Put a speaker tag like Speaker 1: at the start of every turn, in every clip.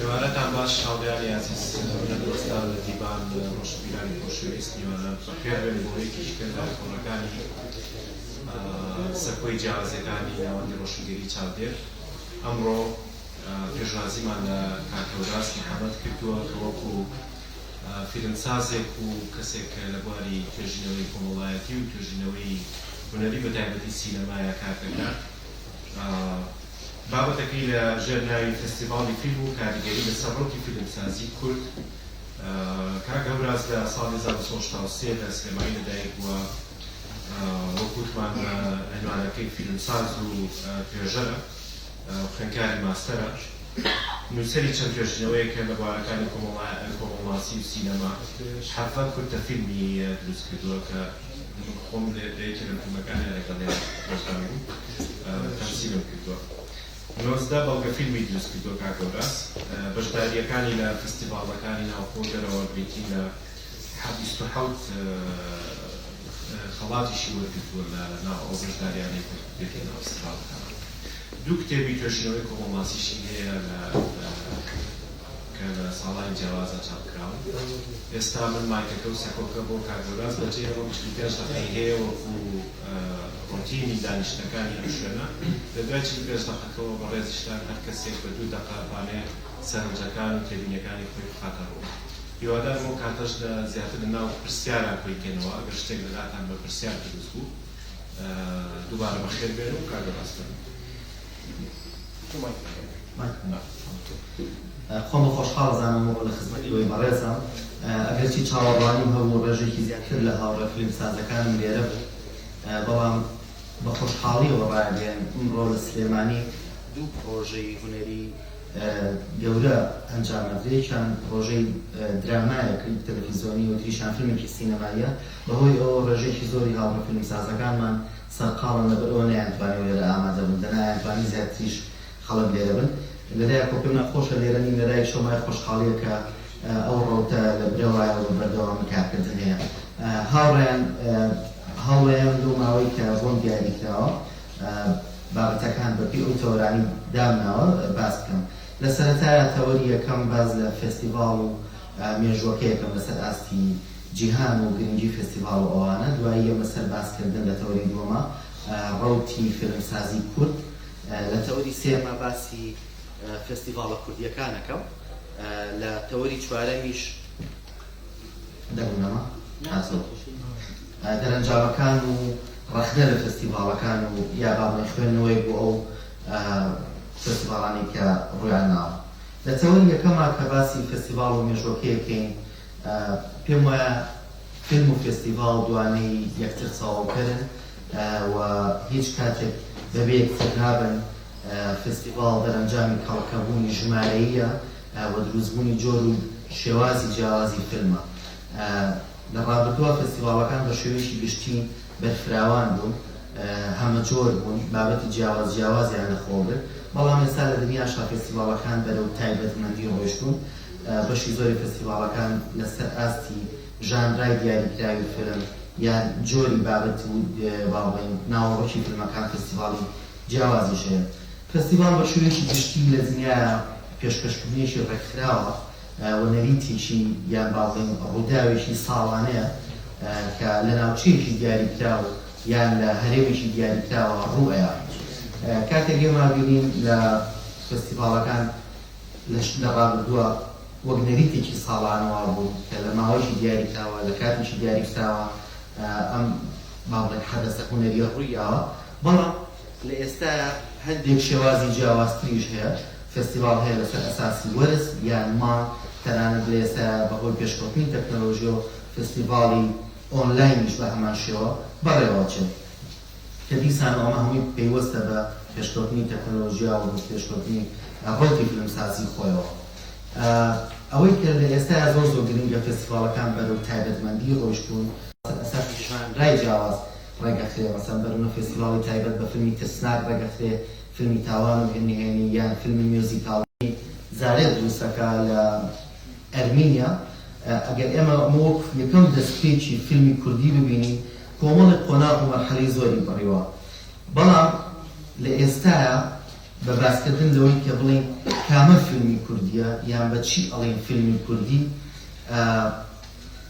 Speaker 1: ئێوارەتان باش هاوڕێیانی ئازیز، هونەردۆستان لە دیبان، ڕۆشنبیرانی خۆشەویست، میوانان بەخێر بێن بۆ یەکێکیکە لە کۆڕەکانی سەکۆی جیاوازیەکانی ناوەندی ڕۆشنگەری چاودێر. ئەمڕۆ پێشوازیمان لە کاک هەوراز محەمەد کردووە کە وەکو فیلمسازێک و کەسێک کە لە بواری توێژینەوەی کۆمەڵایەتی و توێژینەوەی هونەری بە تایبەتی سینەمایە کار دەکات. بابەتەکەی لە ژێر ناوی فستیڤاڵی فیلم و کاریگەری لەسەر ڕەوتی فیلمسازی کورد. کاک هەوراز لە ساڵی 1963 لە سلێمانی لەدایک بووە. وەک وتمان بە عینوانەکەی فیلمساز و توێژەرە و خوێندکاری ماستەرە. نووسەری چەند توێژینەوەیەکە لە بوارەکانی کۆمەڵناسی و سینەما. 17 کورتە فیلمی دروست کردووە کە من خۆم لە یەکێ لەم فیلمەکانیا لەگەڵیان بەشدار بووم تەمسیلم کردووە. 19 بەڵگە فیلمی دروست کردووە کاک هەوراز. بەشدارییەکانی لە فستیڤاڵەکانی ناوخۆ و دەرەوە بریتین لە 27 خەڵاتیشی وەرگرتووە لە ناو ئەو بەشداریانەی کە کردوویەتی لە ناو فستیڤاڵەکان. دوو کتێبی توێژینەوەی کۆمەڵناسیشی هەیە لە کە لە ساڵانی جیاوازا چاپ کراون. ئێستا من مایکەکە و سەکۆکە بۆ کاک هەوراز بەجێهێڵم، 45 دەقەی هەیە وەکو ڕۆتینی دانیشتنەکانی ئەم شوێنە. لە دوای 45 دەقەکەوە بەڕێزیشتان هەر کەسێک بە دوو دەقە ئەتوانێ سەرنجەکان و تێبینیەکانی خۆی بخاتە ڕوو. هیوادارم ئەو کاتەش لە زیاتر لە ناو پرسیارا کۆی کەینەوە ئەگەر شتێک لەلاتان بە پرسیار دروست بوو. دووبارە بەخێر بێن و کاک هەوراز فەرموو.
Speaker 2: خۆم بە خۆشحاڵ ئەزانم ئەمڕۆ لە خزمەت ئێوەی بەڕێزام. ئەگەرچی چاوەڕوانیم هەبوو ڕێژەیەکی زیاتر لە هاوڕێ فیلمسازەکانم لێرە بن، بەڵام بە خۆشحاڵییەوە ڕایەگەیەنم ئمڕۆ لە سلێمانی دوو پڕۆژەی هونەری گەورە ئەنجام ئەدرێ، یەکیان پڕۆژەی درامایە تەلەفیزۆنی و تریشیان فیلمێکی سینەماییە، بەهۆی ئەوەوە ڕێژەیەکی زۆری هاوڕێ فیلمسازەکانمان سەرقاڵن لەبەرئەوە نەیانتوانیوە لێرە ئامادە بن، دەنا ئەیانتوانی زیاتریش خەڵک لێرە بن. لەلایەکەوە پێم ناخۆشە لێرە نیم، لەلایەکیشەوە مایەی خۆشحاڵییە کە ئەو ڕەوتە لە برەوایە و بە بەردەوامی کارکردن هەیە. هاوڕێیان هەوڵەیەم لەو ماوەی کە بۆم دیاریکراوە بابەتەکان بە پێی ئەو تەوەرانەی دامناوە باس بکەم. لە سەرەتایا تەوەری یەکەم باس لە فێستیڤاڵ و مێژووەکەی ئەکەم لەسەر ئاستی جیهان و گرنگی فێستیڤاڵ و ئەوانە، دوایی یەمە سەر باس کردن لە تەوەری دووەما ڕەوتی فیلمسازی کورد، لە تەوەری سێیەما باسی فێستیڤاڵە کوردییەکان ئەکەم، لە تەوەری چوارەمیش دەنگم نەما؟ دەرەنجامەکان و ڕەخنە لە فێستیڤاڵەکان و یا با بڵێین خوێندنەوەیەک بۆ ئەو فێستیڤاڵانەی کە ڕوویان ناوە. لە تەوەری یەکەما کە باسی فێستیڤاڵ و مێژووەکەی ئەکەین، پێم وایە فیلم و فێستیڤاڵ دوانەی یەکتر تەواوکەرن و هیچ کاتێک بەبێ یەکتر نابن. فێستیڤاڵ دەرەنجامی کەڵەکەبوونی ژمارەییە و دروستبوونی جۆر و شێوازی جیاوازی فیلمە. لە ڕابردووا فێستیڤاڵەکان بە شێوەیەکی گشتی بەرفراوان بوون، هەمەجۆر بوون، بابەتی جیاواز جیاوازیان لەخۆ گرت، بەڵام ئێستا لە دنیاشا فێستیڤاڵەکان بەرەو تایبەتمەندی ڕۆیشتوون، بەشی زۆری فێستیڤاڵەکان لەسەر ئاستی ژانرای دیاریکراوی فیلم یان جۆری بابەت و با بڵێین ناوەڕۆکی فیلمەکان فێستیڤاڵی جیاوازیش هەیە. فێستیڤاڵ بە شێوەیەکی گشتی لە دنیایا پێشکەشکردنێکی ڕێکخراوە و نەریتێکی یان با بڵێین ڕووداوێکی ساڵانەیە کە لە ناوچەیەکی دیاریکراو یان لە هەرێمێکی دیاریکراوە ڕوو ئەیا. کاتێک ئێمە ئەبینین لە فێستیڤاڵەکان لە ڕابردووە وەک نەریتێکی ساڵانە وابوو کە لە ماوەیەکی دیاریکراوە لە کاتێکی دیاریکراوە ئەم با بڵێین حەدەسە هونەرییە ڕووی یاوە، بەڵام لە ئێستایا هەندێک شێوازی جیاوازتریش هەیە، فێستیڤاڵ هەیە لەسەر ئەساسی وەرز یان مانگ، تەنانەت لە ئێستایا بەهۆی پێشکەوتنی تەکنەلۆژیەوە فێستیڤاڵی ئۆنلاینیش بە هەمان شێوە بەڕێوەچێت کە دیسانەوە ئەمە هەمووی پەیوەستە بە پێشکەوتنی تەکنەلۆژیا و بە پێشکەوتنی ڕەوتی فیلمسازی خۆیەوە. ئەوەی کە لە ئێستایا زۆر زۆر گرنگە فێستیڤاڵەکان بەرەو تایبەتمەندی ڕۆیشتوون، لەسەر ئەساسی ژانرای جیاواز ڕێکئەخرێ، مەسەلەن بەرونە فێستیڤاڵی تایبەت بە فیلمی ترسناک ڕێکئەخرێ، فیلمی تاوان و نهێنی یان فیلمی میوزیکاڵی زارێ دروست ئەکا لە ئەرمینیا. ئەگەر ئێمە ئەمە وەک یەکەم دەستپێکی فیلمی کوردی ببینین کۆمەڵێک قۆناغ و مەرحەلەی زۆری بڕیوە، بەڵام لە ئێستایا. بە باسکردن لەوەی کە بڵێین کامە فیلمی کوردییە یان بە چی ئەڵێین فیلمی کوردی،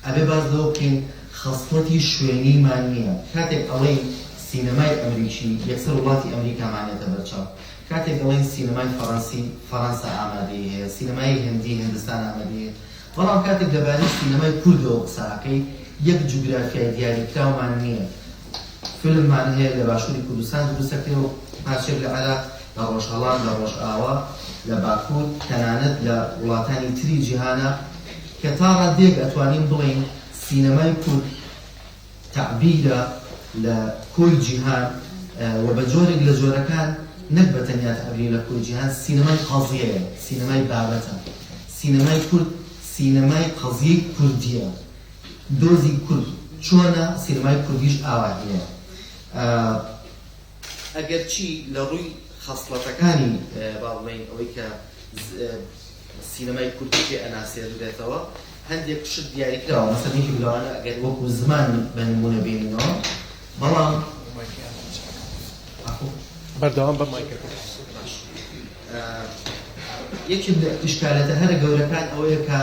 Speaker 2: ئەبێ باس لەوە بکەین خەسڵەتی شوێنیمان نییە. کاتێک ئەڵێین سینەمای ئەمریکی یەکسەر وڵاتی ئەمریکامان یەتە بەرچاو. کاتێک ئەڵێین سینەمای فەڕەنسی فەڕەنسا ئامادەیی هەیە، سینەمای هندی هندستان ئامادەیی هەیە. بەڵام کاتێک لەبارەی سینەمای کوردەوە قسە ئەکەی یەک جوگرافیای دیاریکراومان نییە. فیلممان هەیە لە باشووری کوردستان دروست دەکرێ و پارچەیەک لە عێراق، لە ڕۆژهەڵات، لە ڕۆژئاوا، لە باکوور، تەنانەت لە وڵاتانی تری جیهانا کە تا ڕاددەیەک ئەتوانین بڵێین سینەمای کورد تەعبیرە لە کۆی جیهان و بە جۆرێک لە جۆرەکان نەک بە تەنیا تەعبیرە لە کۆی جیهان، سینەمای قەزیەیە، سینەمای بابەتە. سینەمای کورد سینەمای قەزیەی کوردییە. دۆزی کورد چۆنە سینەمای کوردیش ئاواهیە. ئەگەرچی لە ڕووی خەسڵەتەکانی با بڵێین ئەوەی کە سینەمای کوردی پێ ئەناسێنرێتەوە هەندێک شت دیاریکراوە، مەسەلەن یەکێک لەوانە ئەگەر وەکوو زمان بە نموونە بێنینەوە بەڵام
Speaker 1: بەردەوام بە مایکەکە.
Speaker 2: باش یەکێک لە ئیشکالەتە هەرە گەورەکان ئەوەیە کە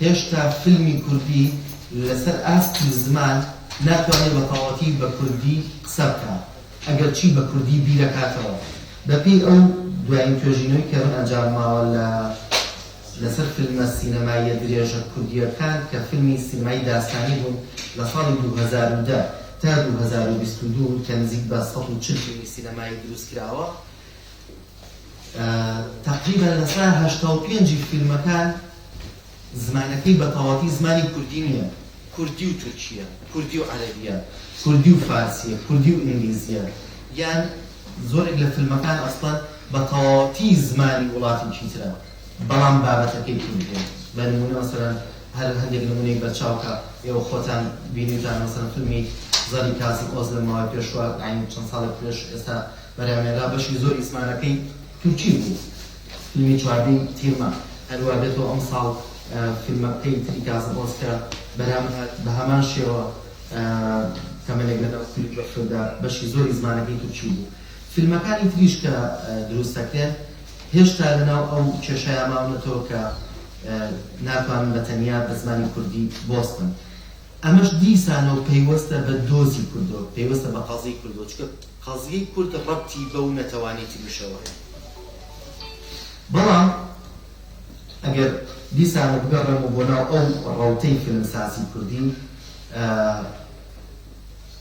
Speaker 2: هێشتا فیلمی کوردی لەسەر ئاستی زمان ناتوانێت بە تەواوەتی بە کوردی قسە بکات، ئەگەرچی بە کوردی بیرەکاتەوە. بەپێی ئەو دوایین توێژینەوەی کە من ئەنجامم ماوە لە لەسەر فیلمە سینەماییە درێژە کوردییەکان کە فیلمی سینەمایی داستانی بوون لە ساڵی 2010 تا 2022 کە نزیک بە 140 فیلمی سینەمایی دروست کراوە، تەقریبەن 85% ی فیلمەکان زمانەکەی بە تەواوەتی زمانی کوردی نییە، کوردی و تورکییە، کوردی و عەرەبییە، کوردی و فارسییە، کوردی و ئینگلیزییە، یان زۆرێک لە فیلمەکان ئەسڵەن بە تەواوەتی زمانی وڵاتێکی ترە بەڵام بابەتەکەی کوردییە. بە نموونە مەسەلەن هەر هەندێک نموونەی بەرچاو کە ئێوە خۆتان بینیوتانە مەسەلەن فیلمی زەڕی کازم ئۆز لە ماوەی پێشووە یانی چەند ساڵێک پێش ئێستا بەرهەمهێنرا بەشی زۆری زمانەکەی تورکی بوو. فیلمی چواردەی تیرمە هەروا بێتەوە ئەمساڵ فیلمەکەی تری کازم ئۆز کە بەرهەم هات بە هەمان شێوە تەمەنێک لەناو فیلمی بەفردا بەشی زۆری زمانەکەی تورکی بوو. فیلمەکانی تریش کە دروست دەکرێن هێشتا لەناو ئەو کێشەیا ماونەتەوە کە ناتوانن بە تەنیا بە زمانی کوردی بۆستن. ئەمەش دیسانەوە پەیوەستە بە دۆزی کوردەوە، پەیوەستە بە قەزیەی کوردەوە، چونکە قەزیەی کورد ڕەبتی بەو نەتەوانەی تریشەوە هەیە. بەڵام ئەگەر دیسانەوە بگەڕێمەوە بۆ ناو ئەو ڕەوتەی فیلمسازی کوردی،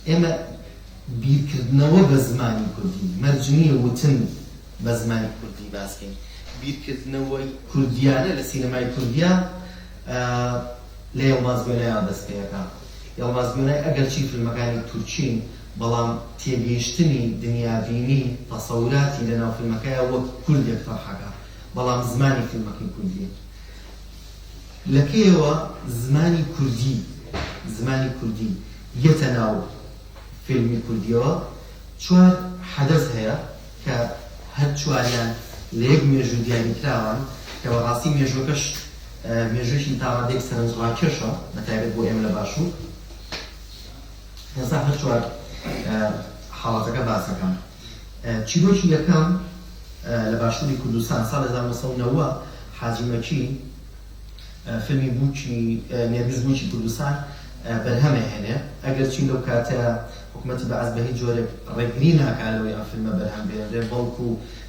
Speaker 2: ئێمە بیرکردنەوە بە زمانی کوردی، مەرج نییە وتن بە زمانی کوردی باس کەین، بیرکردنەوەی کوردییانە لە سینەمای کوردییا لە یەڵماز گۆنایەوە دەست پێ ئەکا. یەڵماز گۆنای ئەگەرچی فیلمەکانی تورکین، بەڵام تێگەیشتنی، دنیابینی، تەسەوراتی لەناو فیلمەکەیا وەک کوردێک تەرح ئەکا، بەڵام زمانی فیلمەکەی کوردییە. لە کەیەوە زمانی کوردی زمانی کوردی یەتە ناو فیلمی کوردیەوە؟ چوار حەدەس هەیە کە هەر چواریان لە یەک مێژوو دیاریکراوان کە بەڕاستی مێژووەکەش مێژوویەکی تا ڕادەیەک سەرنجڕاکێشە بە تایبەت بۆ ئێمە لە باشوور. ئێستا هەر چوار حاڵەتەکە باس ئەکەم. چیرۆکی یەکەم لە باشووری کوردستان ساڵی 1990 حاجی مەکی فیلمی بووکی نێرگز بووکی کوردستان بەرهەم ئەهێنێ، ئەگەرچی لەو کاتە حکومەتی بەعس بە هیچ جۆرێک ڕێگری ناکا لەوەی ئەم فیلمە بەرهەم بهێنرێ، بەڵکو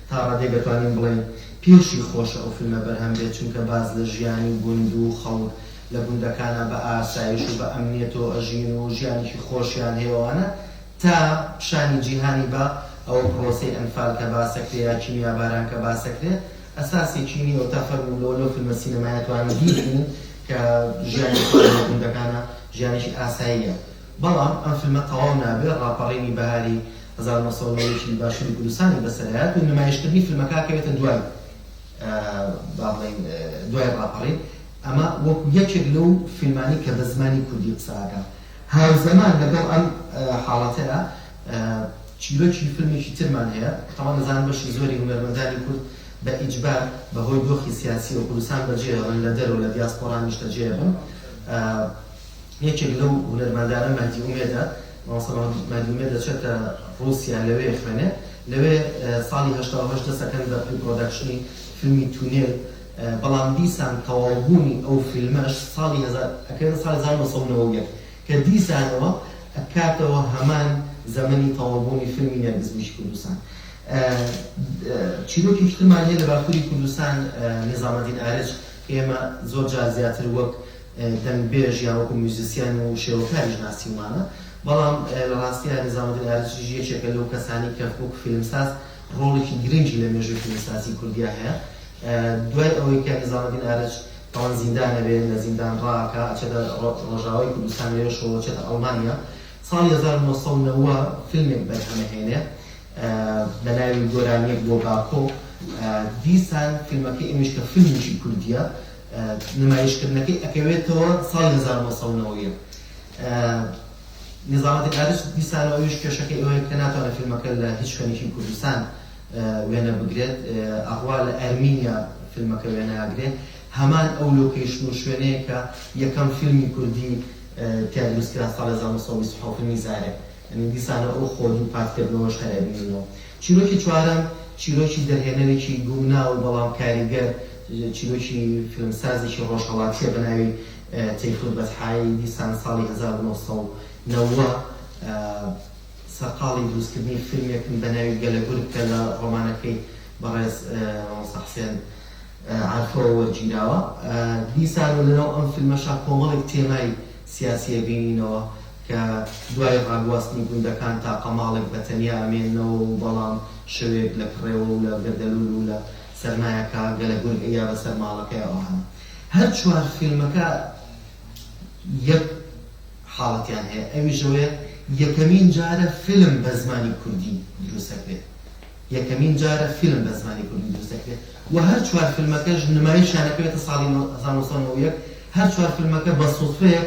Speaker 2: تا ڕادەیەک ئەتوانین بڵێین پێشی خۆشە ئەو فیلمە بەرهەم بێت، چونکە باس لە ژیانی گوند و خەڵک لە گوندەکانا بە ئاسایش و بە ئەمنیەتەوە ئەژین و ژیانێکی خۆشیان هەیە ئەوانە تا پیشانی جیهانی با ئەوە پرۆسەی ئەنفال کە باسەکرێ یا کیمیاباران کە باسەکرێ ئەساسێکی نیە و تا فەرموو لەوە لەو فیلمە سینەمایە توانین بیبینین کە ژیانی خەڵک لە گوندەکانا ژیانێکی ئاساییە بەڵام ئەم فیلمە تەواو نابێ ڕاپەڕینی بەهاری 1991 ی باشوری کوردستانی بەسەرهات و نمایشکردنی فیلمەکە ئەکەوێتە دوای با بڵێین دوای ڕاپەڕین ئەمە وەکو یەکێک لەو فیلمانەی کە بە زمانی کوردی قسە ئەکا هاوزەمان لەگەڵ ئەم حاڵەتەیا چیرۆکی فیلمێکی ترمان هەیە تەبعەن دەزانن بەشی زۆری هونەرمەندانی کورد بە ئیجبار بە هۆی دۆخی سیاسیەوە کوردستان بەجێهێڵن لە دەرەوە لە دیاسپۆرا نیشتەجێ بن یەکێک لەو هونەرمەندانە مەهدی ئومێدە مامۆستا مەهدی ئومێد دەچێتە ڕووسیا لەوێ خوێنێ. لەوێ ساڵی 88 دەست ئەکەن بە pre-production ی فیلمی تونێل، بەڵام دیسان تەواوبوونی ئەو فیلمەش ساڵی هەزار ئەکەوێتە ساڵی 1991 کە دیسانەوە ئەکاتەوە هەمان زەمەنی تەواوبوونی فیلمی نێرگز بووکی کوردستان. چیرۆکێکی ترمان هەیە لە باکووری کوردستان، نیزامەدین ئارج، کە ئێمە زۆر جار زیاتر وەک دەنگبێژ یان وەکو میوزیسیان و شێوەکاریش ناسیومانە، بەڵام لە ڕاستیا نیزامەدین ئارجیش یەکێکە لەو کەسانەی کە وەکو فیلمساز ڕۆڵێکی گرنگی لە مێژووی فیلمسازی کوردیا هەیە. دوای ئەوەی کە نیزامەدین ئارج تاوان زیندان ئەبێ، لە زیندان ڕائەکا، ئەچێتە ڕۆژاوای کوردستان، لەوێشەوە ئەچێتە ئەڵمانیا. ساڵی 1990 فیلمێک بەرهەمەهێنێ بە ناوی گۆرانییەک بۆ باکۆ. دیسان فیلمەکەی ئەمیش کە فیلمێکی کوردییە، نمایشکردنەکەی ئەکەوێتەوە ساڵی 1991. نیزامەدین ئارج دیسانەوە ئەویش کێشەکەی ئەوەیە کە ناتوانێت فیلمەکە لە هیچ شوێنێکی کوردستان وێنە بگرێت، ئەڕوا لە ئەرمینیا فیلمەکە وێنە ئەگرێت. هەمان ئەو location و شوێنەیە کە یەکەم فیلمی کوردی تیا دروست کرا ساڵی 1927، فیلمی زارێ. یانی دیسانەوە ئەو خۆ دووپاتکردنەوەش هەر ئەبینینەوە. چیرۆکی چوارەم چیرۆکی دەرهێنەرێکی گومناو بەڵام کاریگەر، چیرۆکی فیلمسازێکی ڕۆژهەڵاتییە بە ناوی تەیفور بەتحایی، دیسان ساڵی 1990 سەرقاڵی دروستکردنی فیلمێکن بە ناوی گەلەگورگ کە لە ڕۆمانەکەی بەڕێز مامۆستا حسێن عارفەوە وەرگیراوە. دیسان و لەناو ئەم فیلمەشا کۆمەڵێک تێمای سیاسی ئەبینینەوە کە دوای ڕاگواستنی گوندەکان تاقە ماڵێک بە تەنیا ئەمێننەوە و بەڵام شەوێک لە کڕێوە و لە گەردەلوول و لە سەرمایەکا گەلەگورگ ئەیا بەسەر ماڵەکەیا ئەوانە. هەر چوار فیلمەکە یەک حاڵەتیان هەیە ئەویش ئەوەیە یەکەمین جارە فیلم بە زمانی کوردی دروست ئەکرێت. یەکەمین جارە فیلم بە زمانی کوردی دروست دەکرێت و هەر چوار فیلمەکەش نمایشیان ئەکەوێتە ساڵی 1991. هەر چوار فیلمەکە بە سوتفەیەک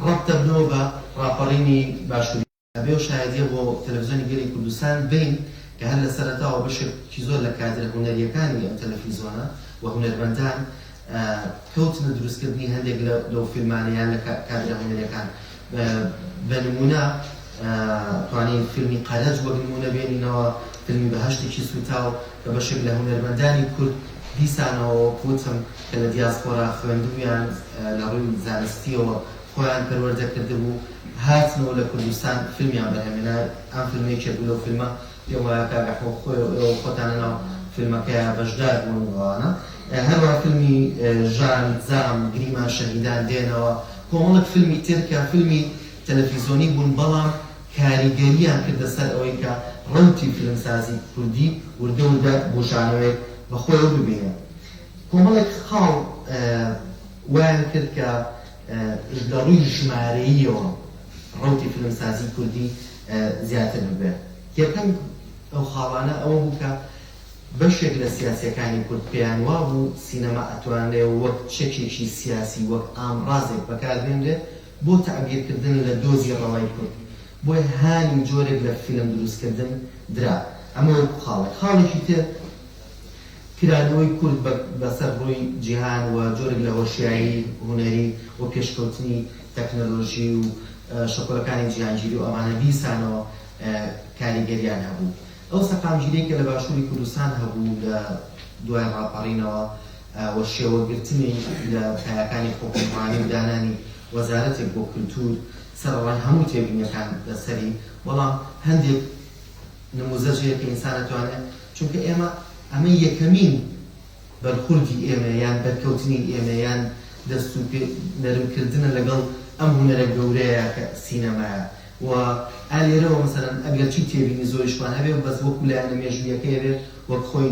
Speaker 2: ڕەبت دەبنەوە بە ڕاپەڕینی باشووری. ئەبێ ئەو شایەدیە بۆ تەلەفزیۆنی گەلی کوردستان بەین کە هەر لە سەرەتاوە بەشێکی زۆر لە کادرە هونەرییەکانی ئەم تەلەفیزۆنە و هونەرمەندان کەوتنە دروستکردنی هەندێک لەو فیلمانە یان لە کادرە هونەرییەکان. بە نموونە توانین فیلمی قەرەج وەک نموونە بێنینەوە، فیلمی بەهەشتێکی سووتاو کە بەشێک لە هونەرمەندانی کورد دیسانەوە وەک وتم کە لە دیاسپۆرا خوێندبوویان لە ڕووی زانستییەوە خۆیان پەروەردە کردبوو هاتنەوە لە کوردستان فیلمیان بەرهەمهێنا. ئەم فیلمە یەکێک بوو لەو فیلمە، پێم وایە کاک ئەحمەد خۆی و ئێوە خۆتان لەناو فیلمەکەیا بەشدار بوون و ئەوانە. هەروەها فیلمی ژان، زام، گریمان شەهیدان دێنەوە، کۆمەڵێک فیلمی تر کە فیلمی تەلەفیزۆنی بوون بەڵام کاریگەرییان کردە سەر ئەوەی کە ڕەوتی فیلمسازی کوردی وردە وردە بوژانەوەیەک بە خۆیەوە ببینێ. کۆمەڵێک خاڵ وایان کرد کە لە ڕووی ژمارەییەوە ڕەوتی فیلمسازی کوردی زیاتر ببێ. یەکەم ئەو خاڵانە ئەوە بوو کە بەشێک لە سیاسییەکانی کورد پێیان وابوو سینەما ئەتوانرێ وەک چەکێکی سیاسی، وەک ئامڕازێک بەکاربێنرێ بۆ تەعبیرکردن لە دۆزی ڕەوای کورد، بۆیە هانی جۆرێک لە فیلم دروستکردن درا. ئەمە وەکو خاڵێک. خاڵێکی تر کرانەوەی کورد بەسەر ڕووی جیهان و جۆرێک لە هۆشیاری هونەری و پێشکەوتنی تەکنەلۆژی و شەپۆلەکانی جیهانگیری و ئەمانە دیسانەوە کاریگەریان هەبوو. ئەو سەقامگیریەی کە لە باشووری کوردستان هەبوو لە دوای ڕاپەڕینەوە و شێوەگرتنی لە پایەکانی حوکمڕانی و دانانی وەزارەتێک بۆ کلتوور سەرەڕای هەموو تێبینیەکان لەسەری بەڵام هەندێک نموزەج هەیە کە ئینسان ئەتوانێت چونکە ئێمە ئەمە یەکەمین بەرخوردی ئێمە یان بەرکەوتنی ئێمە یان دەست و پێ نەرم کردنە لەگەڵ ئەم هونەرە گەورەیە کە سینەمایە و ئا لێرەوە مەسەلەن ئەگەرچی تێبینی زۆریشمان هەبێ بەس وەکو لایەنە مێژوویەکەی ئەبێ وەک خۆی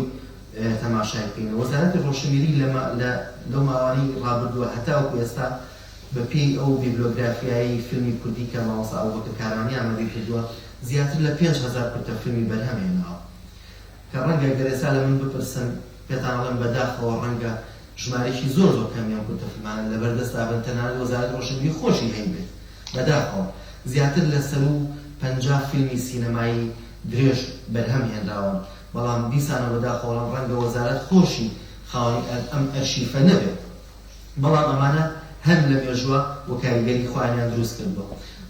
Speaker 2: تەماشای بکەین. وەزارەتی ڕۆشنبیری لە لە لەو ماوانەی ڕابردووە هەتاوەکو ئێستا بە پێی ئەو بیبلۆگرافیایەی فیلمی کوردی کە مامۆستا ئەبوبەکر کاروانی ئامادەی کردووە زیاتر لە 5000 کورتە فیلمی بەرهەم هێناوە کە ڕەنگە گەر ئێستا لە من بپرسن پێتان ئەڵێم بە داخەوە ڕەنگە ژمارەیەکی زۆر زۆر کەمی ئەم کورتە فیلمانە لەبەر دەستا بن تەنانەت وەزارەتی ڕۆشنبیری خۆشی هەیبێت بەداخەوە زیاتر لە سەروو 50 فیلمی سینەمایی درێژ بەرهەم هێنراون بەڵام دیسانەوە بەداخەوە ئەڵێم ڕەنگە وەزارەت خۆشی خاوەنی ئەم ئەرشیفە نەبێت بەڵام ئەمانە هەن لە مێژووە و کاریگەری خۆیانیان دروست کردووە.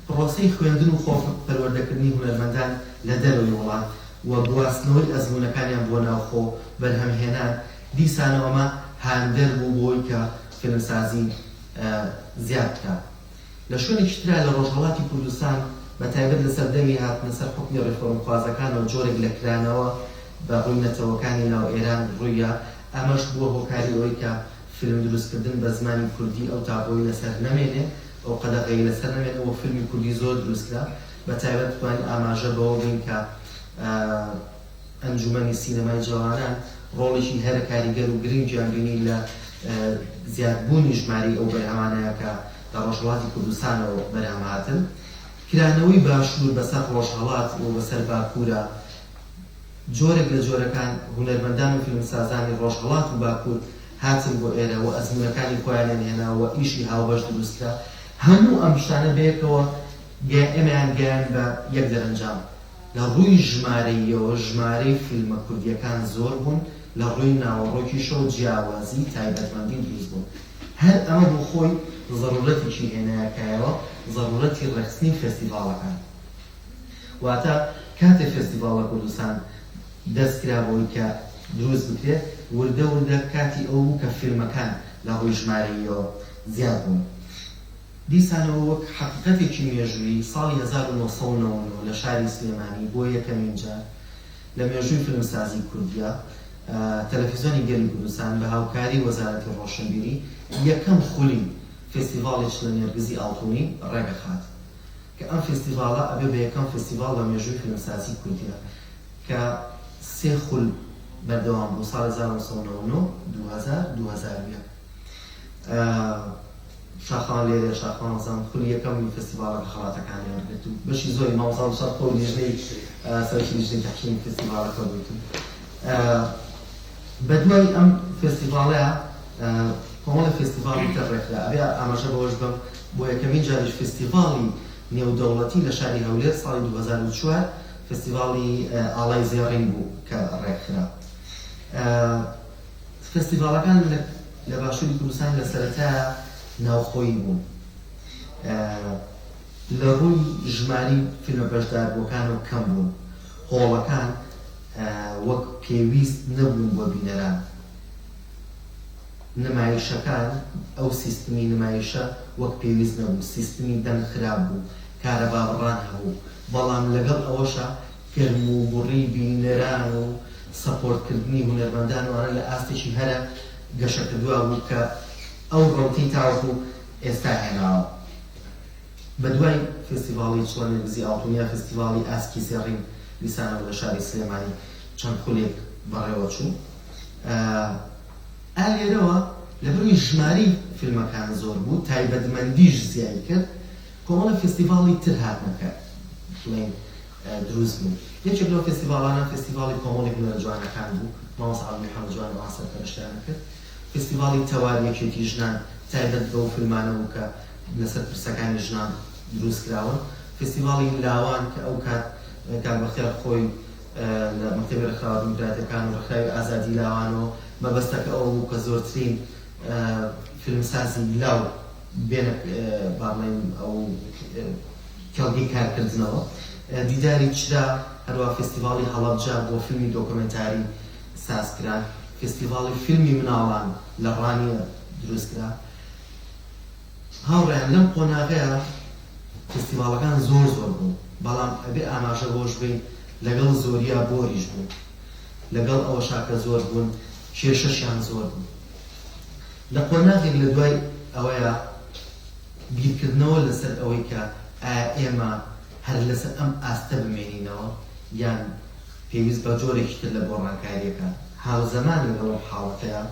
Speaker 2: پڕۆسەی خوێندن و خۆ پەروەردەکردنی هونەرمەندان لە دەرەوەی وڵات. و گواستنەوەی ئەزموونەکانیان بۆ ناوخۆ، بەرهەمهێنان، دیسانەوە ئەمە هاندەر بوو بۆی کە فیلمسازی زیاد بکات. لە شوێنێکی ترا لە ڕۆژهەڵاتی کوردستان بە تایبەت لە سەردەمی هاتنە سەر حوکمی ڕێفۆرمخوازەکانەوە جۆرێک لە کرانەوە بە ڕووی نەتەوەکانی ناو ئێران ڕوویا، ئەمەش بووە هۆکاری ئەوەی کە فیلم دروستکردن بە زمانی کوردی ئەو تابۆی لەسەر نەمێنێ، ئەو قەدەغەیەی لەسەر نەمێنێ و فیلمی کوردی زۆر دروست کرا. بە تایبەت بتوانین ئاماژە بەوە بەین کە ئەنجومەنی سینەمای جەوانان ڕۆڵێکی هەرە کاریگەر و گرنگیان بینی لە زیادبوونی ژمارەی ئەو بەرهەمانەیا کە لە ڕۆژهەڵاتی کوردستانەوە بەرهەم هاتن. کرانەوەی باشوور بەسەر ڕۆژهەڵات و بەسەر باکوورا جۆرێک لە جۆرەکان هونەرمەندان و فیلمسازانی ڕۆژهەڵات و باکوور هاتن بۆ ئێرە و ئەزموونەکانی خۆیانیان هێنا و ئیشی هاوبەش دروست کرا. هەموو ئەم شتانە بەیەکەوە ئێمەیان گەیاند بە یەک دەرەنجام. لە ڕووی ژمارەییەوە ژمارەی فیلمە کوردییەکان زۆر بوون، لە ڕووی ناوەڕۆکیشەوە جیاوازی تایبەتمەندی دروست بوون. هەر ئەمە بۆ خۆی زەروورەتێکی هێنایە کایەوە، زەروورەتی ڕێکخستنی فێستیڤاڵەکان. واتە کاتێ فێستیڤاڵ لە کوردستان دەست کرا بەوەی کە دروست بکرێ، وردە وردە کاتی ئەوە بوو کە فیلمەکان لە ڕووی ژمارەییەوە زیاد بوون. دیسانەوە وەک حەقیقەتێکی مێژوویی، ساڵی 1999 لە شاری سلێمانی بۆ یەکەمین جار لە مێژووی فیلمسازی کوردیا، تەلەفیزیۆنی گەلی کوردستان بە هاوکاری وەزارەتی ڕۆشنبیری یەکەم خولی فێستیڤاڵی چلە نێرگزی ئاڵتونی ڕێکخات کە ئەم فێستیڤاڵە ئەبێ بە یەکەم فێستیڤاڵ لە مێژووی فیلمسازی کوردیا کە سێ خول بەردەوام بوو ساڵی 1999، 2000، 2001. شاخەوان لێرەیە، شاخەوان وەزان خولی یەکەمی فێستیڤاڵەکە خەڵاتەکانی وەرگرت و بەشی زۆری مامۆستا دڵشاد خۆی لیژنەی سەرۆکی لیژنەی تەحکیمی فێستیڤاڵەکە بوویت و بەدوای ئەم فێستیڤاڵەیە کۆمەڵی فێستیڤاڵی تر ڕێکخرا. ئەبێ ئاماژە بەوەش بەم بۆ یەکەمین جاریش فێستیڤاڵی نێودەوڵەتی لە شاری هەولێر ساڵی 2004 فێستیڤاڵی ئاڵای زێڕین بوو کە ڕێکخرا. فێستیڤاڵەکان لە باشووری کوردستان لە سەرەتایا ناوخۆیی بوون. لە ڕووی ژماری فیلمە بەشداربووەکانەوە کەم بوون. هۆڵەکان وەک پێویست نەبوون بۆ بینەران. نمایشەکان، ئەو سیستمی نمایشە وەک پێویست نەبوو. سیستمی دەنگ خراپ بوو. کارەبابڕان هەبوو. بەڵام لەگەڵ ئەوەشا گەرموگوڕی بینەران و سەپۆرتکردنی هونەرمەندان و ئەوانە لە ئاستێکی هەرە گەشەکردووا بوو کە ئەو ڕەوتەی تاوەکو ئێستا هێناوە. بەدوای فێستیڤاڵی چڵە نێرگزی ئاڵتون یا فێستیڤاڵی ئاسکی زێڕین دیسانەوە لە شاری سلێمانی چەند خولێک بەڕێوەچوو. ئا لێرەوە لەبەرئەوەی ژمارەی فیلمەکان زۆر بوو، تایبەتمەندیش زیای کرد، کۆمەڵێک فێستیڤاڵی تر هاتنە کە بڵێین دروست بوون. یەکێک لەو فێستیڤاڵانە فێستیڤاڵی کۆمەڵی هونەرە جوانەکان بوو، مامۆستا عەبدول محەمەد جوان ئەوان سەرپەرشتیان کرد. فێستیڤاڵی تەوار یەکێتی ژنان تایبەت بەو فیلمانە بوو کە لەسەر پرسەکانی ژنان دروست کراون. فێستیڤاڵی لاوان کە ئەو کات کاک بەختیار خۆی لە مەکتەبی ڕێکخراوە دیموکراتیەکان و ڕێکخراوی ئازادی لاوانەوە مەبەستەکە ئەوە بوو کە زۆرترین فیلمسازی لاو بێنە با بڵێین ئەو کێڵگەی کارکردنەوە. دیداری چرا، هەروەها فێستیڤاڵی هەڵەبجە بۆ فیلمی دۆکۆمێنتاری سازکرا، فێستیڤاڵی فیلمی مناڵان لە ڕانیە دروستکرا. هاوڕێیان لەم قۆناغەیا فێستیڤاڵەکان زۆر زۆر بوون، بەڵام ئەبێ ئاماژە بەوەش بەین لەگەڵ زۆریا بۆریش بوون، لەگەڵ ئەوەشا کە زۆر بوون کێشەشیان زۆر بوو. لە قۆناغێک لە دوای ئەوەیا بیرکردنەوە لەسەر ئەوەی کە ئایا ئێمە هەر لەسەر ئەم ئاستە بمێنینەوە یان پێویست بە جۆرێکی تر لە گۆڕانکارییەکە، هاوزەمان لەگەڵ ئەم حاڵەتەیا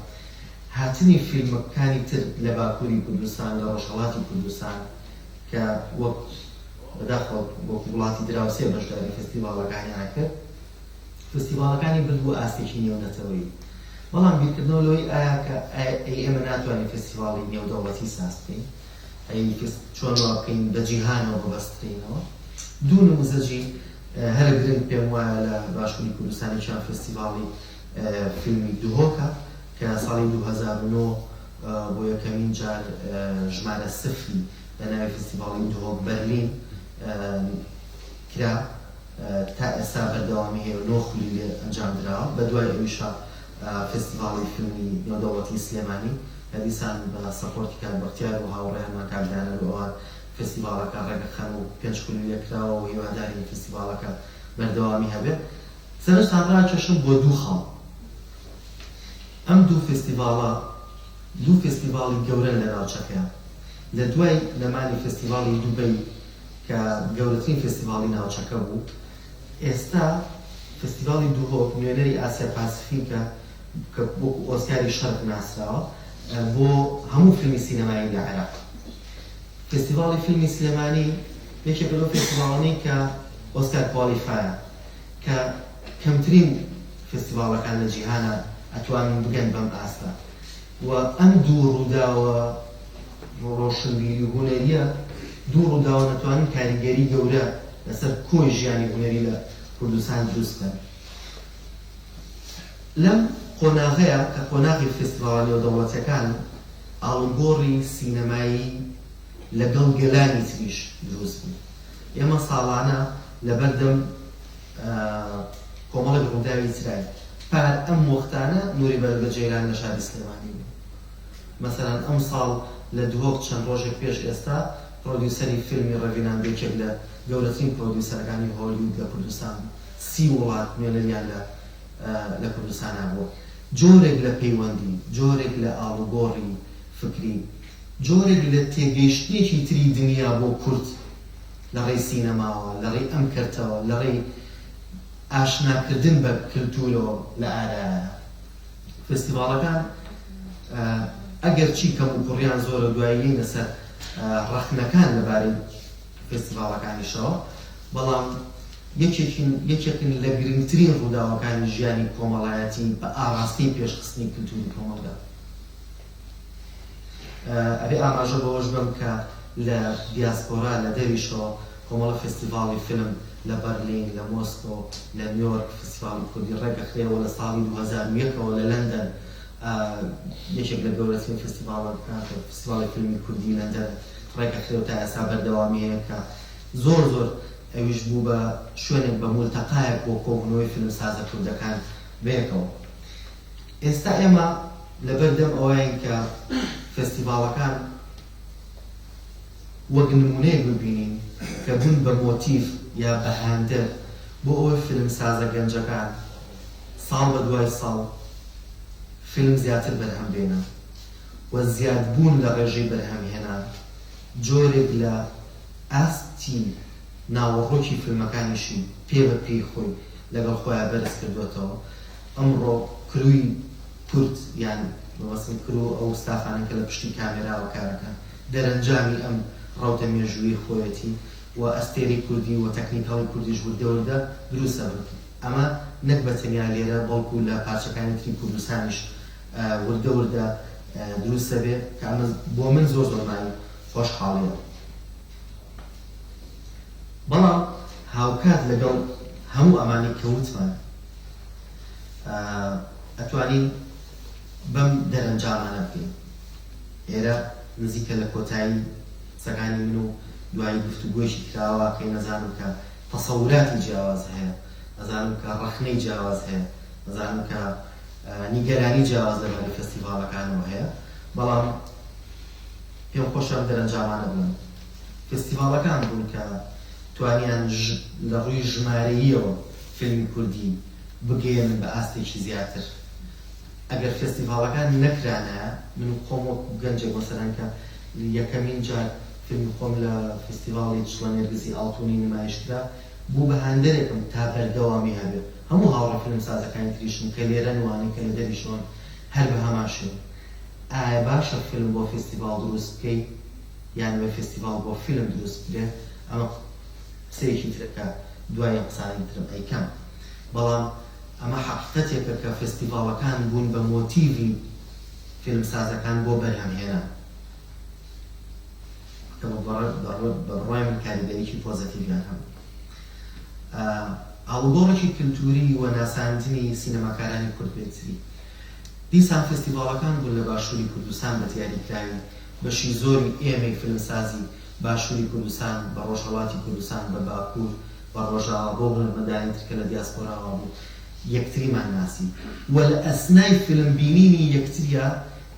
Speaker 2: هاتنی فیلمەکانی تر لە باکووری کوردستان، لە ڕۆژهەڵاتی کوردستان کە وەک بەداخەوە وەک وڵاتی دراوسێ بەشداری فستیڤاڵەکانیان کرد، فستیڤاڵەکانی برد بۆ ئاستێکی نێونەتەوەیی. بەڵام بیرکردنەوە لەوەی ئایا کە ئەی ئێمە ناتوانین فستیڤاڵی نێودەوڵەتی ساز بکەین، ئەی چۆن وا بکەین بە جیهانەوە ببەسترێینەوە؟ دوو نموزەجی هەرە گرنگ پێم وایە لە باشووری کوردستان یەکیان فستیڤاڵی فیلمی دهۆکە کە ساڵی 2009 بۆ یەکەمین جار ژمارە سفری بە ناوی فستیڤاڵی دهۆک بەرلین کرا. تا ئێستا بەردەوامی هەیە و نۆ خولی لێ ئەنجام دراوە، بە دوای ئەویشا فێستیڤاڵی فیلمی نێودەوڵەتی سلێمانی کە دیسان بە support ی کاک بەختیار و هاوڕێیانمان کاک دانەر و ئەوان فێستیڤاڵەکە ڕێکەخەن و پێنج خولی لێ کراوە و هیوادارین فێستیڤاڵەکە بەردەوامی هەبێ. سەرنجتان ڕاکێشم بۆ دوو خاڵ. ئەم دوو فێستیڤاڵە دوو فێستیڤاڵی گەورەن لە ناوچەکەیا. لە دوای نەمانی فێستیڤاڵی دوبەی کە گەورەترین فێستیڤاڵی ناوچەکە بوو، ئێستا فێستیڤاڵی دهۆک نوێنەری ئاسیا پاسفیکە کە وەکو ئۆسکاری شەرق ناسراوە بۆ هەموو فیلمی سینەمایی لە عێراق. فێستیڤاڵی فیلمی سلێمانی یەکێکە لەو فێستیڤاڵانەی کە ئۆسکار qualify ە کە کەمترین فێستیڤاڵەکان لە جیهانا ئەتوانن بگەن بەم ئاستە و ئەم دوو ڕووداوە ڕۆشنبیری و هونەریە دوو ڕووداوەن ئەتوانن کاریگەری گەورە لەسەر کۆی ژیانی هونەری لە کوردستان دروست بکەن. لەم قۆناغەیا کە قۆناغی فێستیڤاڵە نێودەوڵەتیەکان ئاڵوگۆڕی سینەمایی لەگەڵ گەلانی تریش دروست بوو. ئێمە ساڵانە لەبەردەم کۆمەڵێک ڕووداوی تراین. پار ئەم وەختانە نوری بەلگە جەیلان لە شاری سلێمانی بوو. مەسەلەن ئەمساڵ لە دهۆک چەند ڕۆژێک پێش ئێستا پرۆدیوسەری فیلمی Revenant یەکێک لە گەورەترین پرۆدیوسەرەکانی هۆلیود لە کوردستان بوو. 30 وڵات نوێنەریان لە لە کوردستانا بووە. جۆرێک لە پەیوەندی، جۆرێک لە ئاڵوگۆڕی فکری، جۆرێک لە تێگەیشتنێکی تری دنیا بۆ کورد لە ڕێی سینەماوە، لە ڕێی ئەم کەرتەوە، لە ڕێی ئاشناکردن بە کلتورەوە لە ئارایە. فێستیڤاڵەکان ئەگەرچی کەموکوڕیان زۆرە دوایی یەینە سەر ڕەخنەکان لەبارەی فێستیڤاڵەکانیشەوە، بەڵام یەکێکین یەکێکن لە گرنگترین ڕووداوەکانی ژیانی کۆمەڵایەتی بە ئاڕاستەی پێشخستنی کلتوری کۆمەڵگا. ئەبێ ئاماژە بەوەش بەم کە لە دیاسپۆرا لە دەریشەوە کۆمەڵە فێستیڤاڵی فیلم لە بەرلین، لە مۆسکۆ، لە نیۆرک فێستیڤاڵی کوردی ڕێکئەخرێ و لە ساڵی 2001 ەوە لە لەندەن یەکێک لە گەورەترین فێستیڤاڵەکان کە فێستیڤاڵی فیلمی کوردی لەندەن ڕێکئەخرێ و تا ئێستا بەردەوامی هەیە کە زۆر زۆر ئەویش بوو بە شوێنێک بە مولتەقایەک بۆ کۆبوونەوەی فیلمسازە کوردەکان بەیەکەوە. ئێستا ئێمە لەبەردەم ئەوەین کە فێستیڤاڵەکان وەک نموونەیەک ببینین کە بوون بە مۆتیڤ یا بە هاندەر بۆ ئەوەی فیلمسازە گەنجەکان ساڵ بە دوای ساڵ فیلم زیاتر بەرهەم بێنن و زیادبوون لە ڕێژەی بەرهەمهێنان جۆرێک لە ئاستی ناوەڕۆکی فیلمەکانیشی پێ بە پێی خۆی لەگەڵ خۆیا بەرز کردووەتەوە. ئەمڕۆ crew ی کورد یان مەبەستم crew ئەو ستافانەن کە لە پشتی کامێراوە کارەکەن دەرەنجامی ئەم ڕەوتە مێژوویەی خۆیەتی و ئەستێرەی کوردی و technical ی کوردیش وردە وردە دروست ئەبن ئەمە نەک بە تەنیا لێرە بەڵکو لە پارچەکانی تری کوردستانیش وردە وردە دروست ئەبێ کە ئەمە بۆ من زۆر زۆر مایەی خۆشحاڵیە. بەڵام هاوکات لەگەڵ هەموو ئەمانەی کە وتمان ئەتوانین بەم دەرەنجامانە بگەین. ئێرە نزیکە لە کۆتایی قسەکانی من و دوایی گفتوگۆیەکی کراوە ئەکەین، ئەزانم کە تەسەوراتی جیاواز هەیە، ئەزانم کە ڕەخنەی جیاواز هەیە، ئەزانم کە نیگەرانی جیاواز لەبارەی فێستیڤاڵەکانەوە هەیە، بەڵام پێم خۆشە ئەم دەرەنجامانە بڵێم. فێستیڤاڵەکان بوون کە توانیان لە ڕووی ژمارەییەوە فیلمی کوردی بگەیەنن بە ئاستێکی زیاتر. ئەگەر فێستیڤاڵەکان نەکرانایە، من خۆم وەکو گەنجێک مەسەلەن کە یەکەمین جار فیلمی خۆم لە فێستیڤاڵی چڵە نێرگزی ئاڵتوونی نمایش کرا، بوو بە هاندەرێکم تا بەردەوامی هەبێ. هەموو هاوڕێ فیلمسازەکانی تریشم کە لێرەن و ئەوانەی کە لە دەریشەوەن هەر بە هەمان شێوە. ئایا باشە فیلم بۆ فێستیڤاڵ دروست بکەی یان بە فێستیڤاڵ بۆ فیلم دروست بکرێ؟ ئەمە قسەیەکی ترە کە دوای ئەم قسانەی ترم ئەیکەم. بەڵام ئەمە حەقیقەتێکە کە فێستیڤاڵەکان بوون بە مۆتیڤی فیلمسازەکان بۆ بەرهەمهێنان کە بە بڕوای من کاریگەریی پۆزەتیڤیان هەبوو. ئاڵوگۆڕێکی کلتووری و ناساندنی سینەماکارانی کورد بێتری. دیسان فێستیڤاڵەکان بوون لە باشووری کوردستان بە دیاریکراوی بەشی زۆری ئێمەی فیلمسازی باشووری کوردستان بە ڕۆژهەڵاتی کوردستان بە باکوور بە ڕۆژاوا، بەو هونەرمەندانەی تر کە لە دیاسپۆراوە بوون، یەکتریمان ناسی و لە ئەسنای فیلم بینینی یەکتریا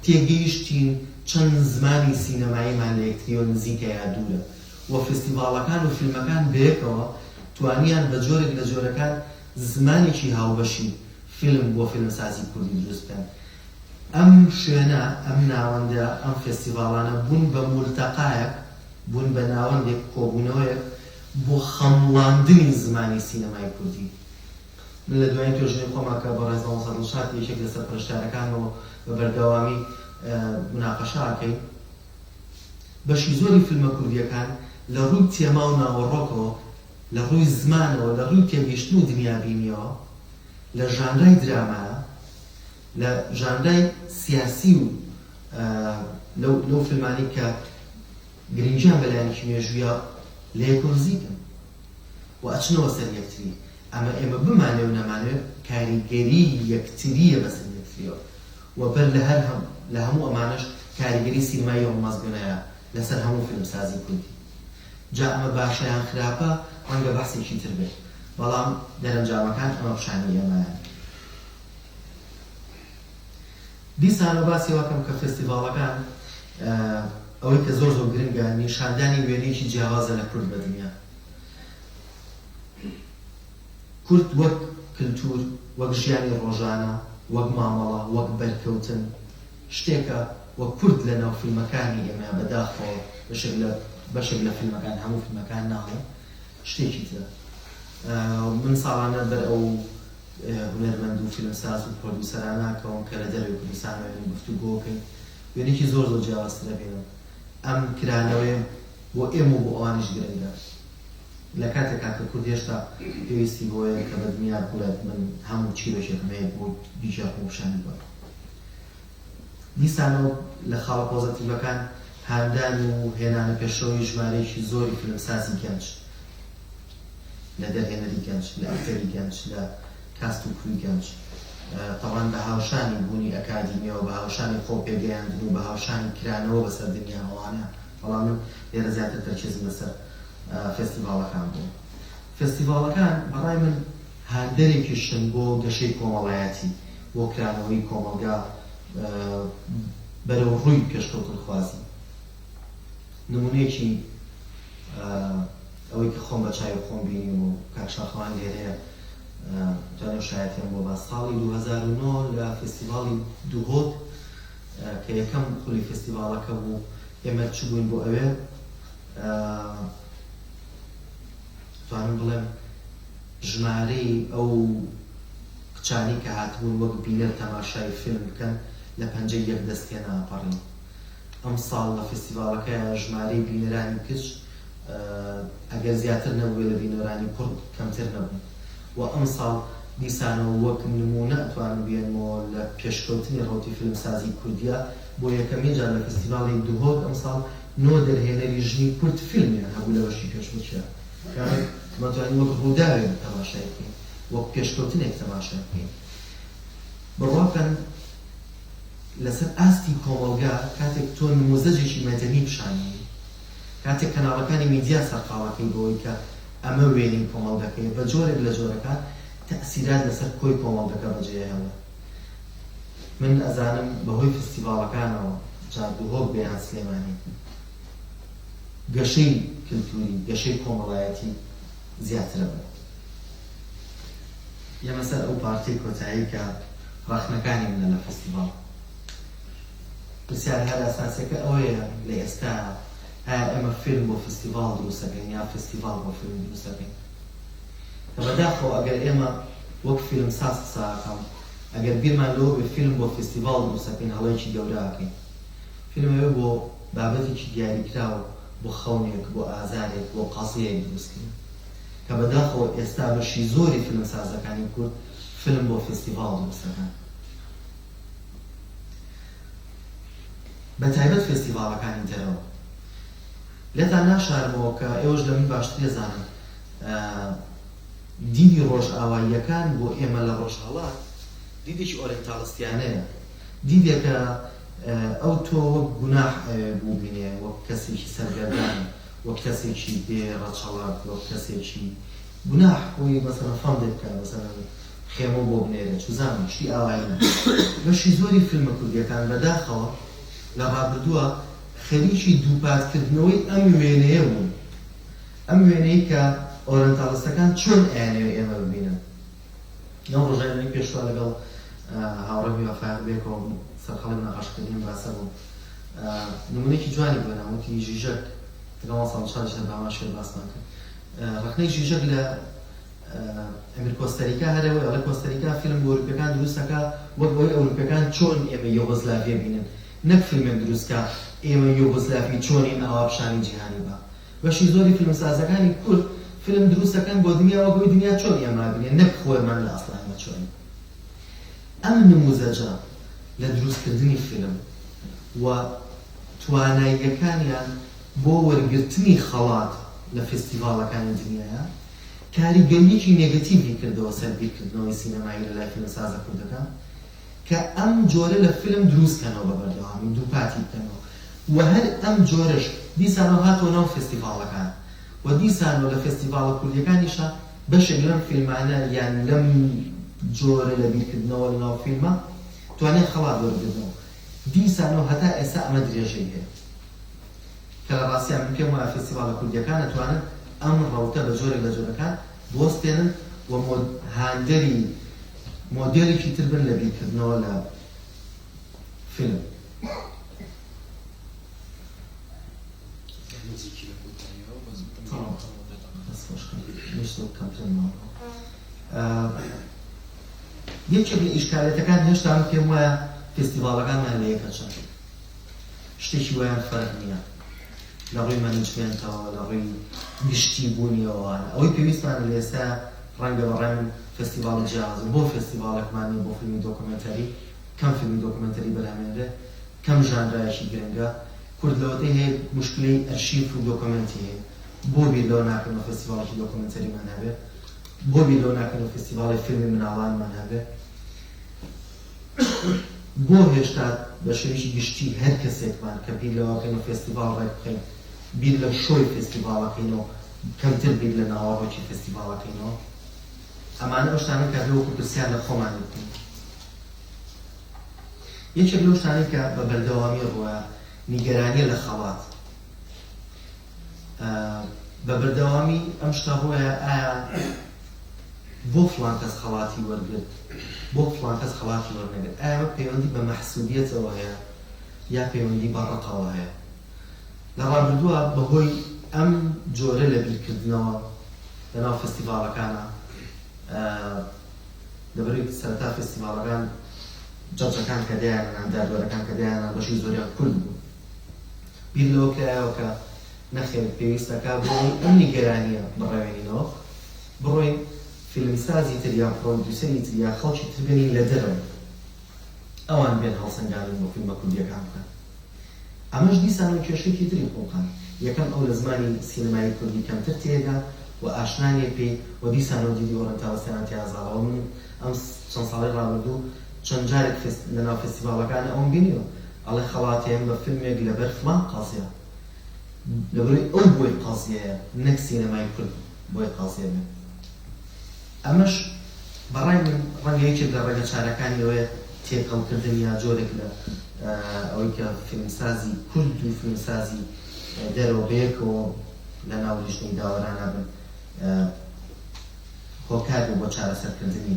Speaker 2: تێگەیشتین چەند زمانی سینەماییمان لە یەکتریەوە نزیکە یا دوورە و فستیڤاڵەکان و فیلمەکان بەیەکەوە توانیان بە جۆرێک لە جۆرەکان زمانێکی هاوبەشی فیلم بۆ فیلمسازی کوردی دروست بکەن. ئەم شوێنە، ئەم ناوەندە، ئەم فێستیڤاڵانە بوون بە مولتەقایەک، بوون بە ناوەندێک، کۆبوونەوەیەک بۆ خەمڵاندنی زمانی سینەمای کوردی. من لە دوایین توێژینەوەی خۆما کە بەڕێز مامۆستا دڵشاد یەکێک لە سەرپەرشتیارەکانمەوە بە بەردەوامی موناقەشە ئەکەین، بەشی زۆری فیلمە کوردییەکان لە ڕووی تێما و ناوەڕۆکەوە، لە ڕووی زمانەوە، لە ڕووی تێگەیشتن و دنیابینییەوە، لە ژانرای درامایە، لە ژانرای سیاسی و لەو لەو فیلمانەی کە گرنگیان بە لایەنێکی مێژوویە لە یەکەوە نزیکن و ئەچنەوە سەر یەکتری. ئەمە ئێمە بمانەوێ و نەمانەوێ کاریگەریی یەکترییە بەسەر یەکترییەوە و بەر لە هەر لە هەموو ئەمانەش کاریگەری سینەمای یڵماز گۆنایە لەسەر هەموو فیلمسازی کوردی. جا ئەمە باشە یان خراپە ڕەنگە بەحسێکی تر بێت، بەڵام دەرەنجامەکان ئەمە پیشانی ئێمەیان. دیسانەوە باسی ئەوە کەم کە فێستیڤاڵەکان ئەوەی کە زۆر زۆر گرنگە نیشاندانی وێنەیەکی جیاوازە لە کورد بە دنیا. کورد وەک کلتور، وەک ژیانی ڕۆژانە، وەک مامەڵە، وەک بەرکەوتن شتێکە و کورد لە ناو فیلمەکانی ئێمە بە داخەوە بەشێک لە بەشێک لە فیلمەکان هەموو فیلمەکان ناڵێم شتێکی ترە. من ساڵانە بەر ئەو هونەرمەند و فیلمساز و پرۆدیوسەرانە کەوم کە لە دەرەوەی کوردستانەوە یەن گفتوگۆ کەین وێنەیەکی زۆر زۆر جیاوازتر ئەبینم. ئەم کرانەوەیە بۆ ئێمە و بۆ ئەوانیش گرنگە. لە کاتێکا کە کورد هێشتا پێویستی بەوەیە کە بە دنیا بڵێت من هەموو چیرۆکێکم هەیە بۆ بیگێڕم و پیشانی بەم. دیسانەوە لە خاڵە پۆزەتیڤەکان هاندان و هێنانە پێشەوەی ژمارەیەکی زۆری فیلمسازی گەنج، لە دەرهێنەری گەنج، لە ئەکتەری گەنج، لە کاست و کروی گەنج، تەبعەن بە هاوشانی بوونی ئەکادیمیاوە، بە هاوشانی خۆ پێگەیاندن و بە هاوشانی کرانەوە بەسەر دنیاوانە، بەڵام من لێرە زیاتر تەرکیزم لەسەر فێستیڤاڵەکان بوو. فێستیڤاڵەکان بە ڕای من هاندەرێکیشن بۆ گەشەی کۆمەڵایەتی، بۆ کرانەوەی کۆمەڵگا بەرەو ڕووی پێشکەوتنخوازی. نموونەیەکی ئەوەی کە خۆم بە چاوی خۆم بینیومە و کاک شاخەوان لێرەیە توانێ شایەتیم بۆ با، ساڵی 2009 لە فێستیڤاڵی دهۆک کە یەکەم خولی فێستیڤاڵەکە بوو، ئێمە چبووین بۆ ئەوێ، توانم بڵێم ژمارەی ئەو کچانەی کە هاتبوون وەک بینەر تەماشای فیلم بکەن لە پەنجەی یەک دەست تێناپەڕین. ئەمساڵ لە فیستیڤاڵەکەیا ژمارەی بینەرانی کچ ئەگەر زیاتر نەبووبێ لە بینەرانی کوڕ کەمتر نەبوون و ئەمساڵ دیسانەوە وەک نموونە ئەتوانم بێنمەوە لە پێشکەوتنی ڕەوتی فیلمسازی کوردیا بۆ یەکەمین جار لە فیستیڤاڵی دهۆک ئەمساڵ نۆ دەرهێنەری ژنی کورد فیلمیان هەبوو لە بەشی پێشبڕکێ کە ئەمە توانین وەک ڕووداوێک تەماشای بکەین، وەک پێشکەوتنێک تەماشای بکەین. بڕوا بکەن لەسەر ئاستی کۆمەڵگا کاتێک تۆ نموزەجێکی مەدەنی پیشانیی، کاتێک کەناڵەکانی میدیا سەرقاڵەکەی بەوەی کە ئەمە وێنەی کۆمەڵگەکەیە، بە جۆرێک لە جۆرەکان تەئسیرات لەسەر کۆی کۆمەڵگەکە بەجێهێڵێ. من ئەزانم بەهۆی فستیڤاڵەکانەوە جا دهۆک بێ یان سلێمانی گەشەی کلتوری گەشەی کۆمەڵایەتی زیاترە بن. یەمە سەر ئەو پارتەی کۆتایی کە ڕەخنەکانی منە لە فستیڤاڵ. پرسیارە هەرە ئەساسیەکە ئەوەیە لە ئێستایا ئایا ئێمە فیلم بۆ فستیڤاڵ دروست ئەکەین یا فستیڤاڵ بۆ فیلم دروست ئەکەین؟ کە بەداخەوە ئەگەر ئێمە وەک فیلمساز قسە ئەکەم ئەگەر بیرمان لەوە بێ فیلم بۆ فستیڤاڵ دروست ئەکەین هەڵەیەکی گەورە ئەکەین. فیلم ئەوێ بۆ بابەتێکی دیاریکراو بۆ خەونێک بۆ ئازارێک بۆ قەزیەیەک دروست کرێ. کە بەداخەوە ئێستا بەشی زۆری فیلمسازەکانی کورد فیلم بۆ فستیڤاڵ دروست ئەکەن. بەتایبەت فستیڤاڵەکانی دەرەوە. لێتان ناشارمەوە کە ئێوەش لە من باشتر ئەزانن دیدی ڕۆژئاواییەکان بۆ ئێمە لە ڕۆژهەڵات دیدێکی ئۆرێنتاڵستیانەیە، دیدێکە ئەو تۆ وەک گوناح ئەوێ بووبینێ، وەک کەسێکی سەرگەردان، وەک کەسێکی بێ ڕەچەڵەک، وەک کەسێکی گوناح خۆی مەسەلەن fund ێک بکا مەسەلەن خێمەو بۆ بنێرێ چوزانم شتی ئاوایی نا بەشی زۆری فیلمە کوردیەکان بەداخەوە لە ڕابردووە خەریکی دووپات کردنەوەی ئەم وێنەیە بوون ئەم وێنەی کە ئۆرێنتاڵستەکان چۆن ئەیانەوێ ئێمە ببینن لەو ڕۆژانەی پێشوە لەگەڵ هاوڕێم هیوا فایەق بێکەوە سەرقاڵی مناقەشەکردنی ئەم باسە بووم نمونەیەکی جوانی بۆ نام وتی ژیژەک لەگەڵ مامۆستا دڵشادیش هەر بە هەمان شێوە باسمان کرد ڕەخنەی ژیژەک لە ئەمیر کۆستەریکا هەر ئەوەیە ئەڵێ کۆستەریکا فیلم بۆ ئەوروپیەکان دروست ئەکا وەک ئەوەی ئەوروپیەکان چۆن ئێمەی یۆگۆسلاڤیە بینن نەک فیلمێک دروست کا ئێمەی یۆگۆسلاڤی چۆنین ئاوا پیشانی جیهانی با بەشی زۆری فیلمسازەکانی کورد فیلم دروست ئەکەن بۆ دنیا وەک ئەوەی دنیا چۆن ئێمە ئەبینێ نەک خۆمان لە ئەسڵا ئێمە چۆنین ئەم نموزەجە لە دروست کردنی فیلم و تواناییەکانیان بۆ وەرگرتنی خەڵات لە فێستیڤاڵەکانی دنیایا کاریگەرییەکی نێگەتیڤی کردەوە سەر بیرکردنەوەی سینەمایی لە لای فیلمسازە کوردەکان کە ئەم جۆرە لە فیلم دروست کەنەوە بە بەردەوامی دووپاتی بکەنەوە و هەر ئەم جۆرەش دیسانەوە هاتەوە ناو فێستیڤاڵەکان و دیسانەوە لە فێستیڤاڵە کوردییەکانیشا بەشێک لەم فیلمانە یان لەم جۆرە لە بیرکردنەوە لە ناو فیلمە توانیان خەڵات وەربگرنەوە دیسانەوە هەتا ئێستا ئەمە درێژەی هەیە. کە لە ڕاستیا من پێم وایە فێستیڤاڵە کوردییەکان ئەتوانن ئەم ڕەوتە بە جۆرێک لە جۆرەکان بوەستێنن و هاندەری مۆدێلێکی تر بن لە بیرکردنەوە لە فیلم. یەکێک لە ئیشکالێتەکان هێشتا من پێم وایە فێستیڤاڵەکانمان لە یەکەچن. شتێکی وایان فەرق نییە لە ڕووی مەنجمێنتەوە لە ڕووی گشتی بوونیەوە ئەوەی پێویستمانە لە ئێستا ڕەنگە بە ڕای من فێستیڤاڵی جیاواز بۆ فێستیڤاڵێکمان نییە بۆ فیلمی دۆکۆمێنتەری کەم فیلمی دۆکۆمێنتەری بەرهەمێنرێ کەم ژانرایەکی گرنگە کورد لەوەتەی هەیە موشکلەی ئەرشیف و دۆکۆمێنتی هەیە بۆ بیر لەوە ناکەنەوە فێستیڤاڵێکی دۆکۆمێنتەریمان هەبێ بۆ بیر لەوە ناکەنەوە فێستیڤاڵی فیلمی مناڵانمان هەبێ بۆ هێشتا بە شێوەیەکی گشتی هەر کەسێکمان کە بیر لەوە بکەین و فێستیڤاڵ ڕێک بخەین بیر لە شۆی فێستیڤاڵەکەینەوە کەمتر بیر لە ناوەڕۆکی فێستیڤاڵەکەینەوە؟ ئەمانە ئەو شتانەن کە ئەبێ وەکو پرسیار لە خۆمانی بکەین. یەکێک لەو شتانەی کە بە بەردەوامی ڕووە نیگەرانیە لە خەڵات. بە بەردەوامی ئەم شتە ڕووەیە ئایا بۆ فڵان کەس خەڵاتی وەرگرت بۆ فڵان کەس خەڵاتی وەرنەگرت ئایا ئەمە پەیوەندی بە مەحسوبیەتەوە هەیە یا پەیوەندی بە ڕقەوە هەیە لە ڕابردووە بەهۆی ئەم جۆرە لە بیرکردنەوە لەناو فستیڤاڵەکانە لەبەرەی سەرەتا فستیڤاڵەکان judge ەکان کە دایاننان دادوەرەکان کە دایاننان بەشی زۆریان کورد بوو بیر لەوە کرایەوە کە نەخێر پێویستەکا بۆ ئەوەی ئەم نیگەرانییە بڕەوێنینەوە، بڕۆین فیلمسازی تر یان پرۆدیوسەری تر یان خەڵکی تر بێنین لە دەرەوە ئەوان بێن هەڵسەنگاندن بۆ فیلمە کوردییەکان بکەن. ئەمەش دیسانەوە کێشەیەکی تری خوڵقاند. یەکەم ئەو لە زمانی سینەمایی کوردی کەمتر تێگا و ئاشنا نییە پێی و دیسانەوە دیدی ئۆرێنتالیستیانە تیا زاڵە و من ئەم چەند ساڵەی ڕابردوو چەند جارێک لەناو فێستیڤاڵەکانا ئەوم بینیوە ئەڵێ خەڵاتێم بە فیلمێک لەبەر فڵان قەزیە لەبەرئەوەی ئەو بۆی قەزیەیە نەک سینەمای کورد بۆی قەزیە بێ ئەمەش بەڕای من ڕەنگە یەکێک لە ڕێگە چارەکانی ئەوەیە تێکەڵکردن یا جۆرێک لە ئەوەی کە فیلمسازی کورد و فیلمسازی دەرەوە بەیەکەوە لە ناو لیژنەی داوەرانە بن هۆکار بێ بۆ چارەسەرکردنی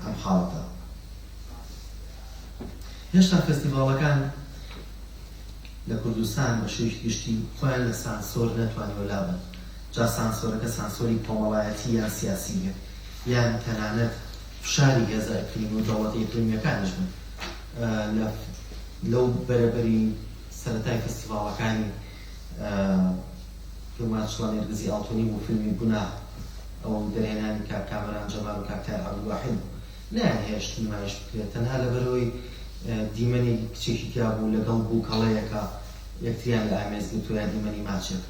Speaker 2: ئەم حاڵەتە. هێشتا فێستیڤاڵەکان لە کوردستان بە شێوەیەکی گشتی خۆیان لە سانسۆر نەتوانیوە لابەن، جا سانسۆرەکە سانسۆری کۆمەڵایەتی یان سیاسی بێت یان تەنانەت فشاری هێزە ئیقلیمی و دەوڵەتە ئیقلیمییەکانیش بن. لە لەو بەرەبەری سەرەتای فێستیڤاڵەکانی پێم وایە چڵە نێرگزی ئاڵتونی بوو فیلمی گوناه ئەو دەرهێنانی کاک کامەران جەمال و کاک تاهیر عەبدولواحید بوو نەیانهێشت نمایش بکرێت تەنها لەبەرئەوەی دیمەنی کچێکی تیا بوو لەگەڵ بووکەڵەیەکا یەکتریان لە ئامێز گرتووە یا دیمەنی ماچێک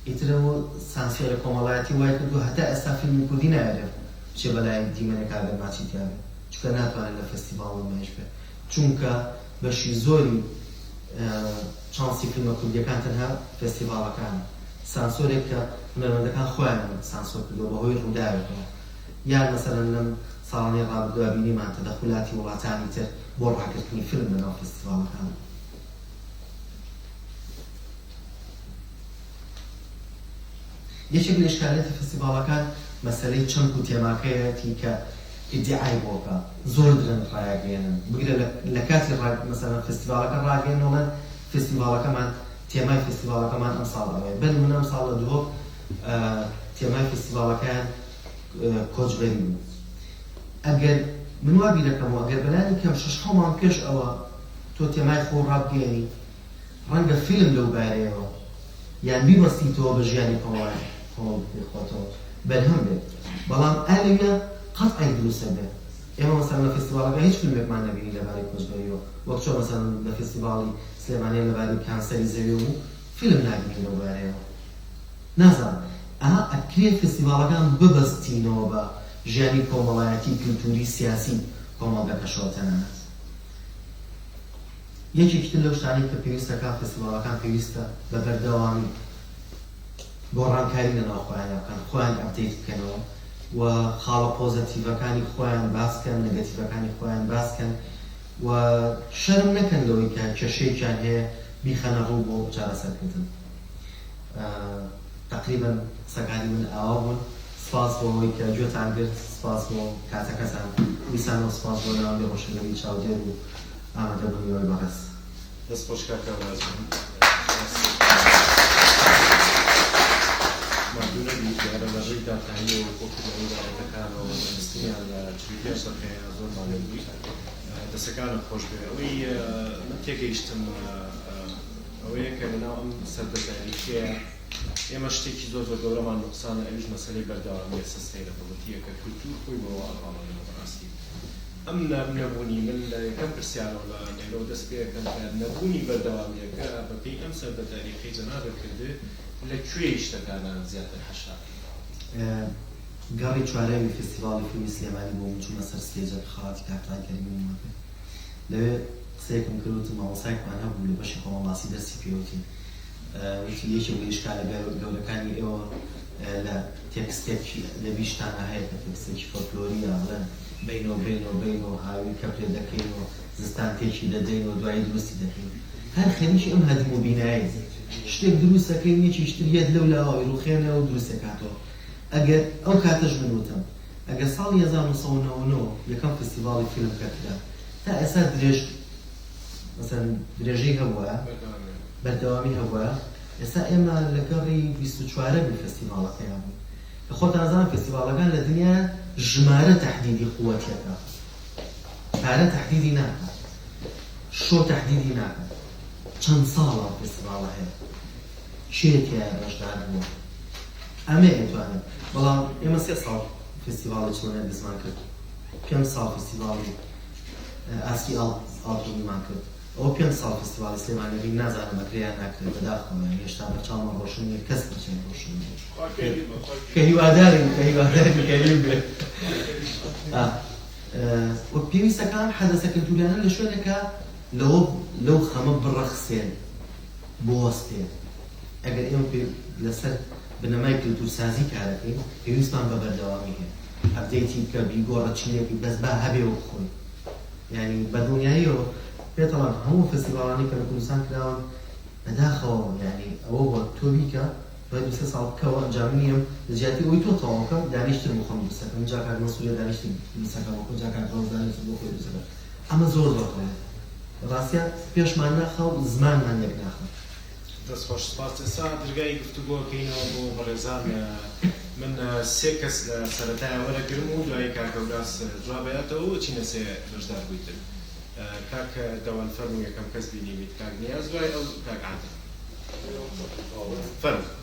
Speaker 2: ئیتر ئەو سانسۆرە کۆمەڵایەتی وای کردووە هەتا ئێستا فیلمی کوردی ناوێرێ بچێ بەلای دیمەنێکا گەر ماچی تیا بێ چونکە ناتوانێت لە فێستیڤاڵ نمایش بێت چونکە بەشی زۆری چانسی فیلمە کوردیەکان تەنها فێستیڤاڵەکانە. سانسۆرێک کە هونەرمەندەکان خۆیان سانسۆر کردووە بەهۆی ڕووداوێکەوە، یان مەسەلەن لەم ساڵانەی ڕابردووە بینیمان تەدەخولاتی وڵاتانی تر بۆ ڕاگرتنی فیلم لەناو فێستیڤاڵەکان. یەکێک لە ئیشکالیەتی فستیڤاڵەکان مەسەلەی چەمک و تێماکەیەتی کە ئیدیعای بۆ کە زۆر درەنگ ڕایەگەیەنن بگرە لە کاتی ڕا مەسەلەن فستیڤاڵەکە ڕاگەیەن وڵێن فستیڤاڵەکەمان تێمای فستیڤاڵەکەمان ئەمساڵ ئەوەیە بە نمونە ئەمساڵ لە دهۆک تێمای فستیڤاڵەکەیان کۆچبەری بوو ئەگەر من وا بیرەکەمەوە ئەگەر بەلانی کەم شەش حەو مانگ پێش ئەوە تۆ تێمای خۆ ڕابگەیەنی ڕەنگە فیلم لەو بارەیەوە یان بیبەستیتەوە بە ژیانی کۆمەڵایەتی کۆمەڵگەکەی خۆتەوە بەرهەم بێت بەڵام ئا لەویا قەتعێک دروست ئەبێ ئێمە مەسەلەن لە فێستیڤاڵەکە هیچ فیلمێکمان نەبینی لەبارەی کۆچبەریەوە وەک چۆن مەسەلەن لە فێستیڤاڵی سلێمانیە لەبارەی کانسەری زەویەوە بوو فیلم نابینین لەو بارەیەوە نازانم ئەها ئەکرێ فێستیڤاڵەکان ببەستینەوە بە ژیانی کۆمەڵایەتی کلتوری سیاسی کۆمەڵگەکەشەوە تەنانەت. یەکێکی تر لەو شتانەی کە پێویستە کات فێستیڤاڵەکان پێویستە بە بەردەوامی گۆڕانکاری لەناو خۆیاندا بکەن، خۆیان update بکەنەوە و خاڵە پۆزەتیڤەکانی خۆیان باس کەن، نێگەتیڤەکانی خۆیان باس کەن و شەرم نەکەن لەوەی کە کێشەیەکیان هەیە بیخەنە ڕوو بۆ چارەسەرکردن. تەقریبەن قسەکانی من ئاوا بوون. سپاس بۆ ئەوەی کە گوێتان گرت، سپاس بۆ کاتەکەتان، دیسانەوە سپاس بۆ ناوەندی ڕۆشنگەری چاودێر و ئامادەبوونی ئێوەی بەڕێز.
Speaker 1: دەست خۆش کاک کامەران جان. ماندوو نەبی، دیارە لە ڕێی داتاییەوە و کۆکردنەوەی بابەتەکانەوە و دەرخستنیان لە 45 دەقەیە زۆر ماندوو بووی. دەستەکانت خۆش بێ. ئەوەی من تێگەیشتم ئەوەیە کە لەناو ئەم سەردە تاریکییە ئێمە شتێکی زۆر زۆر گەورەمان نوقسانە ئەویش مەسەلەی بەردەوامییە sustainability یە کە کولتوور خۆی بەوە ئەڕاڵێنەوە بەڕاستی ئەم نەبوونی من لە یەکەم پرسیارەوە لە لێرەوە دەست پێ ئەکەم کە نەبوونی بەردەوامییەکە بە پێی ئەم سەردە تاریخەی جەنابت کردت لە کوێی شتەکانا زیاتر حەشار؟
Speaker 2: گەڕی چوارەمی فیستیڤاڵی فیلمی سلێمانی بوو من چوومە سەر stage ەکە خەڵاتی کاک تای کەریمیم وەرگرت لەوێ قسەیەکم کرد وتم مامۆستایەکمان هەبوو لە بەشی کۆمەڵناسی دەرسی پێ وتین وتی یەکێک لە ئیشکالە گەورەکانی ئێوە لە تێکستێکی ئەدەبی شتانە هەیە کە تێکستێکی فۆلکلۆریە ئەڵێن بەینۆ بەینۆ بەینۆ هاوین کەپرێ دەکەین و زستان تێکی دەدەین و دوایی دروستی دەکەین هەر خەریکی ئەم هەدم و بینایەین شتێک دروست ئەکەین یەکێکی تر یەت لەو لاوە ئەیڕوخێنێ و دروست ئەکاتەوە ئەگەر ئەو کاتەش من وتم ئەگەر ساڵی 1999 یەکەم فستیڤاڵی فیلم کە کرا تا ئێستا درێژ مەسەن درێژەی هەبوایە بەردەوامی هەبوایە ئێستا ئێمە لە گەڕی 24ەمی فستیڤاڵەکەیان بووین کە خۆتان زان فستیڤاڵەکان لە دنیا ژمارە تەحدیدی قوەتیەکە پارە تەحدیدی ناکە شۆ تەحدیدی ناکە چەند ساڵە فستیڤاڵە هەیە کێ تیایا بەشدار بووە ئەمەیە ئەتوانێت بەڵام ئێمە سێ ساڵ فستیڤاڵی چڵەنێرگزمان کرد پێنج ساڵ فستیڤاڵی ئاسکی ئاڵتونیمان کرد ئەوە پێنج ساڵ فستیڤاڵی سلێمانی بین نازانم ئەکرێ یان ناکرێت بەداخەوە یان هێشتا بەرچاومان ڕۆشن نییە کەس بەرچاوی ڕۆشن نییە کە هیوادارین کە هیوادارین کەریم بێت و پێویستەکان حەدەسە کلتوریانە لە شوێنێکە لەوە لەو خەمە بڕەخسێن بوەستێ ئەگەر ئێمە پێ لەسەر بنەمای کلتورسازی کارەکەین پێویستمان بە بەردەوامی هەیە update ی بکە بیگۆڕە چی لێ بکەی بەس با هەبێ وەک خۆی یانی بە دڵنیاییەوە پێتەڵێم هەموو فستیڤاڵانەی کە لە کوردستان کراون بەداخەوە یانی ئەوە بووە تۆ بیکە دوای دوو سێ ساڵ بکەوە ئەنجا من یەم لە جیاتی ئەوەی تۆ تەواو کەم دانیشتر بۆ خۆم دروست ئەکەم جا کاک مەنسوور دانیشتر دروست ئەکا بۆ خۆی جا کاک ڕەوز دانیشتر بۆ خۆی دروست ئەکا ئەمە زۆر زۆر هەڵەیە لە ڕاستیا پێشمان ناخا و زمانمان یەک ناخا.
Speaker 1: دەست خۆش سپاس. ئێستا درگای گفتوگۆ ئەکەینەوە بۆ بەڕێزان من سێ کەس لە سەرەتایە وەرەگرم و دوایی کاک هەوراز جواب ئەیاتەوە و ئەچینە سێ بەشداربووی تر کاک دەوان فەرموو یەکەم کەس بینیمیت کاک نیاز دوای ئەو کاک عادل فەرموو.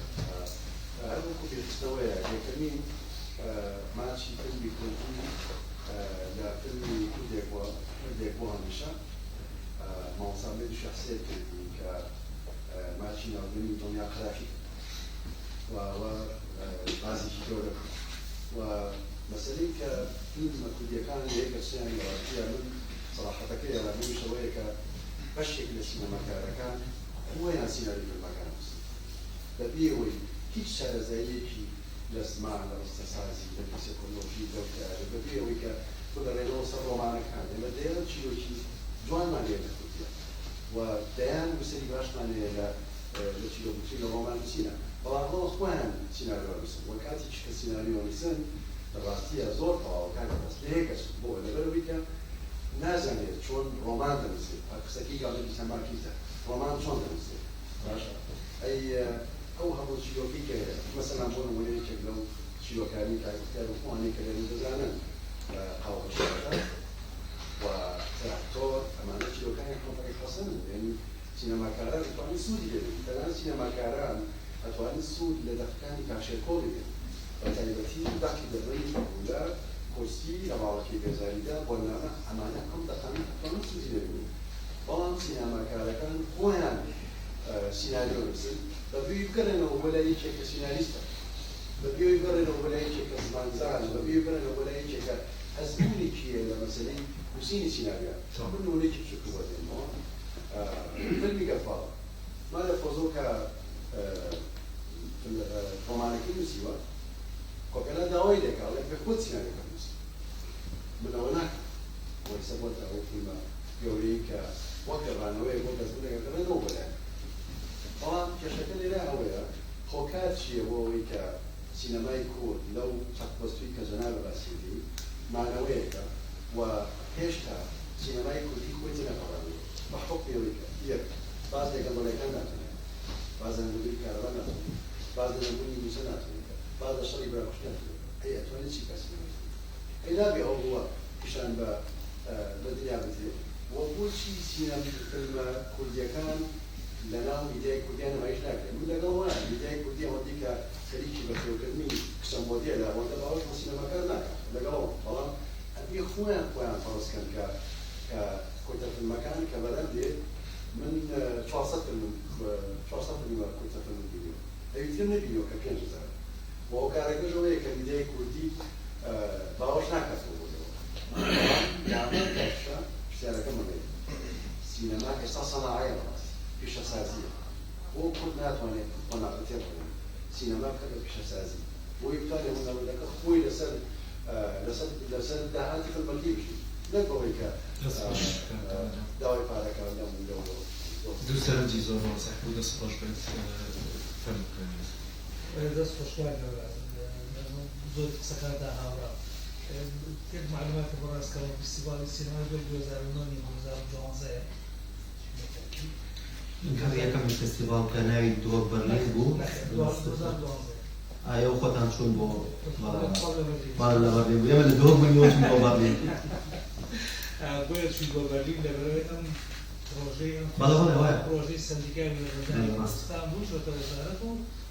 Speaker 3: هەر وەکوو بیرخستنەوەیە یەکەمین ماچی فیلمی کوردی لە فیلمی کوردێک بۆ کوردێک بۆ هەمیشە مامۆستا ئومێدی شێخ حسێن کردی کە ماچی ناودەمی دڵنیا قەراخی کرد و ئەوە بازێکی گەورە بوو و مەسەلەی کە فیلمە کوردیەکان لە یەک ئەچنیان لە ڕاستیا من سەراحەتەکەی ئەڵێم ئەویش ئەوەیە کە بەشێک لە سینەماکارەکان خۆیان سیناریۆی فیلمەکان نووسن بەبێ ئەوەی. هیچ شارەزاییەکی لە زمان، لە ڕستەسازی، لە لیکسیکۆلۆژی، لەو تیایە بەبێ ئەوەی کە بگەڕێنەوە سەر ڕۆمانەکان. ئێمە دەیان چیرۆکی جوانمان هەیە لە کوردییە و دەیان نووسەری باشمان هەیە لە لە چیرۆکنووسی، لە ڕۆماننووسینە، بەڵام ئەوە خۆیان سیناریۆ ئەنووسن و کاتێکیش کە سیناریۆ ئەنووسن لە ڕاستییا زۆر تەواوە کاک عەباس لە یەک ئەچن. بۆ؟ لەبەر ئەوەی کە نازانێت چۆن ڕۆمان دەنووسێت. قسەکەی گابرێل سامارکیزە، ڕۆمان چۆن دەنووسێت؟ باشە ئەی ئەو هەموو چیرۆکەی کە هەیە، مەسەلەن بۆ نموونە یەکێک لەو چیرۆکانەی کاک بەختیار و ئەوانەی کە لێرەن دەزانن، قاوغەچییەکە و تراکتۆر، ئەمانە چیرۆکانی ئەحمەد فەقی حەسەنن، یانی سینەماکاران ئەتوانن سوودی لێ ببینن، تەنانەت سینەماکاران ئەتوانن سوود لە دەقەکانی کاک شێرکۆ ببینن، بە تایبەتی دەقی دەبەنی فەڕوولە، کورسی، لە ماڵەکەی بێزاریدا، بۆنامە، ئەمانە ئەم دەقانە ئەتوانن سوودی لێ ببینن، بەڵام سینەماکارەکان خۆیان سیناریۆ نووسن، بە بێی بگەڕێنەوە بۆ لای یەکێک کە سیناریستە، بە بێی بگەڕێنەوە بۆ لای یەکێک کە زمانزانە، بە بێی بگەڕێنەوە بۆ لای یەکێک کە ئەزموونێکی هەیە لە مەسەلەی نووسینی سیناریۆ. من نموونەیەکی بچووکت بۆ دێنمەوە، فیلمی گەدفادەر، ماریا پۆزۆ کە ڕۆمانەکەی نووسیوە، کۆپێلا داوای لێکا، ئەڵێ بێ خۆت سیناریۆکە بنووسی، من ئەوە ناکەم. وەیسە بۆتە ئەو فیلمە گەورەی کە وەک گەڕانەوەیەک وەک ئەزموونێک ئەگەڕێنەوە بۆ لایان. بەڵام کێشەکە لێرە ئەوەیە هۆکار چییە بۆ ئەوەی کە سینەمای کورد لەو چەقبەستووی کە جەنابت باسی ئەکەی مانەوەیەکە و هێشتا سینەمای کوردی خۆی تێنەپەڕاندووە بە حوکمی ئەوەی کە یەک باز لە گەندەڵیەکان ناتوانێت باز لە نەبوونی کارەبا ناتوانێت باز لە نەبوونی مووچە ناتوانێت باز لە شەڕی براکوشتی ناتوانێت ئەی ئەتوانێت چی بکات سینەمای کوردی؟ ئەی نابێ ئەو ڕووە پیشان بە بە دنیا بدرێ؟ وە بۆچی سینەم فیلمە کوردیەکان لە ناو میدیای کوردیا نمایش ناکرێن؟ من لەگەڵ وایە میدیای کوردی ئەوەندەی کە خەریکی بەخێوکردنی کچە مۆدێلە ئەوەندە باوەش بۆ سینەماکار ناکات لەگەڵ ئەوەم بەڵام ئەبێ خۆیان خۆیان فەرز کەن کە کە کورتە فیلمەکان کە بەرەم دێ من 400 فیلمم 400 فیلمە کورتە فیلمم بینیوە ئەوی ترم نەبینیوە کە 5000 وە هۆکارەکەش ئەوەیە کە میدیای کوردی باوەش ناکاتەوە بۆ ئێوە. بەڵام لە هەمان کاتیشا پرسیارەکەم ئەمەیە، سینەما ئێستا سەناعەیە بەڕاستی، پیشەسازییە. بۆ کورد ناتوانێت ئەم قۆناغە تێپەڕێنێت، سینەما بکات بە پیشەسازی، بۆی بتوانێت هونەرمەندەکە خۆی لەسەر لەسەر لەسەر داهاتی فیلمەکەی بژی، نەک بەوەی کە
Speaker 1: دەست خۆش کاک دەمەجان.
Speaker 3: داوای پارەکە لەم و لەو لەو.
Speaker 1: دوو سەرنجی زۆر وازح بوو دەست خۆش بێت فەرموو کاک یوسف.
Speaker 4: دەست خۆش کاک هەوراز لەگەڵ زۆری قسەکانتا هاوڕام. یەک مەعلوماتە بۆ ڕاست کەمەوە فیستیڤاڵی سینەمای دوای 2009 نیە 2012 یە بە تەئکید.
Speaker 2: کاک یەکەم فستیڤاڵ کە ناوی دهۆک بەرلین بوو
Speaker 4: نەخێر 2012
Speaker 2: ئا ئێوە خۆتان چوون بۆ بەڵێ لە بەرلین بوو ئێمە لە دهۆک بووین ئێوە چوون بۆ بەرلین.
Speaker 4: بۆیە چووین بۆ بەرلین لەبەرئەوەی ئەم پڕۆژەی ئەم
Speaker 2: بەڵێ بەڵێ وایە.
Speaker 4: پڕۆژەی سەندیکای هونەرمەندانی
Speaker 2: بەڵێ ڕاستە.
Speaker 4: کوردستان بوو چۆتە وەزارەت و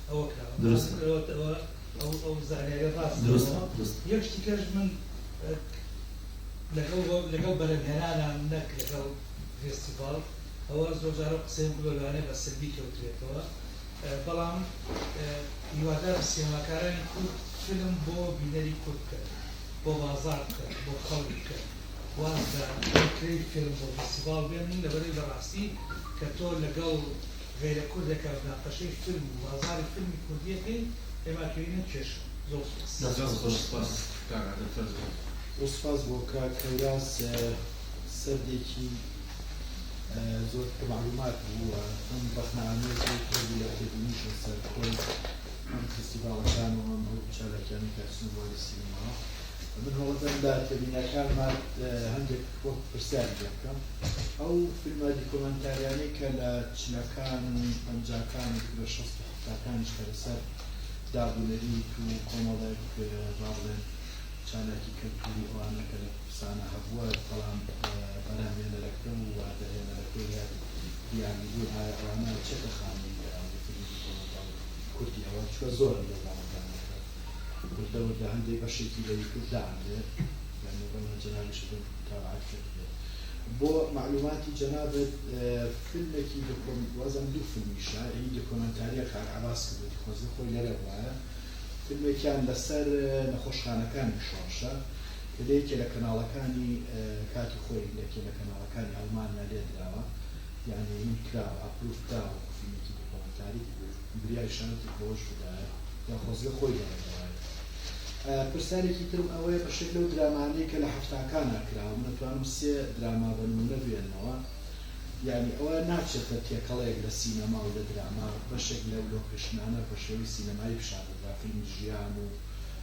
Speaker 4: ئەوە کراوە.
Speaker 2: دروستە.
Speaker 4: ئەوە ئەو ئەو زانیاریە ڕاست
Speaker 2: دروستە
Speaker 4: کەمەوە.
Speaker 2: دروستە.
Speaker 4: یەک شتی کەش من لەگەڵ لەگەڵ بەرهەمهێنانام نەک لەگەڵ فێستیڤاڵ ئەوە زۆر جار ئەو قسەیەم کردووە لەوانەیە بە سلبی کەوتبێتەوە بەڵام هیوادارم سینەماکارانی کورد فیلم بۆ بینەری کورد بکەن بۆ بازاڕ بکەن بۆ خەڵک بکەن واز لە کرێی فیلم بۆ فێستیڤاڵ بێنن لەبەرئەوەی بەڕاستی کە تۆ لەگەڵ غەیرە کوردێکا مناقەشەی فیلم و بازاڕی فیلمی کوردی ئەکەی ئێمە ئەکەوینە کێشە. زۆر سوپاس.
Speaker 2: دەست
Speaker 1: زۆر
Speaker 2: خۆش.
Speaker 1: سوپاس کاک عادل فەرموو.
Speaker 5: زۆر سوپاس بۆ کاک هەوراز سەردێکی زۆر پڕ مەعلومات بوو و هەم ڕەخنەئامێز و پڕ بوو لە تێبینیش لەسەر کۆی هەم فستیڤاڵەکان و هەم ئەو چالاکیانەی کە ئەچنە بواری سینەماوە. من هەوڵەدەم لە تێبینیەکانما هەندێک وەک پرسیاری لێ بکەم. ئەو فیلمە دیکۆمێنتاریانەی کە لە چلەکان و پەنجاکان و بگرە شەست و حەفتاکانیش کە لەسەر داب و نەریت و کۆمەڵێک با بڵێن چالاکی کەلتووری ئەوانە کە لە کوردستانا هەبووە بەڵام بەرهەمهێنەرەکە و دەرهێنەرەکەی هەر بیانی بوون ئایا ئەوانە چێتە خانەی فیلمی دیکۆمێنتاری کوردیەوە چونکە زۆرن لەو بابەتانە کە وردە وردە هەندێک بەشێکی لە یوتوب دائەنرێت یانی ڕەنگە جەنابیشت متابعەت کردبێت بۆ مەعلوماتی جەنابت فیلمێکی دۆکۆم وازم دوو فیلمیشە ئی دۆکۆمێنتاریە کاک عەباس کردوێتی خۆزگە خۆی لێرە بوایە فیلمێکیان لەسەر نەخۆشخانەکانی شۆڕشە کە لە یەکێ لە کەناڵەکانی کاتی خۆی لە یەکێ لە کەناڵەکانی ئەڵمانیا لێدراوە یانی هین کراوە approve کراوە وەکو فیلمێکی دۆکۆمێنتاری. بریا ئیشارەتێک بەوەش بدایە یا خۆزگە خۆی دایەوایە. پرسیارێکی ترم ئەوەیە بەشێک لەو درامانەی کە لە حەفتاکانا کراوە من ئەتوانم سێ دراما بە نموونە بێنمەوە یانی ئەوە ناچێتە تێکەڵەیەک لە سینەما و لە دراما بەشێک لەو لۆکەیشنانە بە شێوەی سینەمایی پیشان دەدرا فیلمی ژیان و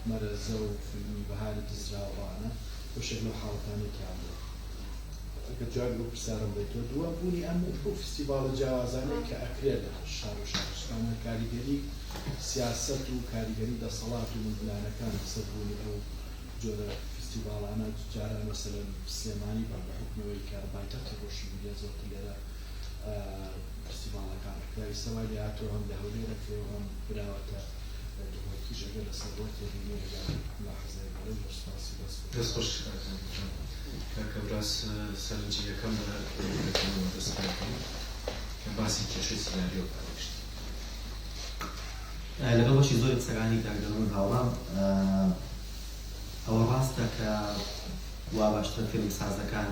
Speaker 5: مەرەزە و فیلمی بەهاری دزراو ئەوانە بەشێک لەو حاڵەتانەی تیا بووە ئەگەر جوابی ئەو پرسیارەم بەیتەوە. دووەم بوونی ئەم ئەو فیستیڤاڵە جیاوازانەی کە ئەکرێ لە شار و شارستانە کاریگەری سیاسەت و کاریگەری دەسەڵات و ململانەکان لەسەر بوونی ئەو جۆرە فیستیڤاڵانە جاران مەسەلەن سلێمانی بە حوکمی ئەوەی کە پایتەختی ڕۆشنبیریە زۆرتر لێرە فیستیڤاڵەکان ئەکرا ئیستا وای لێهاتووە هەم لە هەولێر ئەکرێ و هەم براوەتە دهۆکیش ئەگەر لەسەر ئەوە تێبینی ئەگەر ملاحەزەیەک بڵێی زۆر سوپاسی دەست خۆش.
Speaker 1: دەست خۆش کاک هەوراز سەرنجی یەکەم لە تێبینیەکانەوە دەست پێ بکەین کە باسی کێشەی سیناریۆ بکات بە گشتی.
Speaker 2: لەگەڵ بەشی زۆری قسەکانی کاک دەروون هاوڕام. ئەوە ڕاستە کە وا باشترە فیلمسازەکان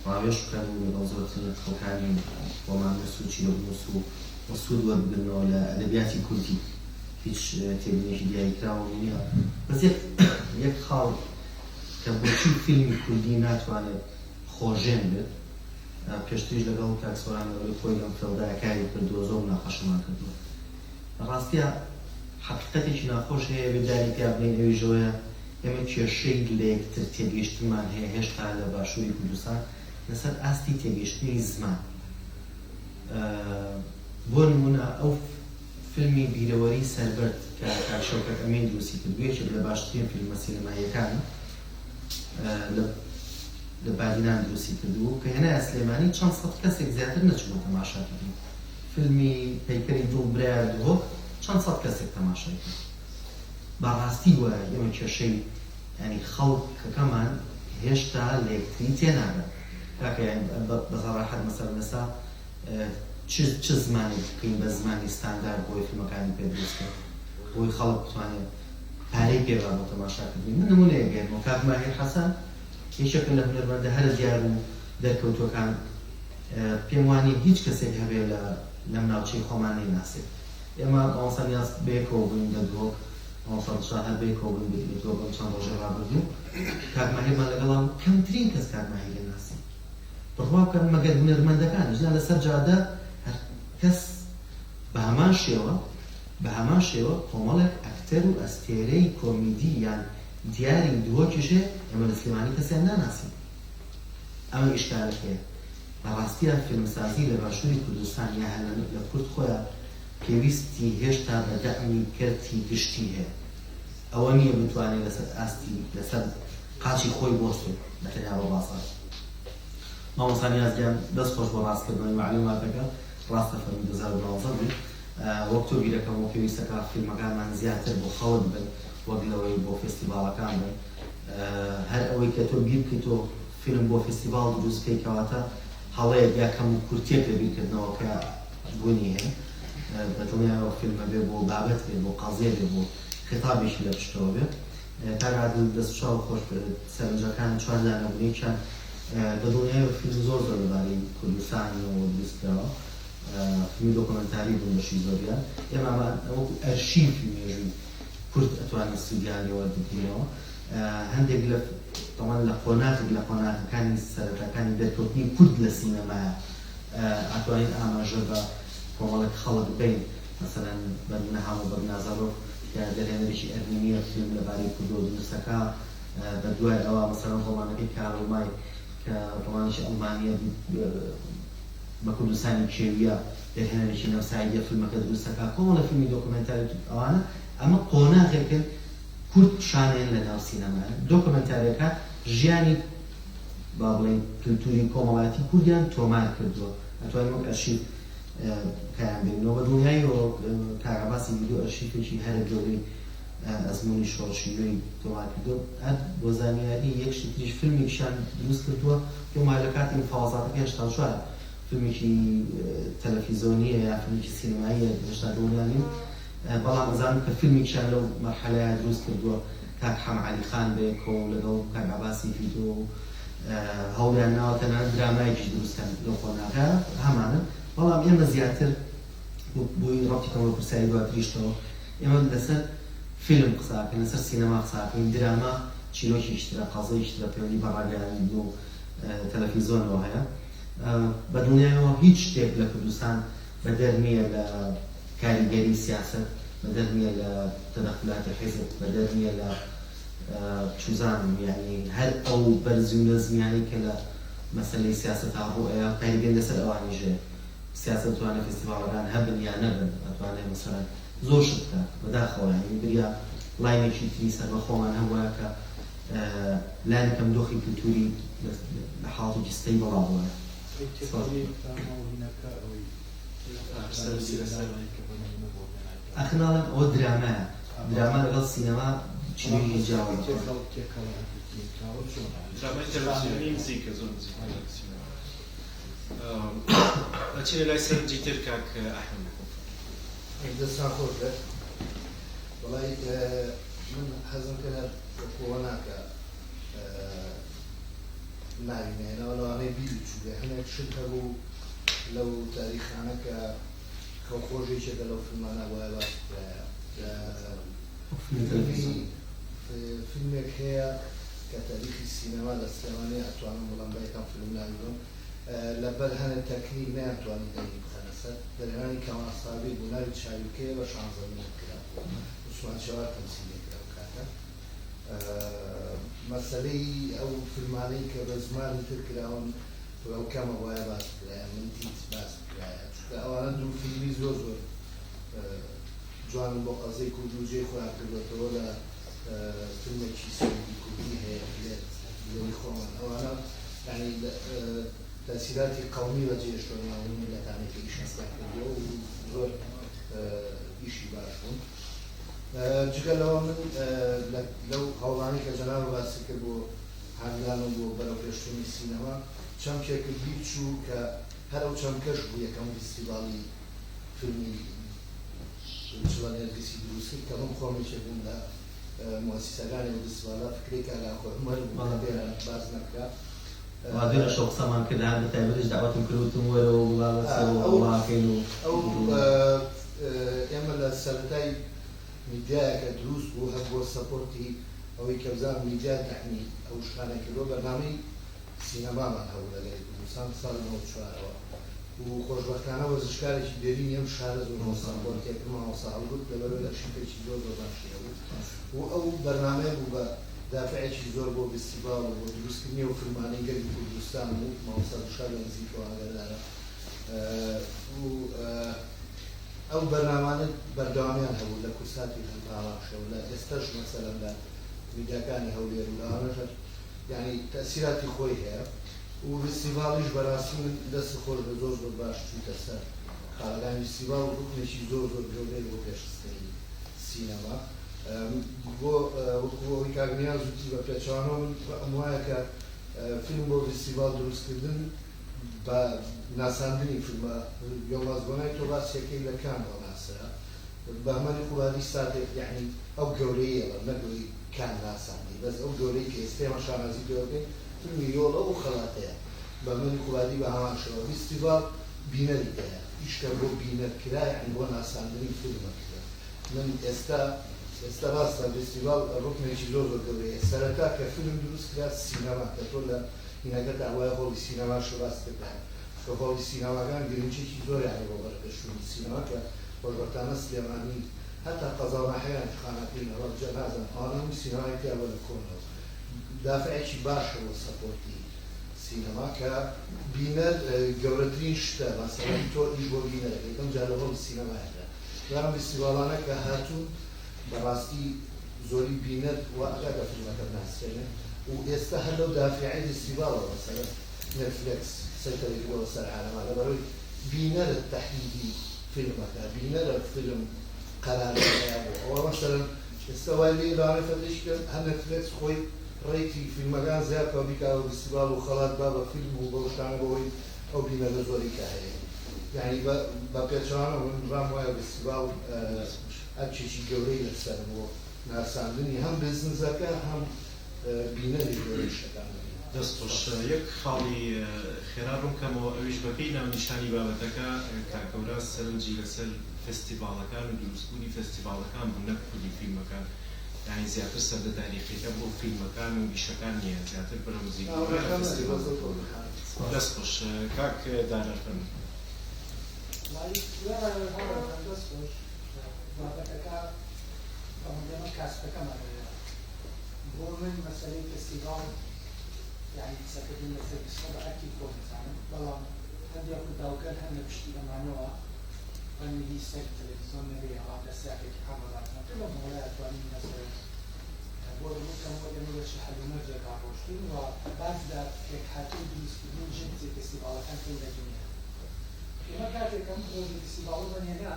Speaker 2: ڕاوێژ بکەن و لەگەڵ زۆرترین خەڵکانی ڕۆماننووس و چیرۆکنووس و و سوود وەربگرنەوە لە ئەدەبیاتی کوردی. هیچ تێبینیەکی دیاریکراوم نییە. بەس یەک یەک خاڵ کە بۆچی فیلمی کوردی ناتوانێت خۆژێن بێت، پێشتریش لەگەڵ کاک سۆران لەوەی خۆی لەم field ە کاری کردووە زۆر مناقەشەمان کردووە. لە ڕاستیا حەقیقەتێکی ناخۆش هەیە ئەبێ دانی پیا بنێین ئەویش ئەوەیە ئێمە کێشەی لەیەکتر تێگەیشتنمان هەیە هێشتا لە باشووری کوردستان لەسەر ئاستی تێگەیشتنی زمان. بۆ نموونە ئەو فیلمی بیرەوەری سەربەرد کە کاک شەوکەت ئەمین دروستی کردووە یەکێک لە باشترین فیلمە سینەماییەکانە لە لە بادینان دروستی کردبوو کە هێنایە سلێمانی چەند سەد کەسێک زیاتر نەچوو بۆ تەماشاکردنی فیلمی پەیکەری دڵ برایە دهۆک چەند سەد کەسێک تەماشای کرد بە ڕاستی وایە ئێمە کێشەی یانی خەڵکەکەمان هێشتا لە یەکتری تێناگەن کاکە یانی بە سەراحەت مەسەلەن ئێستا چ چ زمانێک بکەین بە زمانی ستاندارد بۆی فیلمەکانی پێ دروست کەین بۆی خەڵک بتوانێت پارەی پێ با بۆ تەماشاکردنی من نمونەیەک بێنمەوە کاک ماهیر حەسەن یەکێکە لە هونەرمەندە هەرە دیار و دەرکەوتووەکان پێم وانیە هیچ کەسێک هەبێ لە لەم ناوچەی خۆمان نەیناسێ ئێمە مامۆستا نیاز بەیەکەوە بووین لە دهۆک مامۆستا دڵشاد هەر بەیەکەوە بووین لە دهۆک ئەم چەند ڕۆژەی ڕابردوو کاک ماهیرمان لەگەڵا بوو کەمترین کەس کاک ماهیری ناسی بڕوا بکەن مەگەر هونەرمەندەکانیش نا لەسەر جادە هەر کەس بە هەمان شێوە بە هەمان شێوە کۆمەڵێک ئەکتەر و ئەستێرەی کۆمیدی یان دیاری دهۆکیش هەیە ئێمە لە سلێمانی کەسیان ناناسین ئەمە ئیشکالەکەیە لە ڕاستیا فیلمسازی لە باشوری کوردستان یا هەر لە کورد خۆیا پێویستی هێشتا بە دەعمی کەرتی گشتی هەیە ئەوە نییە بتوانێ لەسەر ئاستی لەسەر قاچی خۆی بۆستێ بە تەنیا بە بازاڕ. مامۆستا نیاز گیان دەست خۆش بۆ ڕاست کردنەوەی مەعلوماتەکە ڕاستە فەرمی 2012 بوو وەک تۆ بیرەکەمەوە پێویستەکە فیلمەکانمان زیاتر بۆ خەڵک بن وەک لەوەی بۆ فێستیڤاڵەکان بن هەر ئەوەی کە تۆ بیر بکەیتەوە فیلم بۆ فێستیڤاڵ دروست بکەی کەواتە هەڵەیەک یا کەم و کورتیەک لە بیرکردنەوەکە بوونی هەیە بە دڵنیایەوە فیلمە بێ بۆ بابەت بێ بۆ قەزیە بێ بۆ خیتابێکی لە پشتەوە بێ کاک عادل دەست و چاو خۆش بێت سەرنجەکان چوار دانە بوون یەکیان بە دڵنیایەوە فیلم زۆر زۆر لەبارەی کوردستانەوە دروست کراوە فیلمی دۆکۆمێنتاری بوون بەشی زۆریان ئێمە ئەمە وەکو ئەرشیفی مێژووی کورد ئەتوانین سوودیان لێ وەربگرینەوە هەندێک لە تەمان لە قۆناغێک لە قۆناغەکانی سەرەتاکانی دەرکەوتنی کورد لە سینەمایە ئەتوانین ئاماژە بە کۆمەڵێک خەڵک بەین مەسەلەن بە نمونە هامۆ بەگنازارۆف کە دەرهێنەرێکی ئەرمینییە فیلم لەبارەی کوردەوە دروست دەکا بە دوای ئەوە مەسەلەن ڕۆمانەکەی کارل مای کە ڕۆمانێکی ئەڵمانییە بە کوردستانی کێوییە دەرهێنەرێکی نەمساییە فیلمەکە دروست دەکا کۆمەڵێ فیلمی دۆکۆمێنتاری ئەوانە ئەمە قۆناغێکن کورد پیشانێن لە ناو سینەمایە دۆکۆمێنتاریەکان ژیانی با بڵێین کلتوری کۆمەڵایەتی کوردیان تۆمار کردووە ئەتوانین وەک ئەرشیف کایان بێنینەوە بە دڵنیاییەوە کاک عەباسی ڤیدیۆ ئەرشیفێکی هەرە گەورەی ئەزموونی شۆڕشی نوێی تۆمار کردووە هەر بۆ زانیاری یەک شتی تریش فیلمێکیشیان دروست کردووە پێم وایە لە کاتی مفاوەزاتەکە 84 فیلمێکی تەلەفیزۆنییە یا فیلمێکی سینەماییە هێشتا دڵنیا نیم بەڵام ئەزانم کە فیلمێکیان لەو مەرحەلەیە دروست کردووە کاک حەمە عەلی خان بەیەکەوە و لەگەڵ کاک عەباسی ڤیدۆ و هەوڵیان ناوە تەنانەت درامایەکیش دروست کەن لەو قۆناغە هەمانن بەڵام ئێمە زیاتر بۆی ڕەبتی کەم بە پرسیاری دواتریشتەوە. ئێمە لەسەر فیلم قسە ئەکەین، لەسەر سینەما قسە ئەکەین، دراما چیرۆکێکی ترە، قەزیەیەکی ترە، پەیوەندی بە ڕاگەیاندن و تەلەفیزۆنەوە هەیە. بە دڵنیایەوە هیچ شتێک لە کوردستان بەدەر نییە لە کاریگەری سیاسەت، بەدەر نییە لە تەدەخولاتی حیزب، بەدەر نییە لە چوزانم یانی هەر ئەو بەرزی و نەزمیانەی کە لە مەسەلەی سیاسەتا ڕوو ئەیا کاریگەری لەسەر ئەوانیش هەیە. سیاسەت ئەتوانێ فیستیڤاڵەکان هەبن یا نەبن، ئەتوانێ مەسەلەن زۆر شت بکات. بەداخەوە یانی بریا line ێکی تری سەربەخۆمان هەبوایە کە لانی کەم دۆخی کلتوری لە حاڵەتێکی stable ا بوایە.
Speaker 5: ئەی تێکەڵی دراما و هینەکە ئەوەی
Speaker 2: ئاخر ناڵێم ئەوە درامایە، دراما لەگەڵ سینەما چیرۆکی جیاوازە.
Speaker 1: درامای تەلەفزیۆنی نزیکە، زۆر نزیکە لە سینەما. ئەچینە لای سەرنجی تر کاک ئەحمەد.
Speaker 6: دەستان خۆش بێت. وەڵای من حەزم کرد هەر وەکوەوە ناکە ناوی نێنەوە، لەوانەیە بیری چووبێ هەنێک شت هەبوو لەو تاریخانە کە خەوخۆش یەکێکە لەو فیلمانە وایە باس بکرایە. فیلمێک هەیە کە تاریخی سینەما لە سلێمانی ئەتوانم بڵێم بە یەکەم فیلم ناوی بم، لەبەر هەنێ تەکنیک نەیانتوانی دەنگی بخەنە سەر، دەرهێنانی کاوان سابیر بوو، ناوی چاویلکەیە بە 16 minute کرا، عوسمان چێوار تەمسیلی کرا ئەو کاتە. مەسەلەی ئەو فیلمانەی کە بە زمانی تر کراون وێڵکەمە وایە باس بکرایە، من دیت باس بکرایە، چونکە ئەوانە دوو فیلمی زۆر زۆر جوانن بۆ قەزیەی کورد و جێی خۆیان کردوەتەوە. لە فیلمێکی سویدی کوردی هەیە لێت لەوی خۆمان، ئەوانە یعنی تەسیراتی قەومی بەجێ هێشتووە ناو میللەتانەی کە ئیشیان تیا کردووە و زۆر ئیشی باش بوون. جگە لەوە من لەو هەوڵانەی کە جەنابت باسی کرد بۆ هاندان و بۆ بەرەوپێشچوونی سینەما، چەمکێکت بیر چوو کە هەر ئەو چەمکەش بوو یەکەم فیستیڤاڵی فیلمی چڵە نێرگسی دروست کرد کە من خۆم یەکێک بووم لە موئەسیسەکانی ئەو فیستیڤاڵە، فکرەی کاک ئاکۆ عومەر بوو کە لێرە باس نەکرا.
Speaker 2: وا دوێنێ شەو قسەمان کرد، هەر بە تایبەتیش دەعوەتم کرد وتم وەرەوە وڵا بەسەوە وڵاکەین و
Speaker 6: ئەو ئێمە لە سەرەتای میدیایەکە دروست بوو هەر بۆ support ی ئەوەی کە بزانم میدیا دەعمی ئەو شتانەی کردووە، بەرنامەی سینەمامان هەبوو لە گەلی کوردستان ساڵی 94ەوە و خۆشبەختانە وەرزشکارێکی دێرینی ئەم شارە زۆر زۆر support ی کرد، مامۆستا هەڵگورد، لەبەرئەوەی ئەرشیفێکی زۆر زۆر باشی هەبوو و ئەو بەرنامەیە بوو بە دافعێکی زۆر بۆ فیستیڤاڵ و بۆ دروستکردنی ئەو فیلمانەی گەلی کوردستان و مامۆستا دڵشاد لە نزیکەوە ئاگادارە و ئەو بەرنامانە بەردەوامیان هەبوو لە کورساتی هەماوانشەوە لە ئێستەش مەسەلەن لە میدیاکانی هەولێر و لەوانەش هەر یانی تەئسیراتی خۆی هەیە و فیستیڤاڵیش بەراستی من دەست خۆش بێ زۆر زۆر باش چوویتە سەر خاڵەکانی فیستیڤاڵ ڕوکنێکی زۆر زۆر گەورەیە بۆ پێشخستنی سینەما بۆ وەکو ئەوەی کاک نیاز وتی بە پێچەوانەوە من ڕەئم وایە کە فیلم بۆ فیستیڤاڵ دروستکردن بە ناساندنی فیلمە یۆڵماز گۆنای تۆ باسیەکەی لە کانەوە ناسرا بەهمەنی قوبادی ساتێک یەعنی ئەو گەورەیی ئەڵێم نەک ئەوەی کان ناساندی بەس ئەو گەورەی کە ئێستا ئێمە شانازی پێوە بکەین فیلمی یۆڵ ئەو خەڵاتەیە بەهمەنی قوبادی بە هەمان شێوە فیستیڤاڵ بینەری تیایە ئیشکە بۆ بینەر کرا یەعنی بۆ ناساندنی فیلمە کرا من ئێستا ئێستا ڕاستە فیستیڤاڵ ڕوکنێکی زۆر زۆر گەورەیە سەرەتا کە فیلم دروست کرا سینەما کە تۆ لە هینەکەتا وایە هۆڵی سینەماش باس کردایە کە هۆڵی سینەماکان گرنگیەکی زۆریان هەیە بۆ بەرەپێشچوونی سینەما کە خۆشبەختانە سلێمانی هەتا قەزا و ناحیەکانیش خانەقین هەڵەبجە نازانم ئەوانە هەمووی سینەمای تیا بووە لە کۆنەوە دافعێکی باشە بۆ support ی سینەما کە بینەر گەورەترین شتە مەسەلەن تۆ ئیش بۆ بینەر ئەکەی یەکەم جار لە هۆڵی سینەمایەکە بەڵام فیستیڤاڵانە کە هاتوون بەڕاستی زۆری بینەر وا ئەکا کە فیلمەکە بناسرێنێ و ئێستا هەر لەو دافعەی فیستیڤاڵەوە مەسەلەن نێتفلێکس سەیتەرەی کردووە بەسەر عالەما لەبەرئەوەی بینەرە تەحدیدی فیلمەکە بینەرە فیلم قەرار دەدا بۆ ئەوە مەسەلەن ئێستا وای لێ لەوانەیە فەترەیەکی کە هەر نێتفلێکس خۆی rate ی فیلمەکان زیاد بکا و بیکا بە فیستیڤاڵ و خەڵات با بە فیلم و بەو شتانە بەوەی ئەو بینەرە زۆری کە هەیە یانی بە پێچەوانەوە من ڕام وایە فیستیڤاڵ ئەرکێکی گەورەی لەسەرە بۆ ناساندنی هەم بزنسەکە هەم بینەری گەورەی شتەکان.
Speaker 1: دەست خۆش. یەک خاڵی خێرا ڕوون کەمەوە ئەویش بەپێی ناونیشانی بابەتەکە کاک هەوراز سەرنجی لەسەر فێستیڤاڵەکان و دروستبوونی فێستیڤاڵەکان بوو نەک خودی فیلمەکان یانی زیاتر سەردە تاریخیەکە بۆ فیلمەکان و ئیشەکان نییە زیاتر بەرەو نزیکبوونەوەیە لە فێستیڤاڵەکان. دەست خۆش کاک دارا فەرموو.
Speaker 7: وەڵایی وێڕای ئەوەی هاوڕێ دەست خۆش بابەتەکە ئەوەندە ئێمە کاستەکەمان هەیە بۆ من مەسەلەی فستیڤاڵ یانی قسەکردن لەسەر فستیڤاڵ بە ئەرکی خۆم دەزانم بەڵام هەندێک ڕووداوگەل هەن لە پشتی ئەمانەوە ڕەنگە هی سەری تەلەفزیۆن نەبێ بەڵام لە سیاقێکی عامە باسمان کرد لەم هۆڵەیا توانیم مەسەلەن بۆ ڕوون کەمەوە ئێمە بە چ هەلومەرجێکا ڕۆشتوین و باس لە پێکهاتە و دروستکردنی جنسی فستیڤاڵەکان کەین لە دونیا. ئێمە کاتێک ئەم پرۆژەی فستیڤاڵەمان هێنا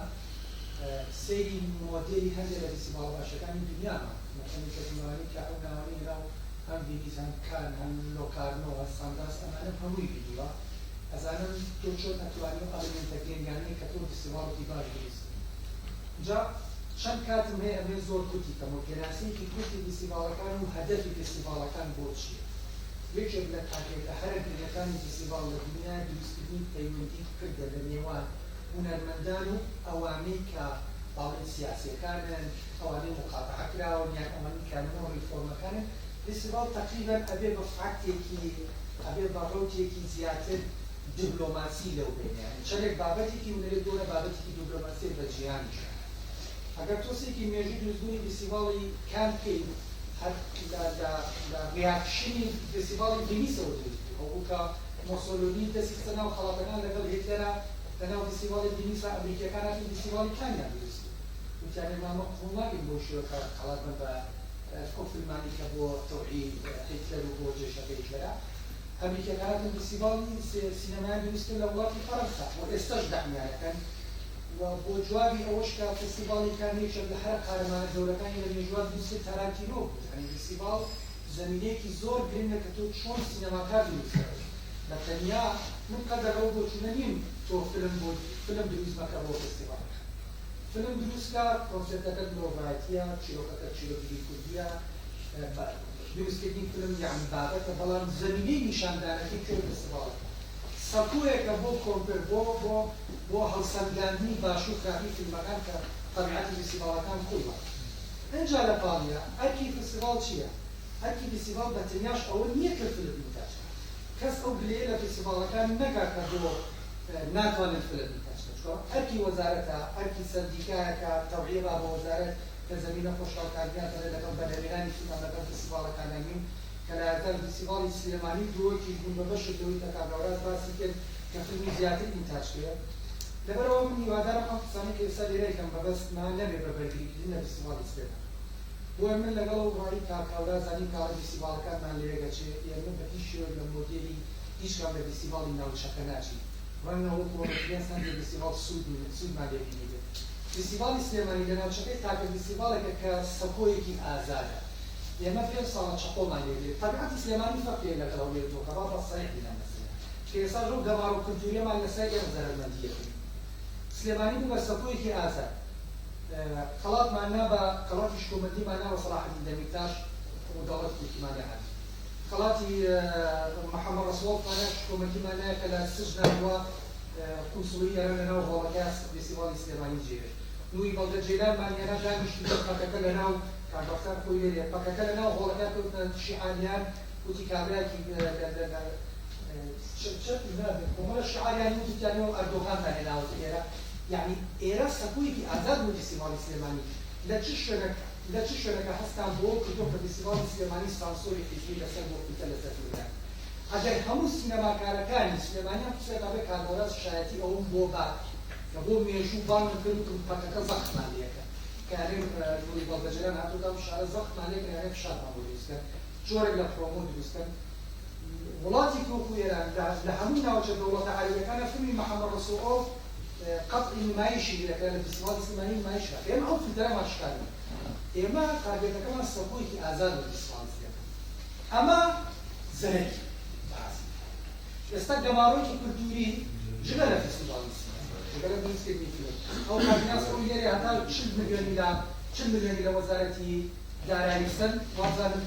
Speaker 7: سەیری مۆدێلی هەندێک لە فستیڤاڵە باشەکانی دونیامان کرد، مەسەلەن یەکێک لەوانەی کە ئەو ناوانەی هێنا و هەم ڤینیز هەم کان هەم لۆکارنۆ هەم ساندانس ئەمانەم هەمووی بینیوە ئەزانم تۆ چۆن ئەتوانی ئەو ئەلەمێنتە گرنگانەی کە تۆ فستیڤاڵێکی باش دروست بکەی. جا چەند کاتم هەیە ئەمەوێ زۆر کورتی کەمەوە پێناسەیەکی کورتی فستیڤاڵەکان و هەدەفی فستیڤاڵەکان بۆ چییە؟ یەکێک لە تاکێتە هەرە گرنگەکانی فستیڤاڵ لە دنیا دروستکردنی پەیوەندی پردە لە نێوان هونەرمەندان و ئەوانەی کە باڵێن سیاسیەکانن، ئەوانەی موقاتەعە کراون یان ئەوانەی کە نۆ ڕیفۆرمەکانن، فستیڤاڵ تەقریبەن ئەبێ بە فاکتێکی ئەبێ بە ڕەوتێکی زیاتر دبلۆماسی لەو بەینە یانی چەندێک بابەتێکی هونەریە دۆرە بابەتێکی دبلۆماسیە بە جیهانیشە. ئەگەر تۆسێکی مێژووی دروستبوونی فستیڤاڵی کان بکەی هەر لە لە لە reaction ی فستیڤاڵی ڤینیسەوە دروست بوو ئەو بوو کە مۆسۆلۆنی دەستی خستە ناو خەڵاتەکان لەگەڵ هیتلەرا لە ناو فستیڤاڵی ڤینیسا ئەمریکیەکان هاتن فستیڤاڵی کانیان دروست کرد وتیان ئێمە ئەمە قبوڵ ناکەین بەو شێوە کە خەڵات بەن بە ئەو فیلمانەی کە بۆ تەوعی هیتلەر و بۆ جەیشەکەی هیتلەرە ئەمریکیەکان هاتن فستیڤاڵی سینەمایان دروست کرد لە وڵاتی فەرەنسا و ئێستاش دەعمیان ئەکەن و بۆ جوابی ئەوەش کە فستیڤاڵی کان یەکێک لە هەرە قارەمانە گەورەکانی لە مێژووا دروست کرد تارانتینۆ بوو یانی فستیڤاڵ زەمینەیەکی زۆر گرنگە کە تۆ چۆن سینەماکار دروست دەکەی بە تەنیا من قەت لەگەڵ ئەو بۆچوونە نیم تۆ فیلم بۆ فیلم دروست مەکە بۆ فستیڤاڵەکان فیلم دروست کە کۆنسێپتەکەت مرۆڤایەتیە چیرۆکەکەت چیرۆکێکی کوردیە دروستکردنی فیلم یانی بابەتە بەڵام زەمینەی نیشاندانەکەی کوێ فستیڤاڵەکە سەکۆیەکە بۆ کۆمپێر بۆ بۆ بۆ هەڵسەنگاندنی باش و خراپی فیلمەکان کە تەبیعەتی فستیڤاڵەکان خۆی وایە. ئنجا لە پاڵیا ئەرکی فستیڤاڵ چییە؟ ئەرکی فستیڤاڵ بە تەنیاش ئەوە نییە کە فیلم ئینتاج کات. کەس ئەو گلەیە لە فستیڤاڵەکان نەکا کە بۆ ناتوانن فیلم ئینتاج کەن. چونکە ئەرکی وەزارەتە، ئەرکی سەندیکایە کە تەوعیە با بە وەزارەت کە زەمینە خۆشکا و کاک نیاز دەڵێ لەگەڵ بەرهەمهێنانی فیلمە لەگەڵ فستیڤاڵەکانا نیم. کە لە ئازار فستیڤاڵی سلێمانی و دهۆکیش بوون بە بەشێک لەوەی کە کاک هەوراز باسی کرد کە فیلمی زیاتر ئینتاج کرێ. لەبەرئەوە من هیوادارم ئەم قسانەی کە ئێستا لێرە ئەیکەم مەبەستمە نەبێ بە بەرگریکردن لە فستیڤاڵی سلێمانی. بۆیە من لەگەڵ ئەو ڕای کاک هەورازانیم کە ئەڵێ فستیڤاڵەکانمان لەیەک ئەچێ، ئێمە بە هیچ شێوەیەک لە مۆدێلی هیچ کام لە فستیڤاڵی ناوچەکە ناچین. ڕەنگە وەکوو reference هەندێ فستیڤاڵ سوود سوودمان لێ بینیبێ. فستیڤاڵی سلێمانی لە ناوچەکەی تاکە فستیڤاڵێکە کە سەکۆیەکی ئازادە. ئێمە پێنج ساڵە چەقۆمان لێ دێ. تەبیعەتی سلێمانی فەرقی هەیە لەگەڵ هەولێر دۆکە با بە سەریح بین ئەم مەسەلەیە. کە ئێستاش ئەو گەمارۆ کلتوریەمان لەسەر ئێمە زەرەرمەندییەکەین. سلێمانی بوو بە سەکۆیەکی ئازاد. خەڵاتمان نا بە خەڵاتی شکۆمەندیمان نا بە سەڵاحەدین دەمیرتاش و دەوڵەتی تورکیمان لێ هات. خەڵاتی محەمەد ڕەسوڵفمان نا شکۆمەندیمان نایە کە لە سجنا بووە قونسڵی ئێران لەناو هۆڵەکەیا فێستیڤاڵی سلێمانی جێهێشت. نوری بەڵگە جەیلانمان هێنا دانیشتبوو پەکەکە لەناو کاک بەختیار خۆی لێرەیە پەکەکە لەناو هۆڵەکە کەوتنە شیعاریان وتی کابرایەکی لە چەپی نابێت کۆمەڵە شیعاریان وت وتیان ئێوە ئەردۆغانتان هێناوەتە ئێرە یەعنی ئێرە سەکۆیەکی ئازاد بوو فیستیڤاڵی سلێمانی لە چ شوێنەک لە چ شوێنەکە هەستان بەوە کردووە کە فیستیڤاڵی سلێمانی سانسۆری حیزبی لەسەر بۆ فلتەر لەسەر فیلمەکان ئەگەر هەموو سینەماکارەکانی سلێمانیان قسەیان بێ کاک هەوراز شایەتی ئەوەم بۆ بات کە بۆ مێژوو بانگم کرد وتم پەکەکە زەختمان لێکرد کە یانێ نوری بەڵگەجەلان هاتۆتە ئەم شارە زەختمان لێکرد یانێ فشارمان بۆ دروست کەن جۆرێک لە پرۆمۆ دروست کەن وڵاتێکی وەکو ئێران لە هەموو ناوچە دەوڵەتە عەرەبیەکانا فیلمی محەمەد ڕەسوڵئۆف قەتعی نمایشی لێکرا لە فیستیڤاڵی سلێمانی نمایش کرا ئێمە ئەو فلتەرەمان شکاندووە ئێمە target ەکەمان سەکۆیەکی ئازاد لە فیستیڤاڵی سلێمانی ئەمە زەرەری بەڕاستی ئێستا گەمارۆیەکی کولتووری جگە لە فیستیڤاڵی سینەما، جگە لە دروستکردنی فیلم، ئەو کاک نیاز خۆی لێرەیە هەتا 40 ملیۆنی لە 40 ملیۆنی لە وەزارەتی دارایی سەند، وابزانم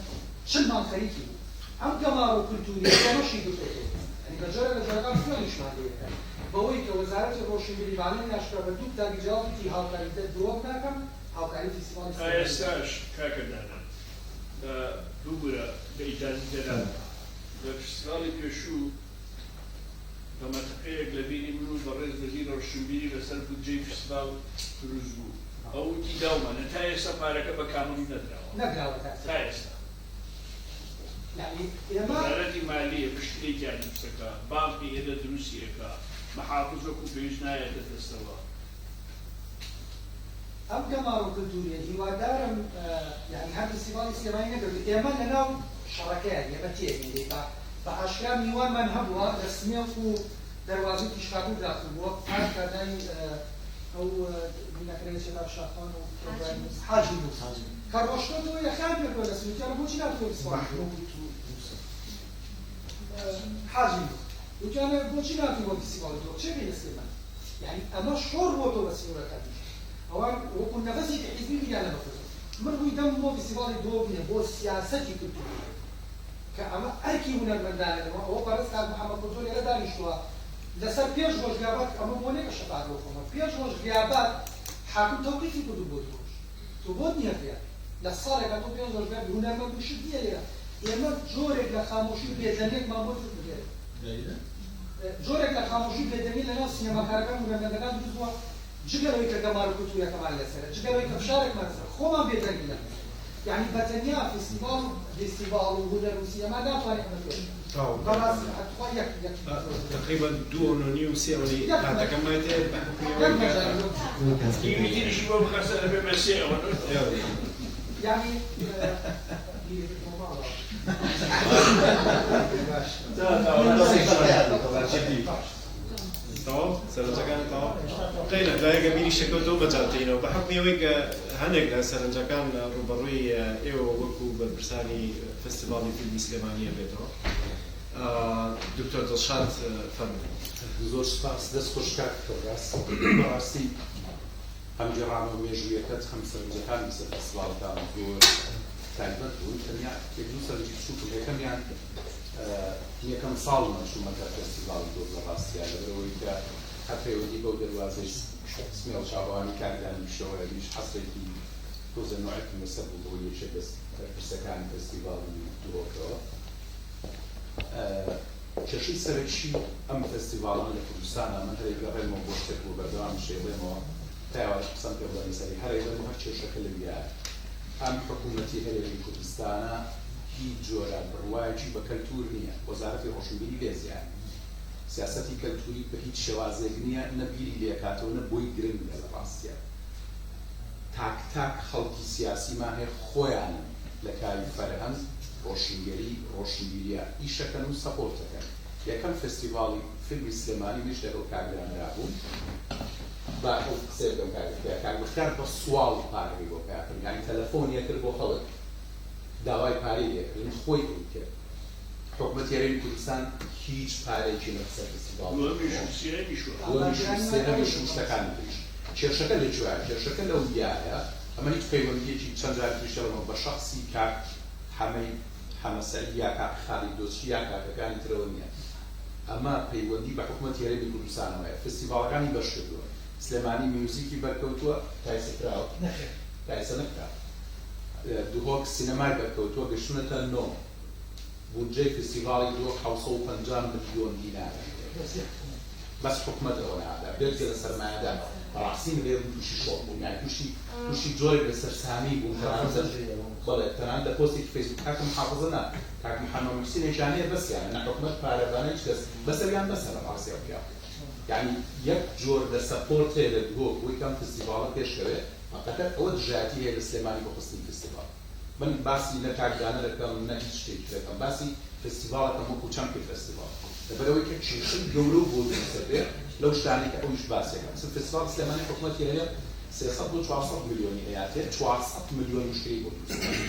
Speaker 7: 40 مانگ خەریکی بوو. ئەم گەمارۆ کولتووریە ئێمەشی گرتۆتەوە یانی بە جۆرێک لە جۆرەکان خوێنیشمان لێ ئەکەن بەوەی کە وەزارەتی ڕۆشنبیری بەعلەمی ئاشکرا بە دوو کتابی جیاواز وتی هاوکاری دە دهۆک ناکەم هاوکاری فیستیڤاڵی
Speaker 8: تا
Speaker 7: سلێمانی دەکەم.
Speaker 8: ئێستاش کاکە دانا بە ببورە بە ئیجازی جەنابت لە فیستیڤاڵی پێشوو بە مەتەقەیەک لە بینی من و بەڕێز وەزیری ڕۆشنبیری لەسەر بودجەی فیستیڤاڵ دروست بوو ئەو وتی داومانە تا ئێستا پارەکە بە کامڵی نەدراوە
Speaker 7: نەدراوە تا
Speaker 8: تا ئێستا. وەزارەتی مالیە مشکلەی تیا دروست ئەکا، بانقی هێندە دروستی ئەکا، محافز وەکو پێویست نایەتە دەستەوە.
Speaker 7: ئەم گەمارۆ کلتوریە هیوادارم یانی هەر فستیڤاڵی سلێمانی نەکردو ئێمە لەناو شەڕەکەیان ئێمە تێئەگەین لێی بە بە ئاشکرا میوانمان هەبووە لە سمێڵک و دەروازەی تیشخاتوو داخل بووە پاش کارنای ئەو بینەکەرەی چێتا شاخان و حاجی موس کە ڕۆشتۆتەوە یەخەیان پێکەوە لە سویتیانە بۆچی ناتوە فستیڤاڵی حاجی موس وتیانە بۆچی ناتوە بۆ فستیڤاڵی تۆ چێ بینە سلێمانی یانی ئەمە شۆڕ بۆتەوە بە سنوورەکانیش ئەوان وەکو نەفەسێکی حیزبی بیریان لەمە کردووە من ڕووی دەمم بۆ فستیڤاڵی دهۆک نییە بۆ سیاسەتی کولتووری کە ئەمە ئەرکی هونەرمەندانە لەمە ئەوە بەڕێز کاک محەمەد قوتۆ لێرە دانیشتووە لەسەر پێش ڕۆژ غیابات ئەمە بۆ نیە کە شەفاعەت بۆ خۆمە پێش ڕۆژ غیابات حاکم تەوقیفی کردووم بۆ دوو ڕۆژ تۆ بۆت نیە غیاب لە ساڵێکا تۆ پێنج ڕۆژ غیاب هونەرمەند و شت نیە لێرە ئێمە جۆرێک لە خامۆشی و بێدەنگێکمان بۆ دروست بکرێت جۆرێک لە خامۆشی و بێدەنگی لەناو سینەماکارەکان و هونەرمەندەکان دروست بووە جگە لەوەی کە گەمارۆ کولتووریەکەمان لەسەرە جگە لەوەی کە فشارێکمان لەسەرە خۆمان بێدەنگین لەم مەسەلەیە یانی بەتەنیا فیستیڤاڵ و ڤیستیڤاڵ و هونەر و سینەما ناتوانێ ئەمە پێش بخات
Speaker 1: تەواو
Speaker 7: بەڕاستی تخوا یەک یەک
Speaker 1: تەقریبەن دوو ئەونە و نیو سێ ئەونەی
Speaker 7: یەک
Speaker 1: کاتەکەم مایتێ بە حوکمی
Speaker 7: یەک
Speaker 1: ئەوەی کە
Speaker 7: مەجالی بۆ
Speaker 8: نیوی تریشی بۆ بخە سەر ئەبێ بە سێ ئەوەنە.
Speaker 7: یانی بیرت بۆ ماڵەوە.
Speaker 1: تەواو سەرنجەکان تەواو قەینا دوای گە بیری شەکەوتەوە مەجال تێینەوە بە حوکمی ئەوەی کە هەنێک لە سەرنجەکان ڕووبەڕووی ئێوە وەکو بەرپرسانی فستیڤاڵی فیلمی سلێمانییە بێتەوە دکتۆر دڵشاد فەرموو.
Speaker 9: زۆر سوپاس دەست خۆش کاک کەوراس بەڕاستی هەم گێڕانەوە مێژوویەکەت هەم سەرنجەکان لەسەر فستیڤاڵەکان زۆر تایبەت بوون تەنیا یەک دوو سەرنجی بچووکم یەکەمیان یەکەم ساڵمە چوومەتە فێستیڤاڵی دۆز لە ڕاستیا لەبەرئەوەی کە هەر پەیوەندی بەو دەروازەی سمێڵ چاوەڕوانی کاک دانیشەوە ئەویش حەسرێکی تۆزێ نوعێکم لەسەر بوو بەوەی یەکێک لە بەرپرسەکانی فێستیڤاڵی دهۆکەوە. کێشەی سەرەکی ئەم فێستیڤاڵانە لە کوردستانا من هەر ئەیگەڕێنمەوە بۆ شتێک بۆ بەردەوامیش ئەیڵێمەوە تا ئێوارەش قسەم پێ بڵێن لەسەری هەر ئەیڵێم و هەر کێشەکە لەویایە ئەم حکوومەتی هەرێمی کوردستانە هیچ جۆرە بڕوایەکی بە کەلتوور نییە، وەزارەتی ڕۆشنبیری لێ زیایە سیاسەتی کەلتووری بە هیچ شێوازێک نییە، نە بیری لێکاتەوە نە بۆی گرنگە لە ڕاستیا تاک تاک خەڵکی سیاسیمان هەیە خۆیانن لە کاری فەرهەنگ، ڕۆشنگەری، ڕۆشنبیرییا ئیشەکەن و سەپۆرتەکەن. یەکەم فێستیڤاڵی فیلمی سلێمانی منیش لەگەڵ کاک دانەرا بووم با ئەو قسەیە بکەم کاک بەختیار، کاک بەختیار بە سواڵ پارەکەی بۆ پەیا کردم یانی تەلەفۆنی ئەکرد بۆ خەڵک داوای پارەی لێکردن خۆی ئەیکرد حکومەتی هەرێمی کوردستان هیچ پارەیەکی نەخستە فستیڤاڵ
Speaker 8: دووەمیش و سێیەمیش و
Speaker 9: دووەمیش و سێهەمیش و شتەکانی تریش کێشەکە لە کوێیە کێشەکە لەو یایە ئەمە هیچ پەیوەندیەکی چەند جار تریش دەڵێمەوە بە شەخسی کاک حەمەی حەمە سەعید یا کاک خالید دۆسچی یا کاکەکانی ترەوە نیە ئەمە پەیوەندی بە حکومەتی هەرێمی کوردستانەوە هەیە فستیڤاڵەکانی بەش کردووە سلێمانی میوزیکی بەرکەوتووە تا ئێستا کراوە
Speaker 4: نەخێر
Speaker 9: تا ئێستا نەکراوە دهۆک سینەمای بەرکەوتووە گەشتوونەتە نۆ بودجەی فستیڤاڵی دهۆک 750 ملیۆن دینارە بەس حکومەت ئەوە نادا بێجگە لە سەرمایەدار بەڕاستی من لێرە تووشی شۆک بووم یانی تووشی تووشی جۆرێک لە سەرسامی بووم تەنانەت بەڵێ تەنانەت لە پۆستێکی فەیسبوک کاکە محافزە نا کاک محەممەد محسینێکیان هەیە بەسیانە نە حکومەت پارە با نە هیچ کەس بەسەریان بەسە لە ڕاستیا و پیاو یانی یەک جۆر لە support هەیە لە دهۆک بۆی کە ئەم فستیڤاڵە پێشکەوێ حەقیقەت ئەوە دژایەتی هەیە لە سلێمانی بۆ خستنی فستیڤاڵ. من باسی نە کاک دانە دەکەم نە هیچ شتێکی تر دەکەم، باسی فستیڤاڵ ئەکەم وەکو چەمکی فستیڤاڵ. لەبەرئەوەی کە کێشەی گەورە و بۆ دروست دەبێ لەو شتانەی کە ئەویش باسی ئەکا. مەسەلەن فستیڤاڵی سلێمانی حکومەتی هەرێم 300 بۆ 400 ملیۆنی ئەیاتێ، 400 ملیۆن مشکلەی بۆ دروست دەبێ.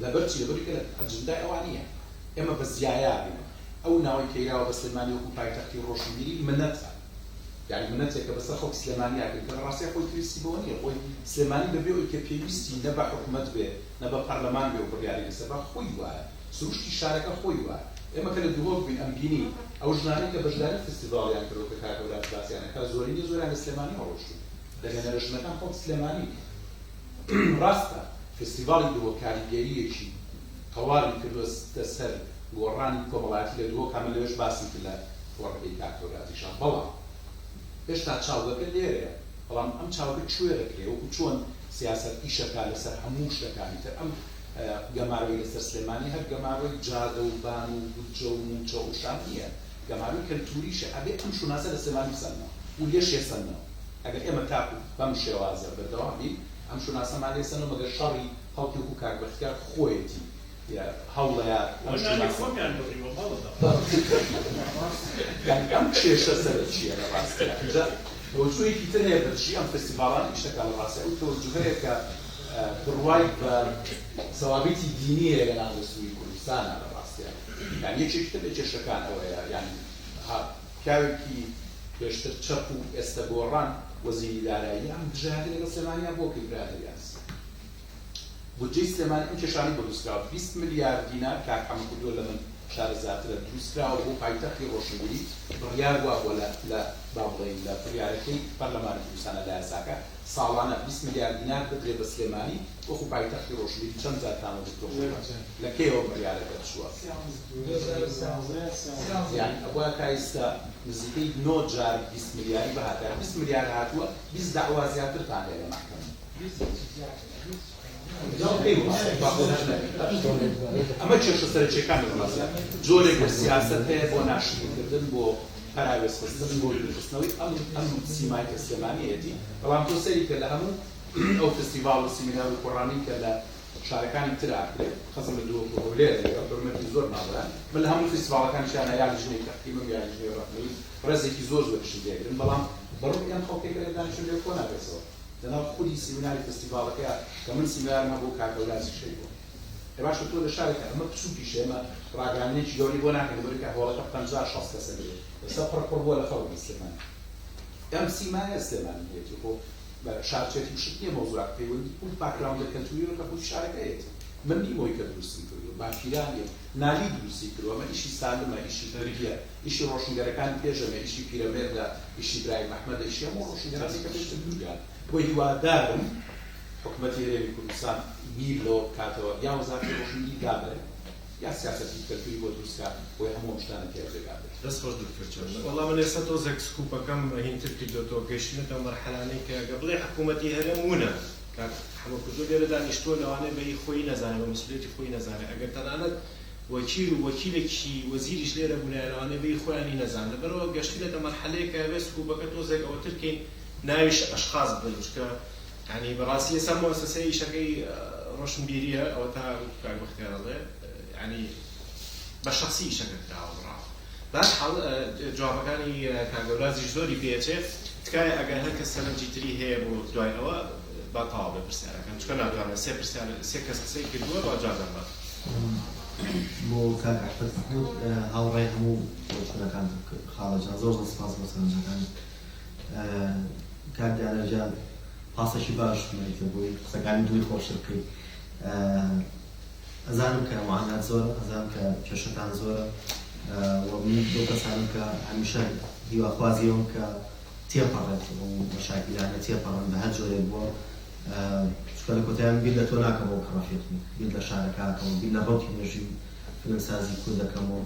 Speaker 9: لەبەر چی؟ لەبەرئەوەی کە لە ئەجندای ئەوان نییە. ئێمە بە زیایە بین. ئەو ناوەی کە یراوە بە سلێمانی وەکو پایتەختی ڕۆشنبیری منەتە. یانی منەتێکە بەسەر خەڵکی سلێمانیا کرد کە لە ڕاستیا خۆی پێویستی بەوە نییە، خۆی سلێمانی بەبێ ئەوەی کە پێویستی نە بە حکومەت بێ نە بە پەرلەمان بێ و بڕیاری لەسەر با خۆی وایە. سروشتی شارەکە خۆی وایە. ئێمە کە لە دهۆک بووین ئەمبینی ئەو ژنانەی کە بەشداری فستیڤاڵیان کردووە کە کاک هەوراز باسیان ئەکا زۆرینەی زۆریان لە سلێمانیەوە ڕۆیشتوون. دەرهێنەرە ژنەکان خەڵک سلێمانین. ڕاستە فستیڤاڵی دهۆک کاریگەرییەکی تەواوی کردووەتە سەر گۆڕانی کۆمەڵایەتی لە دهۆک، هەمە لەوێش باسم کرد لە کۆڕەکەی کاک هەورازیشا، بەڵام هێشتا چاوگەکە لێرەیە، بەڵام ئەم چاوگە کوێ دەکرێ؟ وەکو چۆن سیاسەت ئیشەکا لەسەر هەموو شتەکانی تر، ئەم گەمارۆی لەسەر سلێمانی هەر گەمارۆی جادە و بان و بودجە و مووچە و شان نییە، گەمارۆی کەلتووریشە، ئەبێ ئەم شوناسە لە سلێمانی بسەننەوە و لێشێ سەننەوە. ئەگەر ئێمە تاکو بەم شێوازە بەردەوام بین، ئەم شوناسەمان لێ سەنەوە، مەگەر شەڕی خەڵکی وەکو کاک بەختیار خۆیەتی هەوڵەیات ئەم شوناسە. یانی ئەم کێشە سەرەکییە لە ڕاستیا. ئینجا تەوەجوهێکی تر هەیە بە دژی ئەم فستیڤاڵانە ئیش دەکا لە ڕاستیا ئەو تەوەجوهەیە کە بڕوای بە سەوابیتی دینی هەیە لە ناو دەستووری کوردستانا لە ڕاستیا. یانی یەکێکی تر لە کێشەکان ئەوەیە یانی پیاوێکی پێشتر چەپ و ئێستە گۆڕان وەزیری دارایی ئەم دژایەتی لەگەڵ سلێمانیا بۆ کەی برادەری ئازیز؟ بودجەی سلێمانی ئەم کێشانەی بۆ دروستکراوە 20 ملیار دینار کاک حەمە کوردۆ لە من شارەزاترە دروستکراوە بۆ پایتەختی ڕۆشنبیری بڕیار وابووە لە لە با بڵێین لە بڕیارەکەی پەرلەمانی کوردستانە لە یاساکە ساڵانە 20 ملیار دینار بدرێ بە سلێمانی وەکو پایتەختی ڕۆشنبیری چەند جار تانەوە دکتۆر خۆمان لە کەیەوە بڕیارە دەرچووە؟ یانی ئەبوایە تا ئیستا نزیکەی نۆ جار 20 ملیاری بهاتایە 20 ملیار هاتووە 20 دەعوا زیاترتان هەیە لە مەحکەمە. ئەمە کێشە سەرەکیەکانی ڕاستە جۆرێک لە سیاسەت هەیە بۆ ناشرینکردن بۆ پەراوێزخستن بۆ دوورخستنەوەی ئەم ئەم سیمای کە سلێمانیەتی بەڵام تۆ سەیری کە لە هەموو ئەو فستیڤاڵ و سیمینار و کۆڕانەی کە لە شارەکانی تر ئاکرێ خەزم لە دهۆک و هەولێر لەگەڵ حورمەتی زۆر ماوەیان من لە هەموو فستیڤاڵەکانیشیانا یا لیژنەی تەحکیمم یا لیژنەی ڕەخنەیی ڕێزێکی زۆر زۆریشم لێگرن بەڵام بەڕووی ئەم خەڵکێکە لێ دانیشتوون لێ کۆ نابێتەوە لەناو خودی سیمیناری فستیڤاڵەکەیا کە من سیمینارم هەبوو کاک هەورازیش هەیبوو. ئێ باشە تۆ لە شارێکا ئەمە بچووکیشە ئێمە ڕاگەیاندنێکی گەورەی بۆ ناکەین لەبەرئەوەی کە هۆڵەکە 50 60 کەسە لێ ئێستا پڕ پڕ بووە لە خەڵک لە سلێمانی. ئەم سیمایە سلێمانی هەیەتی خۆ بە شارچێتی و شت نییە مەوزوعەکە پەیوەندی ئەو باکگراوندە کەلتووریەوە کە خودی شارەکە هەیەتی. من نیم ئەوەی کە دروستم کردووە باپیرانیم نالی دروستی کردووە ئەمە ئیشی سالمە ئیشی کوردیە ئیشی ڕۆشنگەرەکانی پێش ئەمە ئیشی پیرەمێردە ئیشی برایم ئەحمەدە ئیشی هەموو ڕۆشنگەرانە کە پێشتر کردوویانە بۆیە هیوادارم حکومەتی هەرێمی کوردستان بیر لەوە بکاتەوە یا وەزارەتی ڕۆشنبیری دابەرێ یا سیاسەتێکی کەلتوری بۆ دروست کا بۆیە هەموو ئەم شتانە تیا جێگا بێت.
Speaker 1: دەست خۆش دکتۆر جان. وەڵا من ئێستا تۆزێک سکوپەکەم هینتر کردۆتەوە گەیشتینەتە ئەو مەرحەلانەی کە گە بڵێی حکومەتی هەرێم ونە کاک حەمە کوردۆ لێرە دانیشتووە لەوانەیە بە هی خۆی نەزانێ بە مەسئولیەتی خۆی نەزانێ ئەگەر تەنانەت وەکیل و وەکیلێکی وەزیریش لێرە بوونایە لەوانەیە بە هی خۆیانی نەزانن لەبەرئەوە گەشتینەتە مەرحەلەیەک کە ئەبێ سکوپەکە تۆزێک ئەوەتر کەین ناویش ئەشخاص بڵێین چونکە یانی بەڕاستی ئێستا موئەسەسەی ئیشەکەی ڕۆشنبیریە ئەوەتا وەکو کاک بەختیار ئەڵێ یانی بە شەخسی ئیشەکە کراوە بڕاوە بەهەرحاڵ جوابەکانی کاک هەورازیش زۆری پێ ئەچێ تکایە ئەگەر هەر کەس سەرنجی تری هەیە بۆ دوای ئەوە با تەواو بێ پرسیارەکان چونکە ناتوانێت سێ پرسیار سێ کەس قسەی کردووە با جوابیان بات.
Speaker 2: بۆ کاک ئەحمەد مەحمود هاوڕای هەموو بۆچوونەکانت خاڵە جان زۆر زۆر سپاس بۆ سەرنجەکانت. کاک دانەر گیان پاسێکی باش مایتە بۆی قسەکانی دڵی خۆشتر بکەی ئەزانم کە معانات زۆرە ئەزانم کە کێشەتان زۆرە و من لەو کەسانم کە هەمیشە هیواخوازی ئەوم کە تێپەڕێت و مەشاکیلانە تێپەڕن بە هەر جۆرێک بووە چونکە لە کۆتایان بیر لە تۆ ناکەمەوە کە ڕەفیقمی بیر لە شارەکە ئەکەمەوە بیر لە ڕەوتی مێژووی فیلمسازی کورد ئەکەمەوە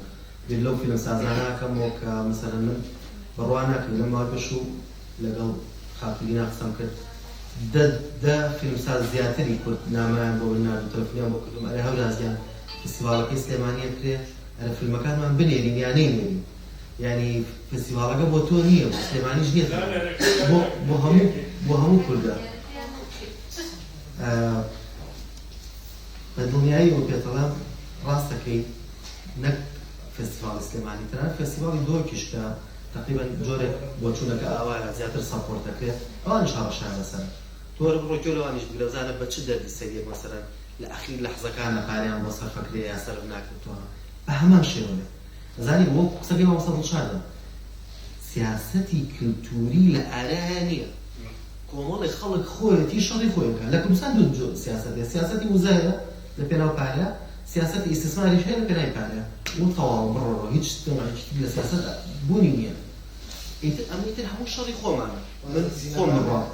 Speaker 2: بیر لەو فیلمسازانە ئەکەمەوە کە مەسەلەن من بڕوا ناکەی لەم ماوەی پێشوو لەگەڵ خاتوو لینا قسەم کرد دە دە فیلمساز زیاتری کورد نامەیان بۆ من نارد و تەلەفونیان بۆ کردم ئەرێ هەوراز گیان فستیڤاڵەکەی سلێمانی ئەکرێ ئەرێ فیلمەکانمان بنێرین یا نەینێرین یانی فستیڤاڵەکە بۆ تۆ نییە بۆ سلێمانیش نییە تەنها بۆ بۆ هەموو بۆ هەموو کوردە بە دڵنیاییەوە پێتەڵێم ڕاست دەکەی نەک فێستیڤاڵی سلێمانی تەنانەت فێستیڤاڵی دهۆکیش کە تەقریبەن جۆرێک بۆچوونەکە ئاوایە زیاتر support دەکرێت ئەوانیش هەڕەشەیان لەسەرە تۆ وەرە بڕۆ گوێ لەوانیش بگرە بزانە بە چ دەردی سەریەک مەسەلەن لە ئەخیر لەحزەکانە پارەیان بۆ سەرف ئەکرێ یا سەرف ناکرێت تۆ بە هەمان شێوەیە ئەزانی وەکو قسەکەی مامۆستا دڵشادە سیاسەتی کلتوری لە ئارایا نییە کۆمەڵێ خەڵک خۆیەتی شەڕی خۆی ئەکا لە کوردستان دوو جۆر سیاسەت هەیە سیاسەتی وزە هەیە لە پێناو پارەیا. سیاسەتی ئیستیسماریش هەیە لە پێناوی پارەیا و تەواو بڕۆڕۆ هیچ نەوعێکی تر لە سیاسەت بوونی نییە ئیتر ئەمە ئیتر هەموو شەڕی خۆمانە من خۆم بڕوام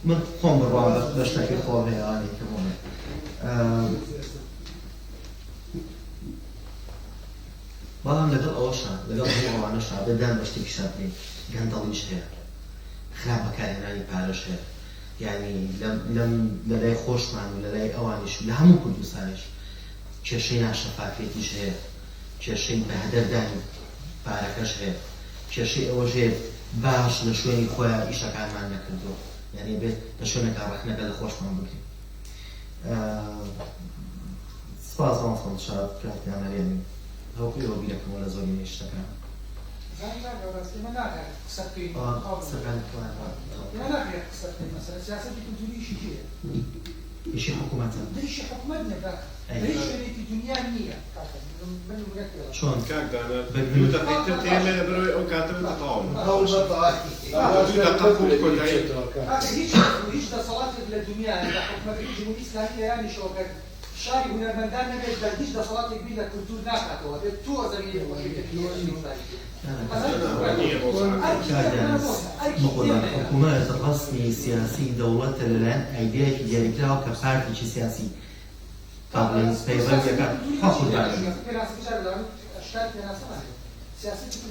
Speaker 2: من خۆم بڕوام بە شتەکەی خۆم هەیە ئەوانەی کە بۆم هەیە بەڵام لەگەڵ ئەوەشا لەگەڵ هەموو ئەوانەشا بێ دان بە شتێکیشا بنێین گەندەڵیش هەیە خراپ بەکارهێنانی پارەش هەیە یانی لەم لەم لەلای خۆشمان و لەلای ئەوانیش و لە هەموو کوردستانیش کێشەی ناشەفافیەتیش هەیە کێشەی بەهەدەردانی پارەکەش هەیە کێشەی ئەوەش هەیە باش لە شوێنی خۆیان ئیشەکانمان نەکردووە یانی ئەبێت لە شوێنەکە ڕەخنەکە لە خۆشمان بگرین سپاس مامۆستا دڵشاد کاک دانەر یانی هەوکو ئێوە بیرەکەمەوە لە زۆرینەی شتەکان.
Speaker 7: زانی کاک هەوراز ئێمە ناکرێت قسە بکەین
Speaker 2: قسەکانی خۆیان
Speaker 7: ئێمە ناکرێت قسە بکەین مەسەلە سیاسەتی کولتوری ئیشی کێیە؟
Speaker 2: ئیشی حکوومەتە.
Speaker 7: ئیشی حکوومەت نییە کاکە لە هیچ شوێنێکی دنیا نییە کاکە من نموونەت پێ دەڵێم.
Speaker 2: چۆن؟
Speaker 1: کاک دانا دوو دەقەی تر تێمێ لەبەرئەوەی ئەو کاتە وتە تەواو بوو دوو دەقە بوو کۆتایی.
Speaker 7: کاکە هیچ هیچ دەسەڵاتێک لە دنیا لە حکومەتەکەی جمهوری ئیسلامی ئێرانیشەوە کە شاری هونەرمەندان نەبێت بە هیچ دەسەڵاتێک بیر لە کولتوور ناکاتەوە ئەبێت تۆ زەمینەی خۆشی بکەیت
Speaker 2: بەقوربان حکومەت ڕەسمی سیاسی دەوڵەتە لەلایەن ئایدیایەکی دیاریکراوە کە پارتێکی سیاسی با بڵێین پەیڕەوی ئەکات خوا قوربانی بێت.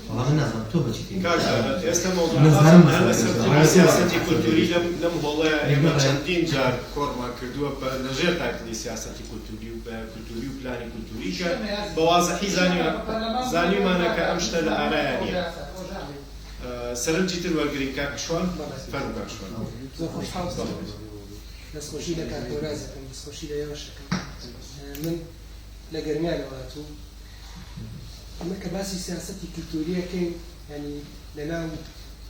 Speaker 2: وەڵا من نازانم تۆ بەچی تێگەیشتی.
Speaker 1: کاک دانە ئێستا مەوزوع
Speaker 2: من زانم
Speaker 1: هەر
Speaker 2: مەسەلەکە
Speaker 1: لەسەر
Speaker 2: چیە.
Speaker 1: تیمی سیاسەتی کولتوری لەم لەم هۆڵەیا ئێمە چەندین جار کۆڕمان کردووە بە لەژێر title ی سیاسەتی کولتوری و کولتوری و پلانی کولتوری کە بە وازحی زانیومانە کە ئەم شتە لە ئارایا نییە. سەرنجی تر وەرگرین کاک شوان فەرموو کاک شوان.
Speaker 10: زۆر خۆشحاڵ بووم. دەستخۆشی لە کاک هەوراز ئەکەم، دەستخۆشی لە ئێوەش ئەکەم. من لە گەرمیانەوە هاتووم. ئەمە کە باسی سیاسەتی کلتوری ئەکەین یانی لەناو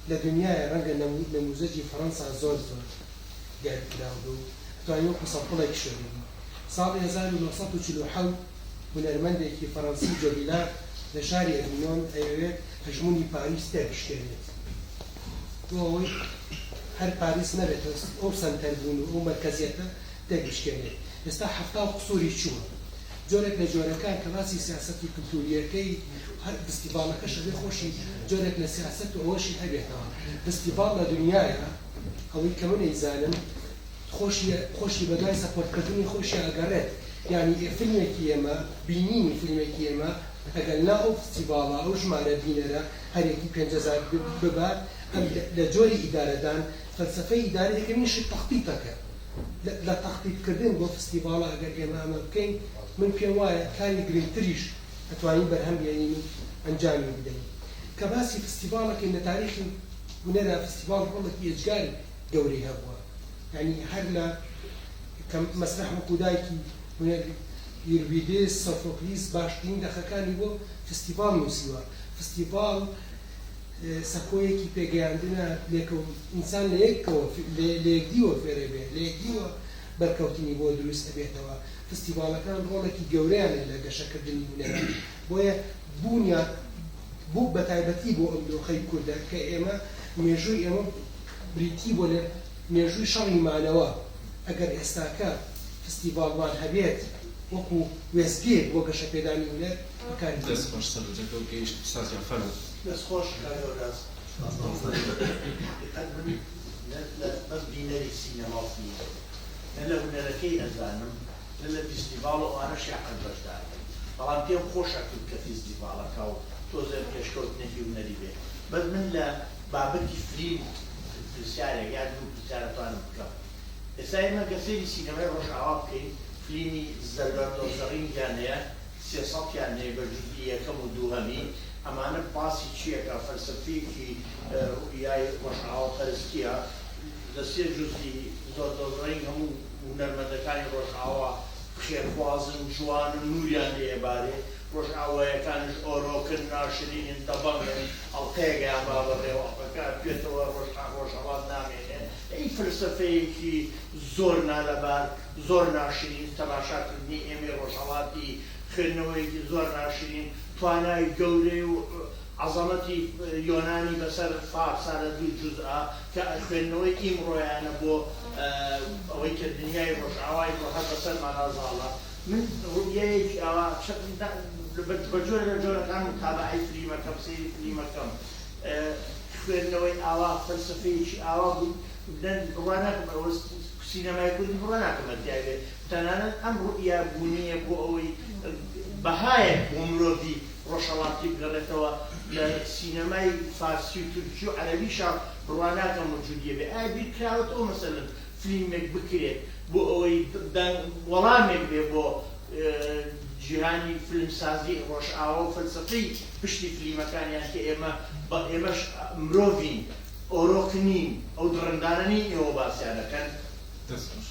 Speaker 10: لە دنیایە ڕەنگە نەموزەجی فەڕەنسا زۆر زۆر دیاری کراو بێ و ئەتوانین وەکو سەمپڵێکیش وەربگرین. ساڵی 1947 هونەرمەندێکی فەڕەنسی جۆ بیلار لە شاری ئەڤینۆن ئەیەوێت هەژموونی پاریس تێکبشکێنێت بۆ ئەوەی هەر پاریس نەبێتە ئەو سەنتەر بوون و ئەو مەرکەزیەتە تێکبشکێنێت. ئێستا 70 و قسووری چووە. جۆرێک لە جۆرەکان کە باسی سیاسەتی کلتورییەکەی هەر فستیڤاڵەکەش ئەبێ خۆشی جۆرێک لە سیاسەت و ئەوەشی هەبێتەوە. فستیڤاڵ لە دنیایە ئەوەی کە من ئەیزانم خۆشی خۆشی بەدوای support کردنی خۆشی ئەگەڕێت یانی ئێ فیلمێکی ئێمە بینینی فیلمێکی ئێمە ئەگەر نا ئەو فستیڤاڵە ئەو ژمارە بینەرە هەرێکی 5000 ببات ئەم لە جۆری ئیدارەدان فەلسەفەی ئیدارە یەکەمین شت تەختیتەکە لە تەختیت کردن بۆ فستیڤاڵە ئەگەر ئێمە ئەمە بکەین من پێم وایە کاری گرنگتریش ئەتوانین بەرهەم بێنین و ئەنجامی بدەین کە باسی فستیڤاڵەکەین لە تاریخی هونەرا فستیڤاڵ ڕۆڵێکی ئێجگار گەورەی هەبووە یانی هەر لە کە مەسرەح وەکو دایکی هونەر یوربیدس سۆفۆکلیس باشترین دەقەکانی بۆ فستیڤاڵ نووسیوە فستیڤاڵ سەکۆیەکی پێگەیاندنە لێکەو ئینسان لە یەکەوە لە یەکدیوە فێرە بێ لە یەکدیوە بەرکەوتنی بۆ دروست ئەبێتەوە فستیڤاڵەکان ڕۆڵێکی گەورەیان هەیە لە گەشەکردنی هونەرا بۆیە بوونیان بۆ بەتایبەتی بۆ ئەم دۆخەی کوردە کە ئێمە مێژووی ئێمە بریتی بووە لە مێژووی شەڕی مانەوە ئەگەر ئێستاکە فستیڤاڵمان هەبێت وەکو وێستگەیەک بۆ گەشەپێدانی هونەر بەکاری
Speaker 1: دەست خۆش سەرنجەکە و گەیشت ساز گیان فەرموو.
Speaker 11: دەست خۆش کاک هەوراز. دقەت من نە لە بەس بینەری سینەما و فلیمم نە لە هونەرەکەی ئەزانم نە لە فیستیڤاڵ و ئەوانەشیا قەت بەشدار بم بەڵام پێم خۆشە کورد کە فیستیڤاڵەکە و تۆزێ پێشکەوتنێکی هونەری بێ بەس من لە بابەتی فلیم پرسیارێک یا دوو پرسیار ئەتوانم بکەم ئێستا ئێمە گەر سەیری سینەمای ڕۆژئاوا بکەین فلیمی زە لۆرد ئۆف زە ڕینگیان هەیە سێسەتیان هەیە بە جوزئی یەکەم و دووهەمی ئەمانە باسی چیەکا فەلسەفەیەکی ڕوئیای ڕۆژئاوا پەرستیە لە سێ جوزئی لۆرد ئۆف زە ڕینگ هەموو هونەرمەندەکانی ڕۆژئاوا خێرخوازن جوانن نوریان لێ ئەبارێ ڕۆژئاوایەکانیش ئۆرۆکن ناشرینن دەبەنگن ئەڵقەیەکیان با بەڕێوە ئەڵقەکە ئەتوێتەوە ڕۆژهەڵات نامێنێ ئەی فەلسەفەیەکی زۆر نالەبار زۆر ناشرین تەماشاکردنی ئێمەی ڕۆژهەڵاتی خوێندنەوەیەکی زۆر ناشرین توانای گەورەی و عەزەمەتی یۆنانی بەسەر فارسا لە دوو جوزئا کە خوێندنەوەی ئیمڕۆیانە بۆ ئەوەی کە دنیای ڕۆژئاوای بۆ هەر بەسەرمانا زاڵە. من ڕوئیایەکی ئاوا بە جۆرێک لە جۆرەکان موتابەعەی فلیمەکەم، سەیری فلیمەکەم، خوێندنەوەی ئاوا، فەلسەفەیەکی ئاوا بوو، بڕوا ناکەم ئەوە سینەمای کوردی بڕوا ناکەم هەر تیابێ، تەنانەت ئەم ڕوئیا بوونییە بۆ ئەوەی بەهایەک بۆ مرۆڤی ڕۆژهەڵاتی بگەڕێتەوە لە سینەمای فارسی و تورکی و عەرەبیشا بڕوا ناکەم موجودیە بێ، ئایا بیر کراوەتەوە مەسەلەن فلیمێک بکرێت بۆ ئەوەی وەڵامێک بێ بۆ جیهانی فیلمسازی ڕۆژئاوا و فەلسەفەی پشتی فلیمەکانیان کە ئێمە ئێمەش مرۆڤین ئۆرۆق نین ئەو دڕندانە نین ئێوە باسیان ئەکەن.
Speaker 1: دەست خۆش.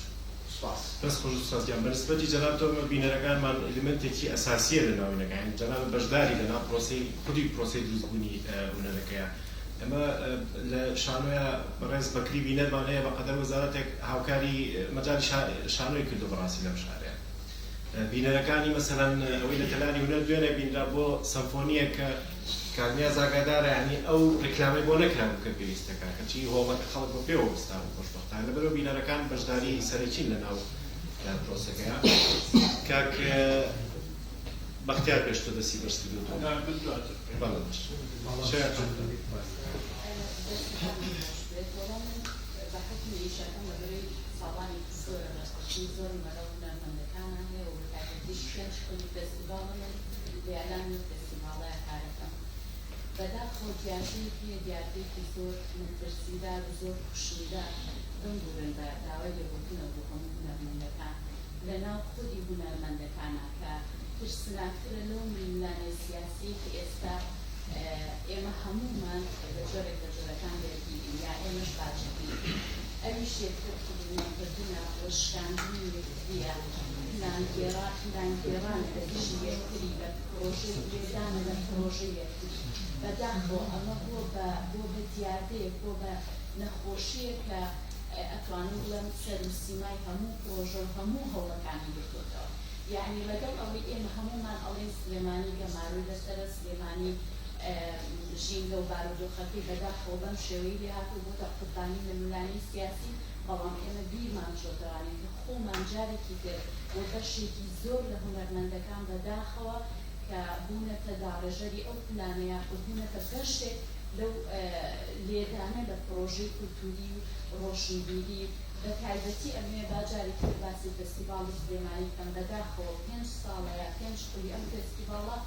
Speaker 11: سوپاس.
Speaker 1: دەست خۆش ئوستاز گیان بەنسبەتی جەنابتەوە ئێمە بینەرەکانمان ئیلمنتێکی ئەساسیە لە ناو وینەکە یانی جەنابت بەشداری لە ناو پرۆسەی خودی پرۆسەی دروست بوونی هونەرەکەیە ئێمە لە شانۆیا بەڕێز بەکری بینەرمان هەیە بەقەدەر وەزارەتێک هاوکاری مەجالی شانۆی کردوە بەڕاستی لەم شارەیا بینەرەکانی مەسەلەن ئەوەی لە تەلاری هونەر دوێنێ بینرا بۆ سەمفۆنیەک کە کاک نیاز ئاگادارە یانی ئەو ڕیکلامەی بۆ نەکرابوو کە پێویستەکا کەچی هۆڵەکە خەڵک بە پێوە وەستابوو خۆشبەختانە لەبەرئەوە بینەرەکان بەشداری سەرەکین لەناو پرۆسەکەیا کاک بەختیار پێش تۆ دەستی بەرز کردووەتەوە.
Speaker 8: نا من دواتر.
Speaker 1: بەڵێ باشە. شایان خان.
Speaker 12: دەستتان خۆش بێت. وەڵا من بە حوکمی ئیشەکەم لەبەرەی ساڵانێکی زۆرە بەرپرسی زۆرم لەگەڵ هونەرمەندەکانا هەیە و بەتایبەتیش پێنج خولی فێستیڤاڵە من لە ئیعلامی ئەو فێستیڤاڵەیا کارەکەم. بەداخەوە دیاردەیەک هەیە دیاردەیەکی زۆر مەترسیدار و زۆر کوشندە بمبورن بە داوای لێبوردنەوە بۆ هەموو هونەرمەندەکان لەناو خودی هونەرمەندەکانا کە ترسناکترە لەو ململانێ سیاسیەی کە ئێستا ئێمە هەموومان بە جۆرێک لە جۆرەکان دەرگیرین یا ئێمەش باجەکەین ئەویش یەکتر قبوڵنەکردنە و شکاندنی یەکتریە پلانگێڕا پلانگێڕانە لە دژی یەکتری لە پڕۆژەی لێدانە لە پڕۆژەی یەکتری بەداخەوە ئەمە بووە بە بووە بە دیاردەیەک بووە بە نەخۆشیەک کە ئەتوانم بڵێم سەر و سیمای هەموو پڕۆژە و هەموو هەوڵەکانی گرتۆتەوە. یەعنی لەگەڵ ئەوەی ئێمە هەموومان ئەڵێین سلێمانی گەمارۆی لەسەرە، سلێمانی ژینگە و بارودۆخەکەی بەداخەوە بەم شێوەی لێهاتووە بۆتە قوربانی ململانێی سیاسی، بەڵام ئێمە بیرمان چۆتەوانێ کە خۆمان جارێکی تر و بەشێکی زۆر لە هونەرمەندەکان بەداخەوە کە بوونەتە داڕێژەری ئەو پلانە یاخود بوونەتە بەشێک لەو لێدانە لە پڕۆژەی کولتووری و ڕۆشنبیری بە تایبەتی ئەمەوێ با جارێکی تر باسی فێستیڤاڵی سلێمانی بکەم، بەداخەوە پێنج ساڵە یا پێنج خولی ئەم فێستیڤاڵە،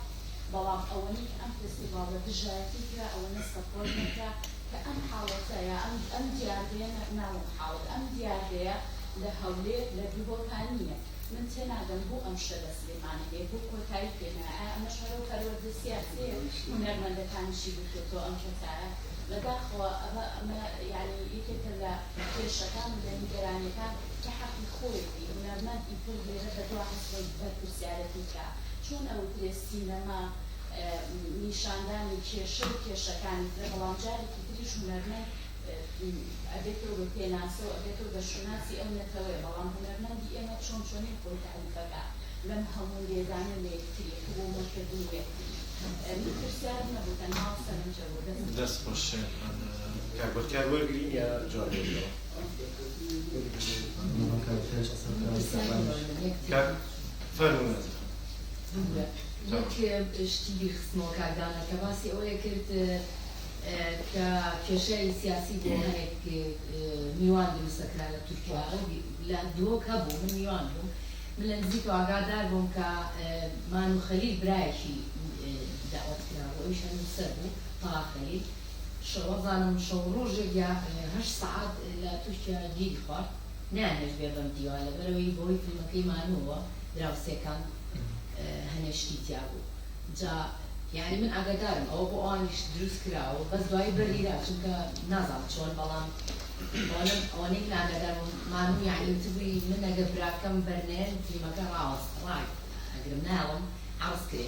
Speaker 12: بەڵام ئەوەنەی کە ئەم فێستیڤاڵە دژایەتی کرا ئەوەنە support نەکرا کە ئەم حاڵەتە یا ئەم ئەم دیاردەیە ناڵێم حاڵەت ئەم دیاردەیە لە هەولێر لە دهۆکا نییە من تێناگەم بۆ ئەم شتە لە سلێمانی هەیە بۆ کۆتایی پێ نایە ئایا ئەمەش هەر ئەو پەروەردە سیاسیەیە هونەرمەندەکانیشی گرتۆتەوە ئەم پەتایە بەداخەوە ئەمە ئەمە یانی یەکێکە لە کێشەکان و لە نیگەرانیەکان کە حەقی خۆیەتی هونەرمەند ئیتر لێرە بەدوا هەست بە بەرپرسیارەتی بکا چۆن ئەوترێ سینەما نیشاندانی کێشە و کێشەکانی ترە بەڵام جارێکی تریش هونەرمەند ئەبێتەوە بە پێناسە و ئەبێتەوە بە شوناسی ئەو نەتەوەیە بەڵام هونەرمەندی ئێمە چۆن چۆنی خۆی تاریفەکا لەم هەموو لێدانە لە یەکتری قبوڵ نەکردنی یەکتری من پرسیارم نەبوو تەنها ئەو سەرنجە بوو دەست
Speaker 1: دەست خۆش کاک بەختیار وەرگرین یا جواب بدەینەوە؟ کاک فەرموو نازم.
Speaker 13: ببورە یەک شتی بیر خستمەوە کاک دانا کە باسی ئەوەیە کرد کە کێشەی سیاسی بۆ هەنێک میوان دروست ئەکرا لە تورکیا ئەو لە دهۆک هەبوو من میوان بووم من لە نزیکەوە ئاگادار بووم کە مانو خەلیل برایەکی دەعوەت کرابوو ئەویش هەر نووسەر بوو تەها خەلیل وەزانم شەو ڕۆژێک یا هەشت سەعات لە تورکیا گیری خوارد نەیانهێشت بێ بەم دیوە لەبەرئەوەی بەهۆی فیلمەکەی مانووەوە دراوسێکان هەنێ شتی تیا بوو جا یانی من ئاگادارم ئەوە بۆ ئەوانیش دروست کراوە بەس دوایی بەریرا چونکە نازانم چۆن بەڵام ئەوەنەم ئەوەنەی من ئاگادار بووم مانوو یانی وتبووی من ئەگەر براکەم بەرنێن فیلمەکە ڕاوەست ڕای ئەگرم نایەڵم عەڕز کرێ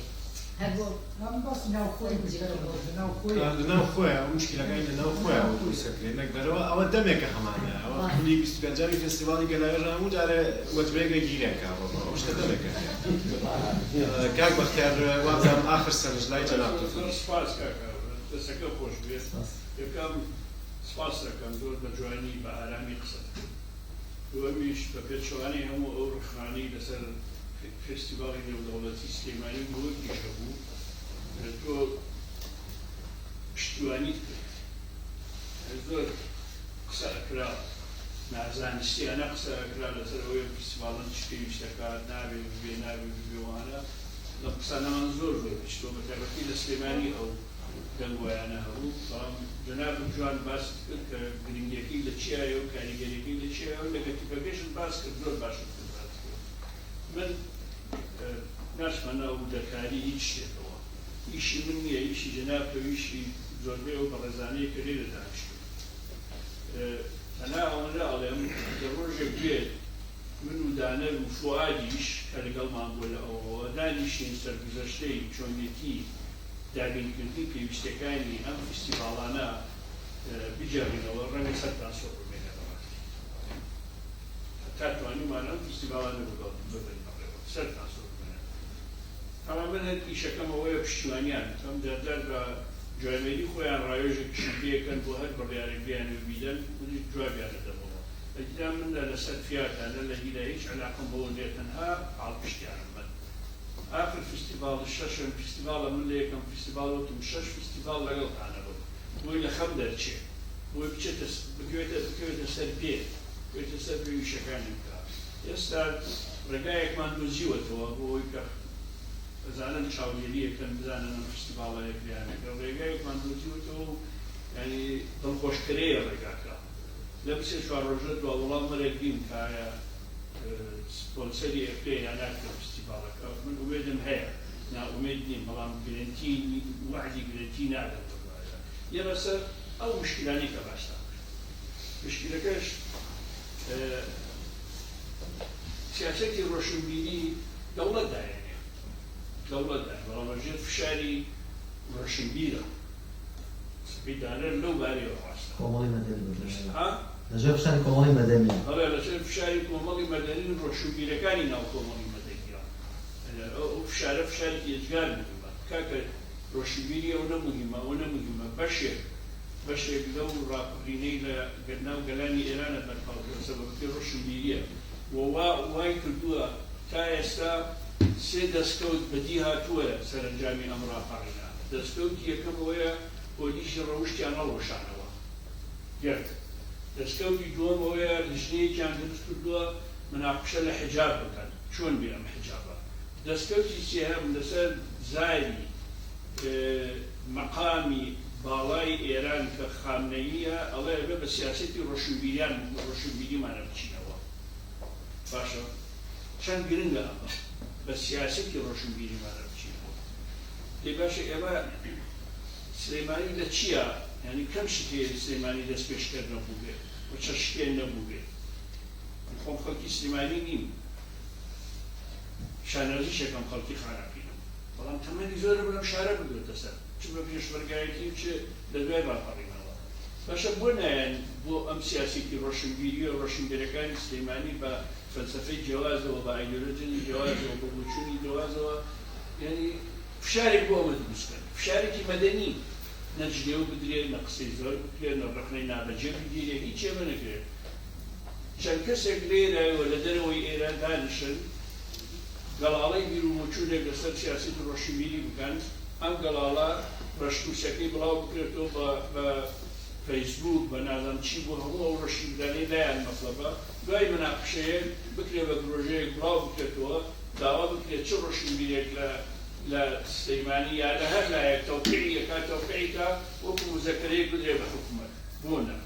Speaker 13: هەر بۆ
Speaker 7: من باسی ناوخۆی
Speaker 1: لە ناو خۆیان ئەو موشکیلەکانی لە ناو خۆیان دروست ئەکرێ نەک دەرەوە ئەوە دەمێکە هەمانە ئەوە خولی 25ەمی فێستیڤاڵی گەلاوێژ هەموو جارێ وەجبەیەک لە گیرێکە ڕۆڵە ئەو شتە دەمێکە هەیە کاک بەختیار وابزانم ئاخر سەرنج لای جەنابتە.
Speaker 8: زۆر سوپاس کاکە دەستەکە خۆش بێت یەکەم سوپاست دەکەم زۆر بە جوانی بە ئارامی قسەت کرد دووەمیش بە پێچەوانەی هەموو ئەو ڕەخنانەی لەسەر. فێستیڤاڵی نێودەوڵەتی سلێمانی و دهۆکیش هەبوو، تۆ پشتیوانیت کرد. زۆر قسە ئەکرا، نازانستیانە قسە ئەکرا لەسەر ئەوەی ئەم فیستیڤاڵە چ پێویست ئەکات، نابێ ببێ، نابێ ببێ وانە. لەم قسانەمان زۆر زۆر بیستووە، بەتایبەتی لە سلێمانی ئەو دەنگۆیانە هەبوو، بەڵام جەنابت جوان باست کرد کە گرنگیەکەی لە چیایە و کاریگەریەکەی لە چیایە و نێگەتیڤەکەیشت باس کرد، زۆر باشت کرد باست کرد. من ناچمە ناو وردەکاری هیچ شتێکەوە، ئیشی من نییە، ئیشی جەنابتە و ئیشی زۆربەی ئەو بەڕێزانەیە کە لێرە دانیشتوون. تەنها ئەوەندە ئەڵێم ئەگەر ڕۆژێک بێت من و دانەر و فوئادیش کە لەگەڵمان بووە لە ئەوڕۆوە دانیشین سەرگوزەشتەی چۆنیەتی دابینکردنی پێویستیەکانی ئەم فیستیڤاڵانە بگێڕینەوە ڕەنگە سەرتان سوڕ بمێنێ بەڕاستی هەتا توانیومانە ئەم فیستیڤاڵانە ببەین بەڕێوە سەرتان سوڕ بمێنێ. تەبعەن من هەر ئیشەکەم ئەوەیە پشتیوانیان بکەم، جارجار بە جوامێری خۆیان ڕاوێژێکیشم پێکەن بۆ هەر بڕیارێک بیانەوێ بیدەن منیش جوابیان ئەدەمەوە، ئەگینا من نە لەسەر فیاتا نە لە هیلا هیچ عەلاقەم بەوە نیە تەنها پاڵپشتیانم من ئاخر فیستیڤاڵ شەشەم فیستیڤاڵە من لە یەکەم فیستیڤاڵ وتم شەش فیستیڤاڵ لەگەڵتانە بم بۆی لە خەم دەرچێ بۆی بچێتە بکەوێتە بکەوێتە سەر پێ بکەوێتە سەر پێ و ئیشەکانی بکا. ئێستا ڕێگایەکمان دۆزیوەتەوە بۆ ئەوەی کە ئەزانن چاودێرییەکەن بزانن ئەم فیستیڤاڵە یەکریانەکە ڕێگایەکمان دۆزیوەتەوە و یانی دڵخۆشکەرەیە ڕێگاکە لەم سێ چوار ڕۆژە دوا وەڵام وەرەگرین کە ئایا سپۆنسەری ئەکرێ یا ناکرێ فیستیڤاڵەکە من ئومێدم هەیە نائومێد نیم بەڵام گرەنتی وەعدی گرەنتی نادەم لەم بارەدا یەمە سەر ئەو مشکلانەی کە باستان کرد مشکلەکەش سیاسەتی ڕۆشنبیری دەوڵەت دایەنێ دەوڵەت دایە بەڵام لەژێر فشاری ڕۆشنبیرە سپی دانەر لەو بارەیەوە ڕاستە.
Speaker 2: کۆمەڵی مەدەنی بەگشتی. ها؟ لەژێر فشاری کۆمەڵی مەدەنییە.
Speaker 8: بەڵێ لەژێر فشاری کۆمەڵی مەدەنی و ڕۆشنبیرەکانی ناو کۆمەڵی مەدەنییە. ئەو فشارە فشارێکی ئێجگار موهیمە. کاکە ڕۆشنبیری ئەونە موهیمە ئەونە موهیمە بەشێک بەشێک لەو ڕاپەڕینەی لە ناو گەلانی ئێرانە بەرپا بووە سەبەبەکەی ڕۆشنبیرییە و وا وای کردووە تا ئێستا سێ دەسکەوت بەدی هاتووە سەرەنجامی ئەم ڕاپەڕینە. دەسکەوتی یەکەم ئەوەیە پۆلیسی ڕەوشتیان هەڵوەشانەوە. یەک. دەسکەوتی دووەم ئەوەیە لیژنەیەکیان دروست کردووە مناقشە لە حیجاب بکەن، چۆن بێ ئەم حیجابە. دەسکەوتی سێهەم لەسەر زاری مەقامی باڵای ئێران کە خامنەییە ئەڵێ ئەبێ بە سیاسەتی ڕۆشنبیریان ڕۆشنبیریمانە بچینەوە. باشە چەند گرنگە ئەمە بە سیاسەتی ڕۆشنبیریمانە بچینەوە. دەی باشە ئێمە سلێمانی لە چییە یانی کەم شت هەیە سلێمانی دەستپێشکەر نەبووبێ و چەشکێن نەبووبێ. من خۆم خەڵکی سلێمانی نیم شانازیش ئەکەم خەڵکی خانەقینم بەڵام تەمەنی زۆرم لەم شارە بردووەتە سەر چ بە پێشمەرگایەتی و چ لە دوای ڕاپەڕینەوە. باشە بۆ نایەن بۆ ئەم سیاسەتی ڕۆشنبیرییە ڕۆشنبیرەکانی سلێمانی بە فەلسەفەی جیاوازەوە بە ئایدۆلۆژیی جیاوازەوە بە بۆچوونی جیاوازەوە یانی فشارێک بۆ ئەمە دروست کەن فشارێکی مەدەنی نە جنێو بدرێ نە قسەی زۆر بکرێ نە ڕەخنەی نابەجێ بگیرێ هیچ ئێمە نەکرێ چەند کەسێک لێرە و لە دەرەوەی ئێرە دانیشن گەڵاڵەی بیروبۆچوونێک لەسەر سیاسەتی ڕۆشنبیری بکەن، ئەم گەڵاڵە ڕەشنووسەکەی بڵاو بکرێتەوە بە بە فەیسبووک بە نازانم چی بۆ هەموو ئەو ڕۆشنبیرانەی لایان مەتڵەبە، دوای موناقشەیەک بکرێ بە پرۆژەیەک بڵاو بکرێتەوە، داوا بکرێت چ ڕۆشنبیرێک لە لە سلیمانی یا لە هەر لایەک تەوقیعی ئەکا تەوقیعی کا وەکوو موزەکەرەیەک بدرێ بە حکوومەت. بۆ نا؟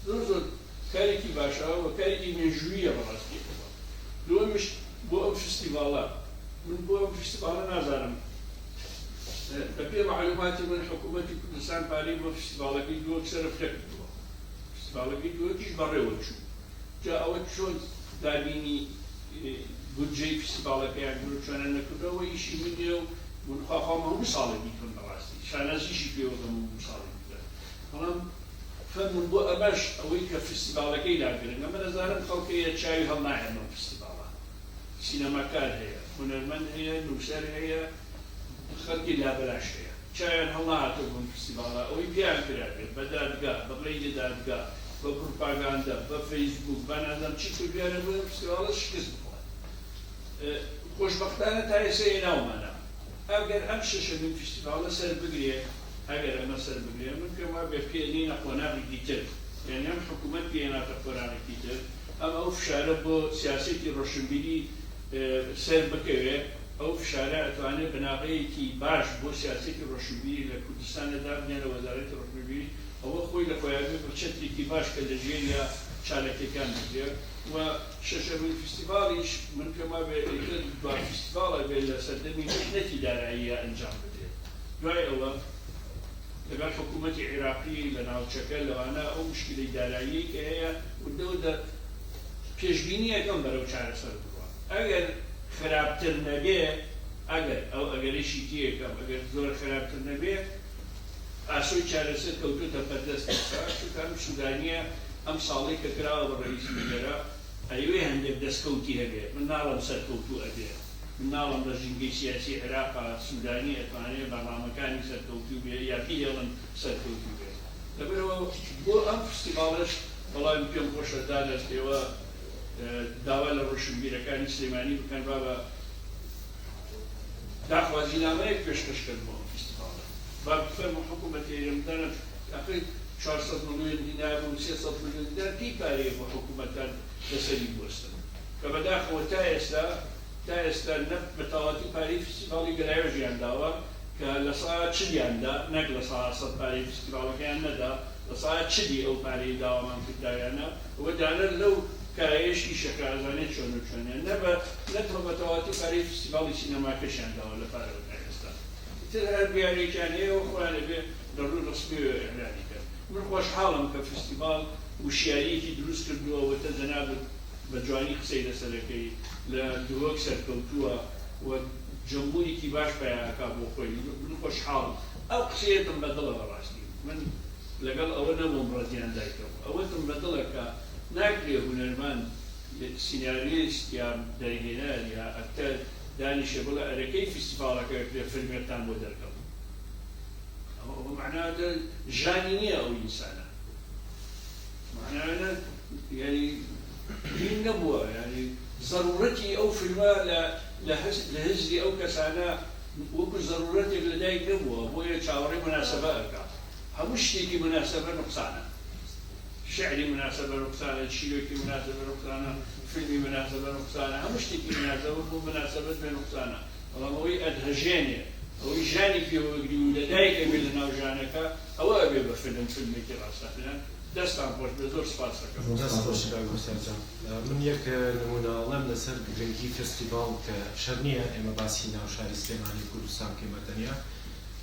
Speaker 8: زۆر زۆر کارێکی باشە و کارێکی مێژووییە بەڕاستی ئەوە. دووەمیش بۆ ئەم فیستیڤاڵە، من بۆ ئەم فیستیڤاڵە نازانم، بە پێی مەعلوماتی من حکوومەتی کوردستان پارەی بۆ فیستیڤاڵەکەی دهۆک سەرف نەکردووە، فیستیڤاڵەکەی دهۆکیش بەڕێوە چوو، جا ئەوە چۆن دابینی بودجەی فیستیڤاڵەکەیان کردووە چۆنیان نەکردووە ئەوە ئیشی من نییە و من خواخوام هەموو ساڵێک بیکەم بەڕاستی شانازیشی پێوە دەکەم هەموو ساڵێک بیکەم بەڵام فەرموون بۆ ئەمەش ئەوەی کە فیستیڤاڵەکەی لا گرنگە من ئەزانم خەڵک هەیە چاوی هەڵنایەم بەم فیستیڤاڵە سینەماکار هەیە هونەرمەند هەیە نووسەر هەیە خەڵکی لابەلاش هەیە چاویان هەڵنەهاتووە بەم فیستیڤاڵە ئەوەی پێیان کرابێت بە دادگا بە غەیری دادگا بە پروپاگاندە بە فەیسبووک بە نازانم چی کردویانە بۆ ئەم فیستیڤاڵە شکست بخوات. خۆشبەختانە تا ئێستا هێناومانە. ئەگەر ئەم شەشەمین فیستیڤاڵە سەر بگرێ، ئەگەر ئەمە سەر بگرێ، من پێم وابێ پێ ئەنێینە قۆناغێکی تر. یانی ئەم حکوومەت پێ هێناتە قۆناغێکی تر، ئەم ئەو فشارە بۆ سیاسەتی ڕۆشنبیری سەر بکەوێ، ئەو فشارە ئەتوانێ بناغەیەکی باش بۆ سیاسەتی ڕۆشنبیری لە کوردستانە دابنێ لە وەزارەتی ڕۆشنبیری، ئەوە خۆی لە خۆیا بێ بە چەترێکی باش کە لە ژێریا چاالکیەکان بکرێ و شەشەمین فیستیڤاڵیش من پێم وابێ ئیتر دوا فیستیڤاڵ ئەبێ لە سەردەمی میحنەتی داراییە ئەنجام بدرێت. دوای ئەوە لەگەڵ حکوومەتی عیراقی لە ناوچەکە لەوانە ئەو مشکلەی داراییەی کە هەیە وردە وردە پێشبینی ئەکەم بەرەو چارەسەر بڕوا ئەگەر خراپتر نەبێ ئەگەر ئەو ئەگەرەشی تێکەم ئەگەر زۆر خراپتر نەبێ ئاسۆی چارەسەر کەوتۆتە بەردەست ئێستا، چونکە ئەم سودانییە ئەم ساڵەی کە کراوە بە ڕەئیسی وزەرا ئەیەوێ هەندێک دەستکەوتی هەبێ، من ناڵێم سەرکەوتوو ئەبێ، من ناڵێم لە ژینگەی سیاسی عێراقا سودانی ئەتوانێ بەرنامەکانی سەرکەوتوو بێ یا بیهێڵن سەرکەوتوو بێ، لەبەرئەوە بۆ ئەم فستیڤاڵەش بەڵام پێم خۆشە دادەست ئێوە داوا لە ڕۆشنبیرەکانی سلێمانی بکەن بابە داخوازینامەیەک پێشکەش کەن بۆ ئەم فیستیڤاڵە. با بفەرموو حکوومەتی هەرێم بدەنە ئەخر 400 ملیۆن دینار و 300 ملیۆن دینار کەی پارەیە بۆ حکوومەتان لەسەری بوەستن کە بەداخەوە تا ئێستا تا ئێستا نە بە تەواوەتی پارەی فیستیڤاڵی گەلاوێژیان داوە کە لە سا چلیان دا نەک لە سا سەد پارەی فیستیڤاڵەکەیان نەدا لە سا چلی ئەو پارەی داوامان کرد داویانە و دانەر لەو کایەیەش ئیشەکە ئەزانێ چۆن و چۆنە نە بە نە تۆ بە تەواوەتی پارەی فیستیڤاڵی سینەماکەشیان داوە لە پارەوە تا ئێستا ئیتر هەر بیانوویەکیان هەیە و خۆیان ئەبێ لە ڕووی ڕەسمیەوە ئیعلانی کەن. من خۆشحاڵم کە فیستیڤاڵ وشیارییەکی دروست کردووە و تە جەنابت بە جوانی قسەی لەسەر ئەکەی، لە دهۆک سەرکەوتووە و جەمهوریکی باش پەیا ئەکا بۆ خۆی. من خۆشحاڵم. ئەو قسەیەتم بە دڵە بەڕاستی. من لەگەڵ ئەوە نەبووم ڕەدیان دایتەوە. ئەوەتم بە دڵە کە ناکرێ هونەرمەند، سیناریۆیست یا دەرهێنەر یا ئەکتەر دانیشێ بڵێ ئەرێ کەی فیستیڤاڵەکە ئەکرێ فیلمێکتان بۆ دەرکەم. ئەوە مەعناوە ژانی نییە ئەو ئینسانە. مەعناوە یانی دین نەبووە یانی زەروورەتی ئەو فیلمە لە لە هزری ئەو کەسانە وەکو زەروورەتێک لەدایک نەبووە بۆیە چاوەڕێی موناسەبە ئەکا. هەموو شتێکی موناسەبە نوقسانە. شیعری موناسەبە نوقسانە، چیرۆکی موناسەبە نوقسانە، فیلمی موناسەبە نوقسانە، هەموو شتێکی موناسەبە بۆ موناسەبەت بێ نوقسانە. بەڵام ئەوەی ئەتهەژێنێ، ئەوەی ژانی پێوە ئەگری و لەدایک ئەبێ لەناو ژانەکە، ئەوە ئەبێ بە فیلم، فیلمێکی ڕاستەقینە. دەستتان خۆش بێ، زۆر سپاست ئەکەم.
Speaker 1: دەست خۆش کاک مختار جان. من یەک نموونە ئەڵێم لەسەر گرنگی فێستیڤاڵ کە شەرت نییە ئێمە باسی ناو شاری سلێمانی و کوردستان بکەین بە تەنیا.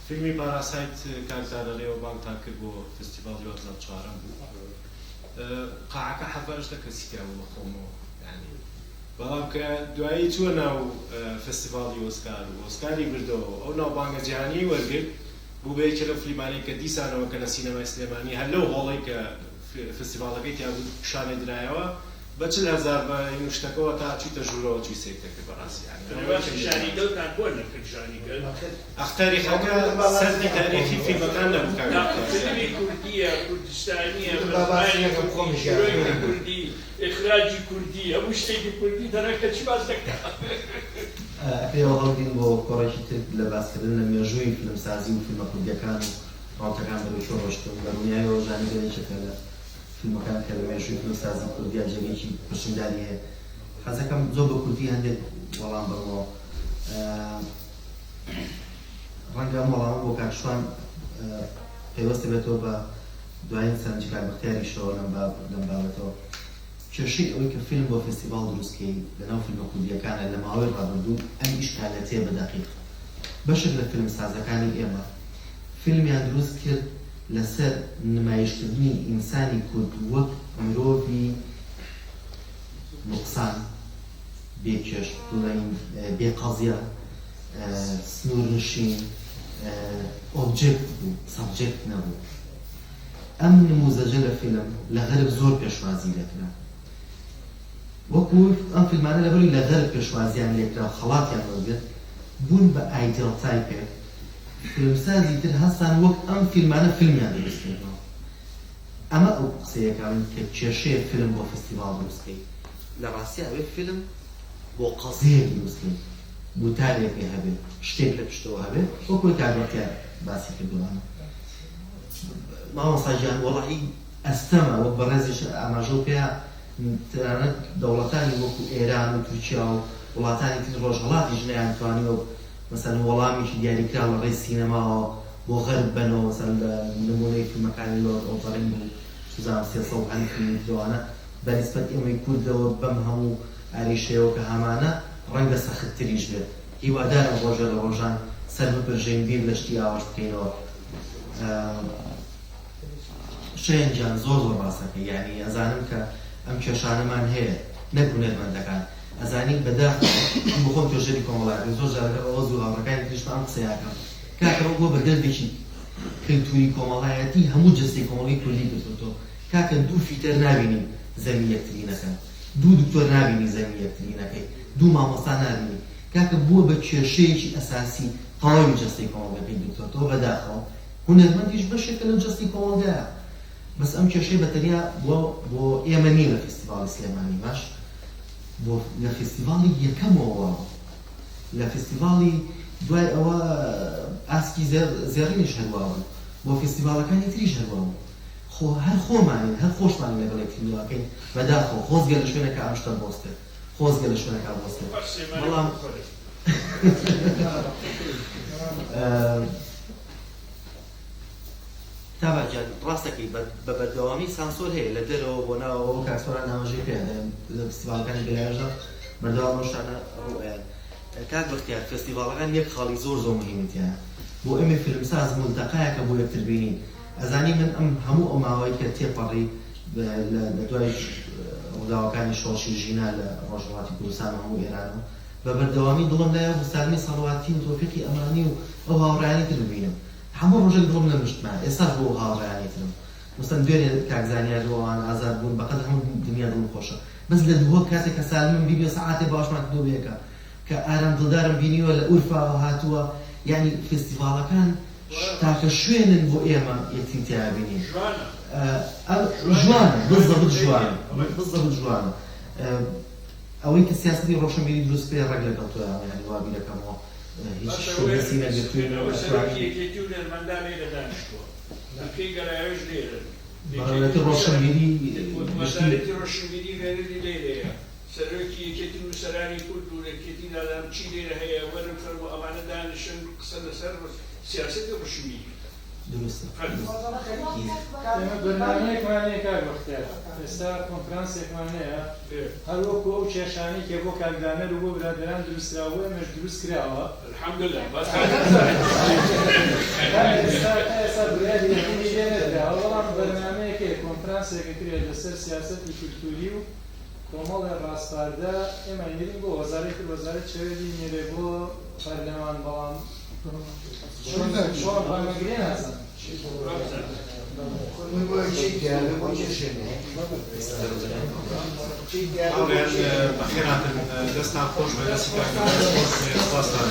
Speaker 1: فیلمی پاراسایت کاک زادە لێوە بانگتان کرد بۆ فێستیڤاڵی وابزانم چوارەم بوو قاعەکە حەڤە هەژدە کەسی تیا بوو بە خۆمەوە یانی بەڵام کە دوایی چووە ناو فێستیڤاڵی ئۆسکار و ئۆسکاری بردەوە و ئەو ناوبانگە جیهانیەی وەرگرت بوو بە یەکێ لەو فلیمانەی کە دیسانەوە کە لە سینەمای سلێمانی هەر لەو هۆڵەی کە فستیڤاڵەکەی تیا بوو پیشانی درایەوە بە 40,000 بە این شتەکەوە تا چوویتە ژوورەوە چووی سەیرت دەکرد بەڕاستی یانی
Speaker 8: ئەوە باسی ژانی گەلتان بۆ نەکرد ژانی گەل؟
Speaker 1: ئەخ تاریخەکە سەردی تاریخی فیلمەکان نەبوو کاک
Speaker 8: نا
Speaker 1: مختار
Speaker 8: فیلمی کوردیە کوردستانیە بە زمانی کوردی چیرۆکی کوردی ئیخراجی کوردی هەموو شتێکی کوردی دەرە کەچی باس دەکا.
Speaker 2: ئەکرێ ئەوە هەڵگرین بۆ کۆڕێکی تر لە باسکردن لە مێژووی فیلمسازی و فیلمە کوردیەکان و ڕەوتەکان بەرەو کوێ ڕۆشتوون. بە دڵنیایەوە ژانی گەل یەکێکە لە فیلمەکان کە لە مێژووی فیلمسازی کوردیا جێگەیەکی پرشنگداری هەیە. حەزەکەم زۆر بە کورتی هەندێک وەڵام بەمەوە. ڕەنگە ئەم وەڵامە بۆ کاک شوان پەیوەستە بێتەوە بە دوایین سەرنجی کاک بەختیاریشەوە لەم لەم بابەتەوە. کێشەی ئەوەی کە فیلم بۆ فێستیڤاڵ دروست کەی لەناو فیلمە کوردییەکانە لە ماوەی ڕابردوو ئەم ئیشکالەتەیە بە دەقیق بەشێک لە فیلمسازەکانی ئێمە فیلمیان دروست کرد لەسەر نمایشکردنی ئینسانی کورد وەک مرۆڤی نوقسان، بێ کێش، بڵێین بێ قەزیە، سنوورنشین، object بوو، subject نەبوو. ئەم نموزەجە لە فیلم لە غەرب زۆر پێشوازی لێکرا. وەکو ئەم فیلمانە لەبەرئەوەی لە غەرب پێشوازیان لێکرا و خەڵاتیان وەرگرت، بوون بە ideal type ێک، فیلمسازی تر هەستان وەک ئەم فیلمانە فیلمیان دروست کردەوە. ئەمە ئەو قسەیەکە من کە کێشەیە فیلم بۆ فستیڤاڵ دروست کەی. لە ڕاستیا ئەبێ فیلم بۆ قەزیەیەک دروست کەین گوتارێک هەبێ شتێک لە پشتەوە هەبێ وەکو کاک بەختیار باسی کردووانە مامۆستا گیان وەڵاهی ئەستەمە وەک بەڕێزیش ئاماژەو پێیا تەنانەت دەوڵەتانی وەکو ئێران و تورکیا و وڵاتانی تری ڕۆژهەڵاتیش نەیانتوانیوە مەسەلەن وەڵامێکی دیاریکراو لە ڕێی سینەماوە بۆ غەرب بەنەوە مەسەلەن لە نموونەی فیلمەکانی لۆرد ئۆف زە ڕینگ و چوزانم 300 و هەندێک فیلمی ترەوانە بە نیسبەت ئێمەی کوردەوە بەم هەموو ئاریشەیەوە کە هەمانە ڕەنگە سەختتریش بێت هیوادارم ڕۆژێ لە ڕۆژان سەر بپرژێین بیر لە شتی ئاواش بکەینەوە. شەیەن گیان زۆر زۆر ڕاست ئەکەی یانی ئەزانم کە ئەم کێشانەمان هەیە نەک هونەرمەندەکان ئەزانی بەداخەوە من بۆ خۆم توێژەری کۆمەڵایەتیم زۆر جار لەگەڵ ئەوەز و هاوڕێکانی تریشم ئەم قسەیە ئەکەم کاکە ئەوە بووە بە دەردێکی کلتوری کۆمەڵایەتی هەموو جەستەی کۆمەڵگەی کوردی گرتۆتەوە کاکە دوو فیتەر نابینی زەمی یەکتری نەکەن دوو دکتۆر نابینی زەمی یەکتری نەکەی دوو مامۆستا نابینی کاکە بووە بە کێشەیەکی ئەساسی تەواوی جەستەی کۆمەڵگەکەی گرتۆتەوە بەداخەوە هونەرمەندیش بەشێکە لەو جەستەی کۆمەڵگایە بەس ئەم کێشەی بە تەنیا بۆ بۆ ئێمە نییە لە فیستیڤاڵی سلێمانی باش بۆ لە فیستیڤاڵی یەکەمەوە وابوو لە فیستیڤاڵی دوای ئەوە ئاسکی زێڕینیش هەروا بوو بۆ فیستیڤاڵەکانی تریش هەروا بوو خۆ هەر خۆمانین هەر خۆشمانین لەگەڵ یەکتری واکەین بەداخەوە خۆزگە لە شوێنەکە ئەم شتە بۆستێت خۆزگە لە شوێنەکە بۆستێت بەڵام تابا گیان ڕاستەکەی بە بەردەوامی سانسۆر هەیە لە دەرەوە بۆ ناوەوە کاک سۆران ئاماژەی پێ لە فستیڤاڵەکانی گەلاوێژدا بەردەوام ئەو شتانە ڕوو ئەیان. کاک بەختیار فێستیڤاڵەکان یەک خاڵی زۆر زۆر مهیمی تیایە بۆ ئێمەی فیلمساز مولتەقایەکە بۆ یەکتر بینین ئەزانی من ئەم هەموو ئەو ماوەی کە تێپەڕی لە دوای ڕووداوەکانی شۆڕشی ژینا لە ڕۆژهەڵاتی کوردستان و هەموو ئێرانەوە بە بەردەوامی دڵم لای ئەو سالمی سەڵواتی و تۆفیقی ئەمانی و ئەو هاوڕێیانی تر ببینم هەموو ڕۆژێک دڵم لە مشتمە ئێستاش بۆ ئەو هاوڕێیانی ترم مەسەن دوێنێ کاک زانیار و ئەوان ئازاد بوون بەقەد هەموو دنیا دڵم خۆشە بەس لە دهۆک کاتێک کە سالمم بینیوە سەعاتێ باوەشمان کردووە بەیەکا کە ئارام دڵدارم بینیوە لە ئورفاوە هاتووە یانی فێستیڤاڵەکان تاکە شوێنن بۆ ئێمە یەکتری تیا بینین جوانە بزەبت جوانە بزەبت جوانە ئەوەی کە سیاسەتی ڕۆشنبیری دروست بکرێ ڕێک لەگەڵ تۆیام یانی وا بیرەکەمەوە هیچ
Speaker 8: باشە
Speaker 2: شتێک دەستی نەگرتووین و
Speaker 8: ئەوە سەرۆکی
Speaker 2: ئەتوانین
Speaker 8: یەکێتی و هونەرمەندان لێرە دانیشتووە بنکەی گەلاوێژ لێرەن یەکێتی
Speaker 2: بەڕێوەبەرایەتی
Speaker 8: نووسەران
Speaker 2: ڕۆشنبیری گشتی
Speaker 8: وەزارەتی ڕۆشنبیری غێرەتی لێرەیە سەرۆکی یەکێتی نووسەرانی کورد و یەکێتی نازانم چی لێرە هەیە وەرن فەرموو ئەمانە دانیشن قسە لەسەر سیاسەتی ڕۆشنبیری بکەن.
Speaker 2: دروستە.
Speaker 8: فەرموو.
Speaker 14: ئێمە بەرنامەیەکمان هەیە کاک بەختیار، ئێستا کۆنفرانسێکمان هەیە، هەر وەکو ئەو کێشانەی کە بۆ کاک دانەر و بۆ برادەران دروستکراوە بۆ ئێمەش دروست کراوە.
Speaker 8: الحمدللە بەس
Speaker 14: تا ئێستا تا ئێستا بڕیاری یەکەمی لێ نەدراوە، بەڵام بەرنامەیەک هەیە کۆنفرانسێک ئەکرێت لەسەر سیاسەتی کولتووری و کۆمەڵێ ڕاسپاردە ئێمە ئەینێرین بۆ وەزارەتی وەزارەت چەوێ بینێرێ بۆ پەرلەمان بەڵام چۆن چۆن ڕانەگرێ نازانم.
Speaker 1: هاوڕێیان بەخێرهاتن دەستتان خۆش بێ دەستی کاک نەوروز خۆش بێ سپاستان.